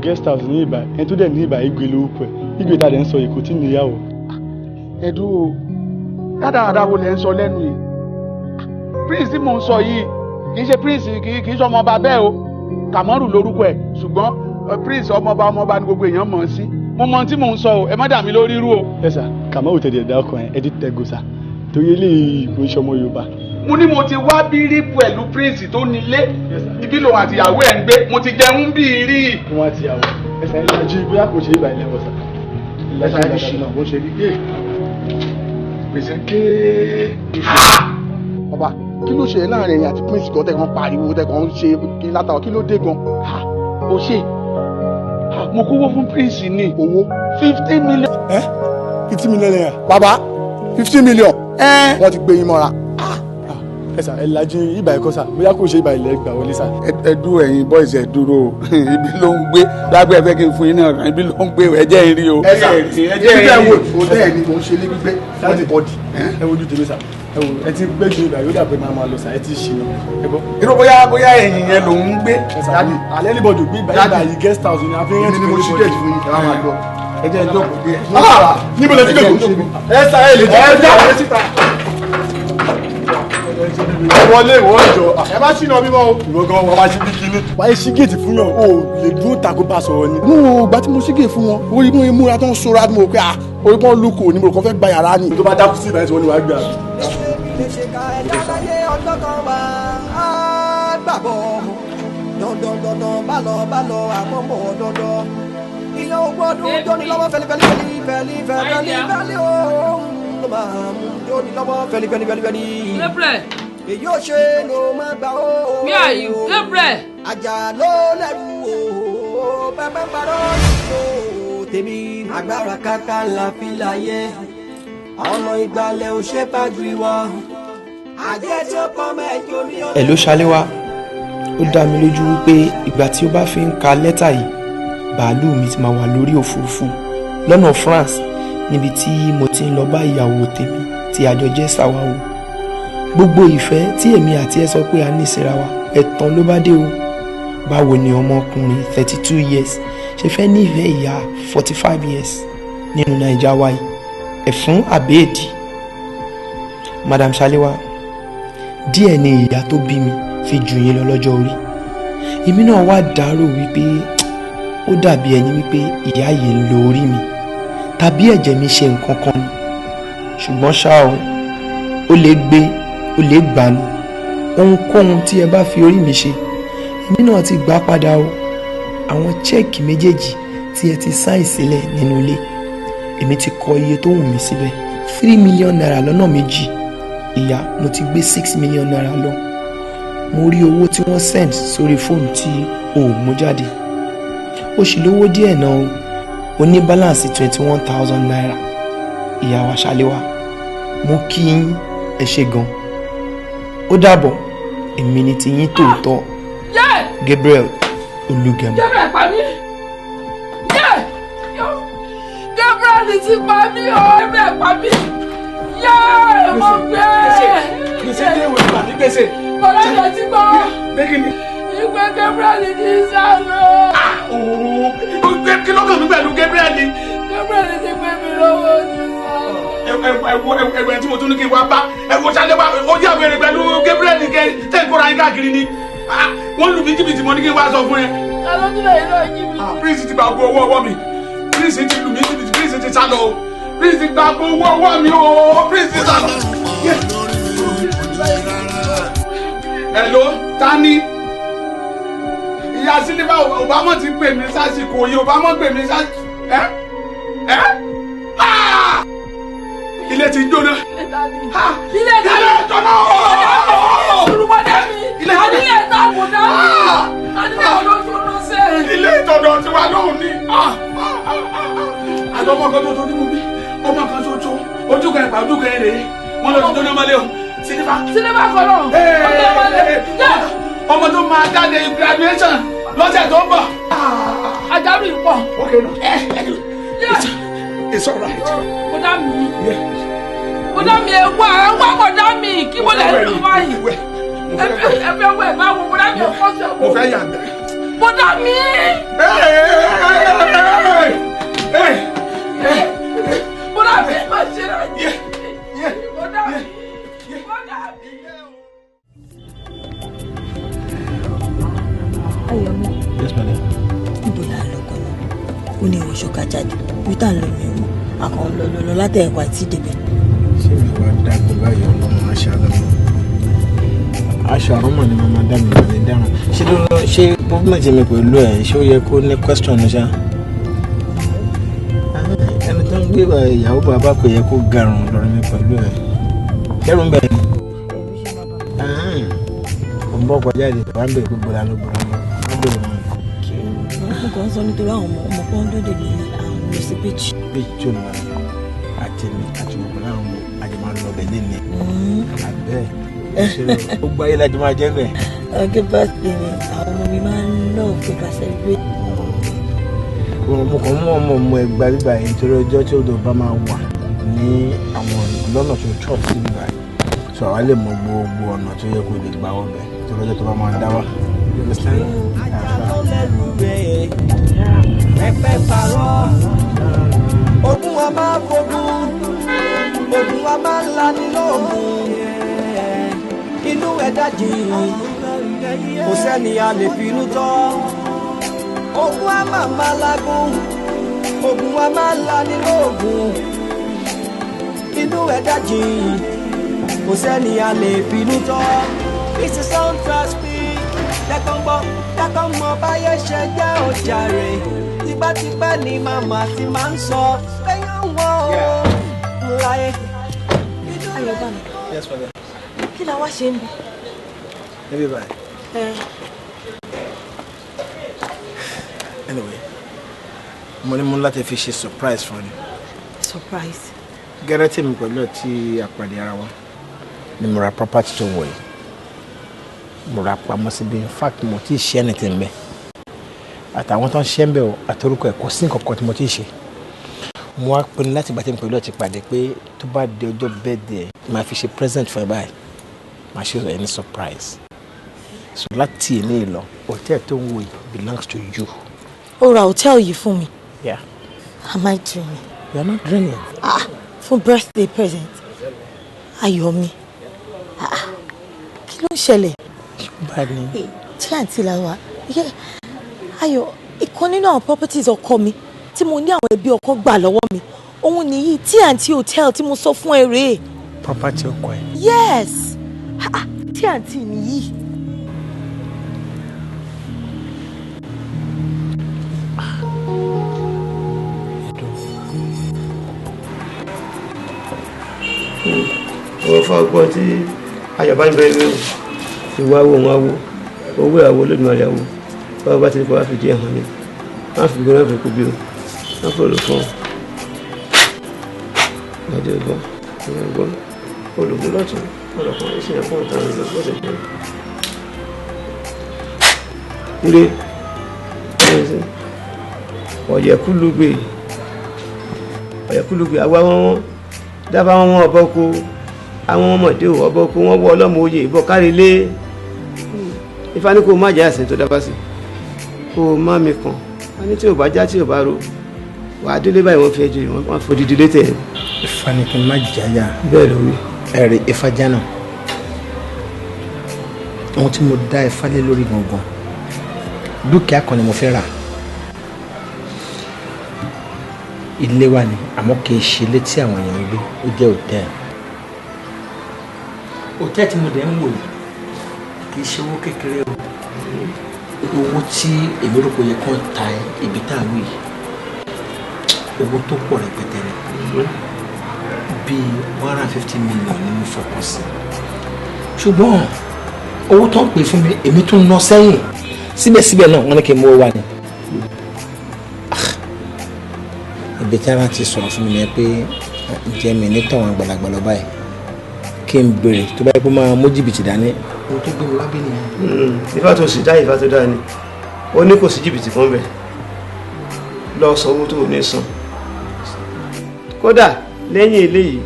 guest house ní ibà, ẹni tó dẹ̀ ní ibà Igwe lórúkọ ẹ̀. Igwe tá a dẹ̀ ń sọ yìí kò tí ì níyàwó. Ẹ̀dùn o, dáadáa wo lẹ̀ ń sọ lẹ́nu yìí? Prince tí mò ń sọ yìí kì í ṣe Prince kì í ṣe ọmọọba bẹ́ẹ̀ o, Kàmọ́rù lórúkọ ẹ̀, ṣùgbọ́n Prince ọmọọba ọmọọba ni gbogbo èèyàn mọ̀ ọ́n sí. Mo mọ ohun tí mò ń sọ o, ẹ má dà mí lórí rú o. Ẹ sà, Kàmọ́rù tẹ̀dẹ̀ dá ọkàn ẹ̀, ẹ ti tẹ̀gò sà, torí eléyìí kò ń ṣe ọmọ Yorùbá. Mo ní mo ti wá bírí pẹ̀lú Prince tó nílé, ibi lòun àti ìyàwó ẹ̀ ń gbé, mo ti jẹun bí rí. Wọn àti ìyàwó, ẹ sà, ẹ lajú bóyá kò ṣe ibà ilẹ̀ wọ̀ sà. Ẹ sà, ẹ ti ṣìnà bó ṣe rí. Gbèsè ké. Bàbá, kí ló ṣe láàrin ẹ̀yin àti Prince gan tẹ̀kan pariwo tẹ̀kan ń ṣe kí látàwọn, kí ló dé gan? O ṣe, mo kówó fún Prince ní. Owó 15 million. Ẹ 50 million naira. Bàbá, 50 million. Wọ́n ti gbé yín mọ́ra. Ẹ sà, ẹ lajú ibà ẹ̀kọ́ sà, bóyá kò ṣe ibà ilẹ̀ gbà wọlé sà. Ẹ dúró, ẹ̀yin boys, ẹ dúró o. Ibi ló ń gbé lágbẹ́, ẹ fẹ́ kí n fún yín náà kan, ibi ló ń gbé, ẹ jẹ́ ìrí o. Ẹ sà, ẹ jẹ́ ibi ẹ̀ ìrí. wò hòtẹ́ẹ̀lì ni mò ń ṣe ní gbígbé Láti bọ́dì. Ẹ wojú tèmi sà, ẹ wò, ẹ ti gbé ju ibà yóò dàbí máa lọ sà, ẹ ti ṣìnà ẹ gbọ́. Irú bóyá ẹ̀yìn yẹn ló ń gbé. Daddy, alẹ́ ní bọ̀dù gbé ibà yìí guest house ni a fi ń Èmi ni mo ṣí gate fún yín, ẹ wá máa lọ. Ẹ jẹ́ ìjókòó díẹ̀. Níbo lẹ ti gbé kò? Ẹ sà, ẹ lè jẹ́ Ẹ jáde síta. Wọlé ìwọ ìjọ. Ẹ má ṣìnà mímọ́ o. Ìwọ gan wọn máa ṣí bí kinní. Wáyé ṣí géètì fún yàn, o lè dúró tako bá sọ̀rọ̀ ni. Mo gbà tí mo ṣí gate fún wọn, orí mú imúra tó ń sora mo pé ah, orí pọ́n lukò ni mo kàn fẹ́ gba yàrá ni. Tó bá dákú sí ìbáyìí tí wọ́n ní wàá gbé àbí. Láyé ọjọ́ kan wà á gbàbọ̀ dandan dandan bá lọ bá lọ àmọ́ dandan. Ìyẹn ogún ọdún jóni lọ́wọ́ fẹ́lifẹ́li fẹ́lifẹ́li fẹ́lifẹ́li fẹ́li ó ló máa mú jóni lọ́wọ́ fẹ́lifẹ́li fẹ́lifẹ́li. Gabriel. Èyí ò ṣe ló máa gbà ó. Where are you? Gabriel. Àjà ló lẹ́rù o, pẹ́pẹ́ parọ́ o tèmi. Agbára káká la fi láyé, ọ̀nà ìgbàlẹ̀ ò ṣe bá gbé wá. Àjẹ́ tí ó pọ̀ mẹ́jọ ní ọ̀nà. Ẹ̀ ló ṣaléwá, ó dá mi lójú wípé ìgbà tí ó bá fi ń ka lẹ́tà yìí, bàálù mi ti máa wà lórí òfurufú lọ́nà France, níbi tí mo ti ń lọ bá ìyàwó tèmi tí àjọ jẹ́ ṣàwáwò. Gbogbo ìfẹ́ tí èmi àti ẹ sọ pé a ní síra wa, ẹ̀tàn ló bá dé o. Báwo ni ọmọkùnrin 32 years ṣe fẹ́ nífẹ̀ẹ́ ìyá 45 years nínú Naija wa yìí? Ẹ̀fún àbẹ́ẹ̀dì. Madam Ṣaléwá, díẹ̀ ni ìyá tó bí mi fi jù yín lọ lọ́jọ́ orí. Èmi náà wá dárò wípé ó dàbí ẹni wípé ìyá yìí ń lo orí mi tàbí ẹ̀jẹ̀ mi ṣe nǹkan kan ni. Ṣùgbọ́n ṣá o, ó lè gbé, ó lè gbà ní ohunkóhun tí ẹ bá fi orí mi ṣe, èmi náà ti gbà padà o. Àwọn chẹ́ẹ̀kì méjèèjì tí ẹ ti sáìn sílẹ̀ nínú ilé, èmi ti kọ iye tó wù mí síbẹ̀, ₦3 million lọ́nà méjì. Ìyá, mo ti gbé ₦6 million lọ. Mo rí owó tí wọ́n send sórí fóònù tí o ò mú jáde. Ó sì lówó díẹ̀ náà o, o ní balance ₦21,000. Ìyá wa Ṣaléwá, mo kí yín, ẹ ṣé gan. Ó dàbọ̀, èmi ni tiyín tòótọ́, Gabriel Olùgẹ̀mọ. Gabriel pa mí. Gabriel ti pa mí o, Gabriel pa mí. Yé, mo gbé. Gbèsè dé ìwé ìgbà ní gbèsè. Bọ́lá yẹn ti gbọ́. Bẹ́ẹ̀ni. Ìgbé Gabriel ti sá lọ. Kí ló kàn mí pẹ̀lú Gabriel ni? Gabriel ti gbé mi lọ́wọ́, ti sá lọ. Ẹwẹ tí mo tún ní kí n wá bá ẹ wo Ṣaléwá, ó yà wẹrẹ pẹ̀lú Gabriel kẹ tẹ́ ń kóra yín káàkiri ni. Wọ́n lù mí jìbìtì, mo ní kí n wá sọ fún ẹ. Ta ló nílò ìlú jìbìtì? Prince ti gba gbogbo owó ọwọ́ mi. Prince ti lù mí jìbìtì, Prince ti sá lọ o. Prince ti gba gbogbo owó ọwọ́ mi o. Prince ti sá lọ. Hello, Tani? Ìyá Sílífà, Obama ti pè mí sásìkò yìí, Obama pè mí sásìkò. Ẹ ẹ ilé ti jóná. Ilé Ilé jóná ooo. Olùbọ̀dé mi. Ilé Ilé ìta kò dá mi. Ilé ọdún jóná sẹ́. Ilé ìtọ̀dọ̀ tiwa lóhùn ni. Àti ọmọ kan tó ní mo bí, ọmọ kan ṣoṣo, ojú kan ẹ̀pà, ojú kan èrè, wọ́n lọ sí jóná mọ́lẹ́ o. Sílífà. Sílífà kọ̀ náà. Ọmọ tó máa jáde graduation lọ́sẹ̀ tó ń bọ̀. Àjálù ìpọ̀. Okay, no. It's all right. Bọ́dá mi. Bọ́dá mi, ẹ wá, ẹ wá bọ́dá mi, kí mo lè lù báyìí. Ẹ fẹ́ wẹ̀ báwo, bọ́dá mi, ẹ fọ́ sẹ́wọ̀. Mo fẹ́ yàgbẹ́. Bọ́dá mi. Bọ́dá mi, má ṣe rẹ̀. Bọ́dá mi. Bọ́dá mi. Ayọ̀mí. Yes, madam. Níbo là ń lọ gan-an? Ó ní ìwọ̀ṣọ ká jáde. Bí tá à ń lọ mi ò mọ̀. Àkàn lọ lọ lọ látẹ̀ẹ̀kọ́ àti ìdìbẹ̀. Ṣé mi wá dàgbò báyìí? Ọlọ́run aṣọ àlọ́mọ aṣọ àrọ́mọ ni màmá dá mi lè dáràn. Ṣé ló lọ ṣé movement mi pẹ̀lú ẹ̀, ṣé ó yẹ kó ní question ṣá? Ẹni tó ń gbé ìyàwó bàbá kò yẹ kó garùn lọ́rọ̀ mi pẹ̀lú ẹ̀, kẹ́rù ń bẹ̀ ni. Bọ́ kọjá ìdè wà ń bèrè gbogbo lánàá gbogbo lánàá wọ́n bèrè mọ́. Mo kàn ń sọ nítorí àwọn ọmọ ọmọ kan dóde ní àwọn lọ sí beach. Beach tó lọ àti mi àti gbogbo láwọn ọmọ àjọ máa ń lọ bẹ̀ lẹ́nu. Àbẹ́ gbogbo ayé lájọ máa jẹ́ bẹ̀. Ọjọ́ birthday mi, àwọn ọmọ mi máa ń lọ pé ká celebrate. Mo kàn mú ọmọ ọmọ ẹgbàá bíbá yìí nítorí ọjọ́ tí odò bá máa wà ní àwọn lọ́nà tó church sí bíbá yìí, so àwa lè mọ gbogbo ọ̀nà tó yẹ kó lè gbà wọ́bẹ̀ torí ọjọ́ tó bá máa dá wá. You understand? Pẹpẹ parọ́, ogun wa máa fogun, ogun wa máa lani lóògùn, inú ẹ̀dá jìn, kò sẹ́ni a lè finú tọ́. Ogun wa máa máa lagun, ogun wa máa lani lóògùn, inú ẹ̀dá jìn, kò sẹ́ni a lè finú tọ́. This is sound trust me. Dẹ́kun gbọ́, dẹ́kun mọ báyé ṣe jẹ́ òjàre. Tipẹ́tipẹ́ ni màmá ti máa ń sọ. Lẹ́yìn wọn ò láyé. Ayọ̀bámi. Yes, madam. Kí la wá ṣe ń bí? Níbí báyìí. Anyway, mo ní mo láti fi ṣe surprise fún ni. Surprise? Gẹ́rẹ́ tí mi pẹ̀lú ẹ̀ tí a pàdé ara wa ni mo ra property tó wọ̀ yìí. Mo ra pamọ́ síbi, in fact mo ti ṣe anything bẹ́ẹ̀. Àtàwọn tó ń ṣe ń bẹ̀ o, àtorúkọ ẹ̀ kò sí nǹkan kan tí mo ti ṣe. Mo wá pinnu láti gbà tí mi pẹ̀lú ẹ̀ ti pàdé pé tó bá di ọjọ́ birthday ẹ̀ máa fi ṣe present fún ẹ báyìí. Màá ṣe ẹ ní surprise. So láti èní lọ, hotel tó ń wò yìí belongs to you. O ra hotel yìí fún mi. Yeah. Am I dreaming? You are not dreaming. Ah, fún birthday present. Ayọ̀mí. Ah, kí ló ń ṣẹlẹ̀? Bad ni. Tí àǹtí la wà. Ayọ̀, ìkan nínú àwọn properties ọkọ mi tí mo ní àwọn ẹbí ọkọ gbà lọ́wọ́ mi. Òun nìyí tí àǹtí hotel tí mo sọ fún ẹ rèé. Property ọkọ ẹ. Yes. Ah, tí àǹtí nìyí. Wọ́n fọ́ ọgbọ́n tí ayọ̀bá ń bẹ̀rẹ̀ wíwò ìwà wo wọn wo owó àwo Olódùmarè àwo báwo bá ti ní kó wá fìdí ẹ̀ hàn mí wọ́n fi gbóná fi kú bí o wọ́n fò lò fún ọ. Ọjọ́ ìgbọ́n ìwọ̀n ìgbọ́n olùkú lọ́tún ọlọ́kan ìsìn ẹ̀fọ́ ọ̀tàn ìlú gbọ́dọ̀ jẹ́. Ire ọ̀yẹ̀kúlùgbè ọ̀yẹ̀kúlùgbè àwa wọn dábàá wọn wọn ọ̀bọ ko àwọn ọmọdé ò ọbọ kó wọn wọ ọlọmọ oyè ìbọn kárí lé ifá ní kó má jẹ àsìn tó dábàá sí kó má mi kàn wọn ní tí ò bá já tí ò bá ro wàá délé báyìí wọn fi ẹjọ́ yìí wọn fòdìdí létẹ. Ifá ní kí n má jáyà. Bẹ́ẹ̀ ló wí. Ẹ̀rí ifá jánà ohun tí mo dá ifá lé lórí gangan dúkìá kan ni mo fẹ́ rà ilé wa ni àmọ́ kì í ṣe ilé tí àwọn èèyàn ń gbé, ó jẹ́ hòtẹ́ẹ̀lì. Hòtẹ́ẹ̀lì tí mo dẹ̀ ń wò yìí kì í ṣe owó kékeré o, owó tí èmi rò pé ó yẹ kó ta ibi tá à ń wí yìí owó tó pọ̀ rẹpẹtẹ ni, bíi 150 million ni mo fọkàn sí, ṣùgbọ́n owó tó ń pè fún mi èmi tún ná sẹ́yìn síbẹ̀síbẹ̀ náà wọ́n ní kí n mú owó wá ni. Ibi tí ara ti sọ̀rọ̀ fún mi ni pé ǹjẹ́ mi ní tọ̀wọ̀n àgbàlagbà lọ báyìí kí n béèrè tó bá yẹ kó máa mú jìbìtì dání. Ohun tó gbé mi wá bí nìyẹn. Ifá tó sì dá ifá tó dá ni ó ní kò sí jìbìtì fún bẹ́ẹ̀ lọ san owó tó o ní san kódà lẹ́yìn eléyìí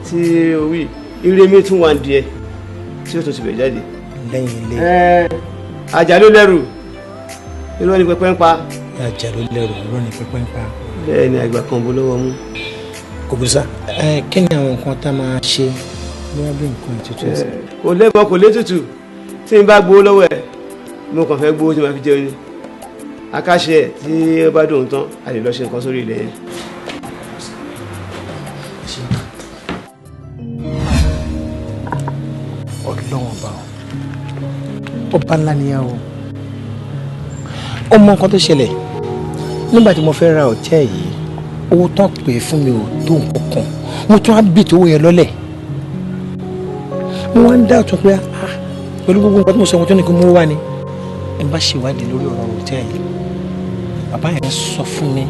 tí o wí ire mi tún wà díẹ̀ tí ó tún ti bẹ̀ jáde. Lẹ́yìn ilé. Àjàló lẹ́rù irọ́ ni pẹpẹ ń pa. Àjàló lẹ́rù irọ́ ni pẹpẹ ń pa. Bẹ́ẹ̀ ni àgbà kan bó lọ́wọ́ mú. Kò bí sá. Kí ni àwọn nǹkan tá a máa ṣe bóyá bí nǹkan ètùtù ẹsẹ̀. Kò lẹ́bọ̀ kò létùtù tí n bá gbowó lọ́wọ́ ẹ̀ mo kàn fẹ́ gbowó tí màá fi jẹun ni akáṣe ẹ̀ tí ó bá dùn tán a lè lọ ṣe nǹkan sórí ilẹ̀ yẹn. Ọlọ́run ọba ọba ńlá ni ẹ o, ó mọ nǹkan tó ṣẹlẹ̀ nígbà tí mo fẹ́ ra hòtẹ́ẹ̀lì yìí owó tán pè fún mi ò tó nǹkan kan, mo tún á bì tó owó yẹn lọ́lẹ̀, mo wá ń dá ọ̀tún pé ah Pẹ̀lú gbogbo nǹkan tí mo sọ wọn tó ní kí mo wá ni. Ẹ bá ṣèwádìí lórí ọ̀rọ̀ hòtẹ́ẹ̀lì. Bàbá yẹn sọ fún mi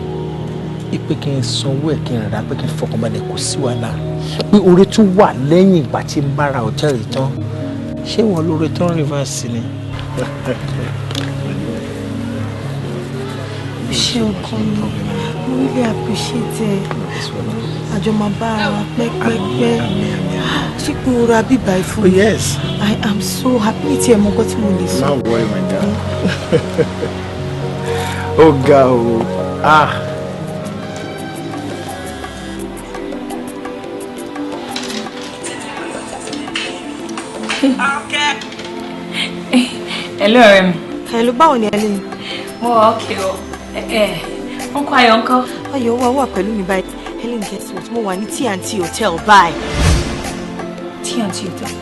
pé kí n sanwó ẹ̀, kí n rà, pé kí n fọkànbalẹ̀, kò sí wàhálà. Pé oore tún wà lẹ́yìn ìgbà tí n bá ra hòtẹ́ẹ̀lì tán. Ṣé wọ́n lóore tán reverse ni? Ṣé ọkọ mi, mo really appreciate ẹ. Àjọ máa bá ara wa pẹ́pẹ́pẹ́. Ṣé pé o ra bíbá ẹ fún mi? Yes. I am so happy. Ní tiẹ̀ mọ nǹkan tí mo lè sọ. Má worry, my dear. Ó ga o. Ah. Hello, ọ̀rẹ́ mi. Hello, báwo ni Ellen? Mo wà okay o. Uncle Ayọ̀ ńkọ́? Ayọ̀ wà pẹ̀lú mi báyìí. Helen, guess what? Mo wà ní T&T Hotel báyìí. T&T Hotel?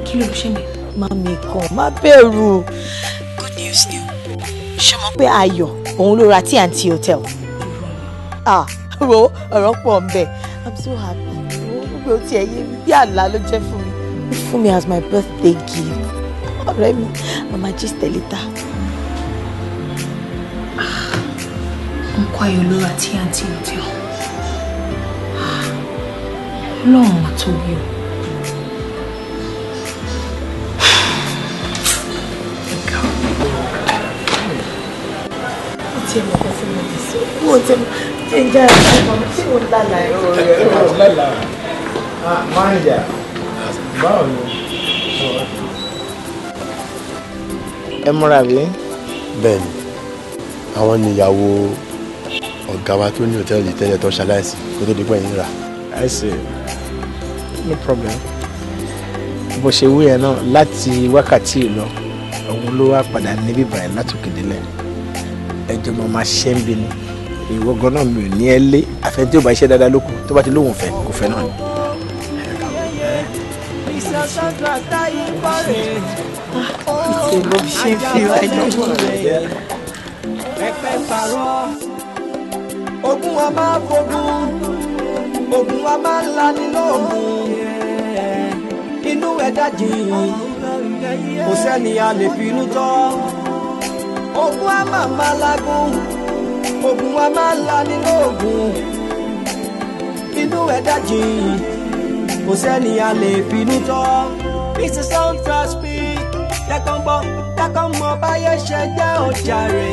Kí ló ṣe mí? Mami kan, má bẹ̀rù. Good news ni o. Ṣé o mọ̀ pé Ayọ̀ òun ló ra T&T Hotel? Ah, ro ọ̀rọ̀ pọ̀ ń bẹ̀. I'm so happy. Gbogbo tí ẹ yé mi bí àlá ló jẹ́ fún mi. Fún mi as my birthday gift. Ọ̀rẹ́ mi, màmá gist ẹ later. Uncle Ayọ̀ ló ra T&T Hotel. Ọlọ́run mà tóbi o. Ó tiẹ̀ mọ̀ nǹkan tí mo lè sọ. Mo ti ṣe ń jára sí ọmọ mi tí mo ń lálàá ẹ̀. Lálàá. Ah, manager. Báwo ni? Ẹ múra bí? Bẹ́ẹ̀ni, àwọn níyàwó ọ̀gá wa tó ní hòtẹ́ẹ̀lì tẹ́lẹ̀ tó ṣaláìsí kó tó di pé ẹ̀yin rà. I see. No problem. Bó ṣe wí ẹ náà, láti wákàtí lọ, òun ló wá padà níbí báyìí látòkè délẹ̀. Ẹjọ́ mo máa ṣe ń bi ni. Ìwọ gan náà mi ò ní ẹ lé. Àfẹ́ tí ò bá ṣe dáadáa lókun, tó bá ti lóhùn fẹ́, kò fẹ́ náà ni. Ìtẹ̀ ló ṣe ń fi ẹjọ́ Pẹpẹ parọ́, ogun wa máa fogun, ogun wa máa lani lóògùn. Inú ẹ̀dá jìn, kò sẹ́ni a lè finú tọ́. Ogun wa máa máa lagun, ogun wa máa lani lóògùn. Inú ẹ̀dá jìn, kò sẹ́ni a lè finú tọ́. It's a sound trust me. Jẹ́kọ̀ ń gbọ́, jẹ́kọ̀ ń mọ báyé ṣe jẹ́ ọ̀jàre.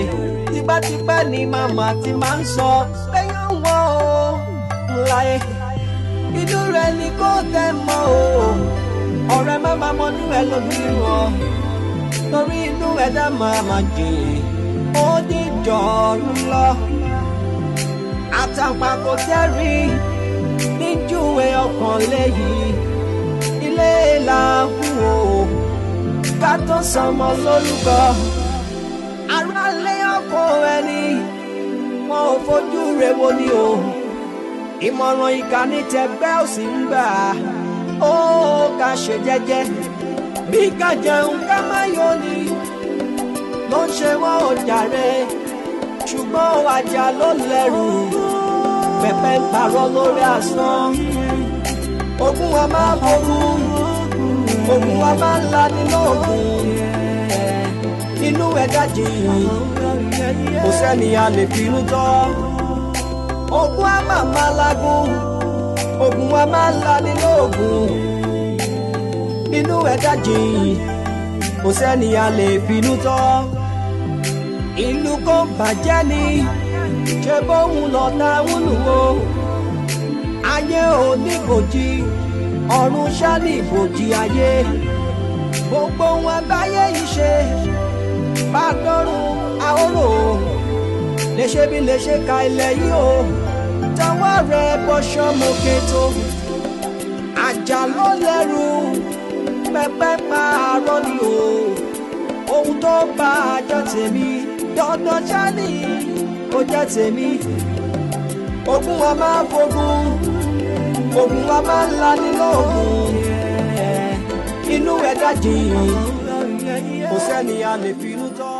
Tipátipá ni màmá ti máa ń sọ pé yóò wọ́n o láyé. Inú rẹ̀ ni kò tẹ́ mọ́ o. Ọ̀rẹ́ má máa mọnú ẹ lómìíràn. Torí inú ẹ̀dá máa máa jìn, ó dìjọ́ lọ. Àtàǹpàkò tẹ́rì níjúwe ọkàn léyìí. Ilé là ń kú o, ká tó sọmọ lórúkọ. Aráalé ọkọ ẹni wọn ò fojú rẹ̀ wo ni o. Ìmọ̀ràn ìkà ní tẹgbẹ́ ò sì ń gbà. Ó ká ṣe jẹ́jẹ́, bí ká jẹun ká má yó ni. Ló ń ṣe wọ́n ò jàre, ṣùgbọ́n àjà ló lẹ́rù. Pẹpẹ ń parọ́ lórí asán. Ogun wa máa fogun, ogun wa máa ń lani lóògùn. Inú ẹ̀dá jìn, kò sẹ́ni a lè finú tọ́. Ogun a máa máa lagun, ogun a máa lani lóògùn. Inú ẹ̀dá jìn, kò sẹ́ni a lè finú tọ́. Ìlú kò bàjẹ́ ni, ṣe bóun lọ́ta ń lù ó. Ayé ò ní bòjì, ọ̀run ṣá ní ìbòjì ayé. Gbogbo wọn báyé yìí ṣe, bá dọ́rùn àhóró. Léṣe bí léṣe ka ilẹ̀ yìí o, tọwọ́ rẹ̀ bọ́ṣọ́ mo kéto. Àjà ló lẹ́rù, pẹpẹ pààrọ̀ ni o. Ohun tó bá àjọ tèmi, dandan ṣá ní kó jẹ́ tèmi. Ogun wa máa fogun, ogun wa máa lani lóògùn. Inú ẹ̀dá jìn, kò sẹ́ni a lè finú tọ́.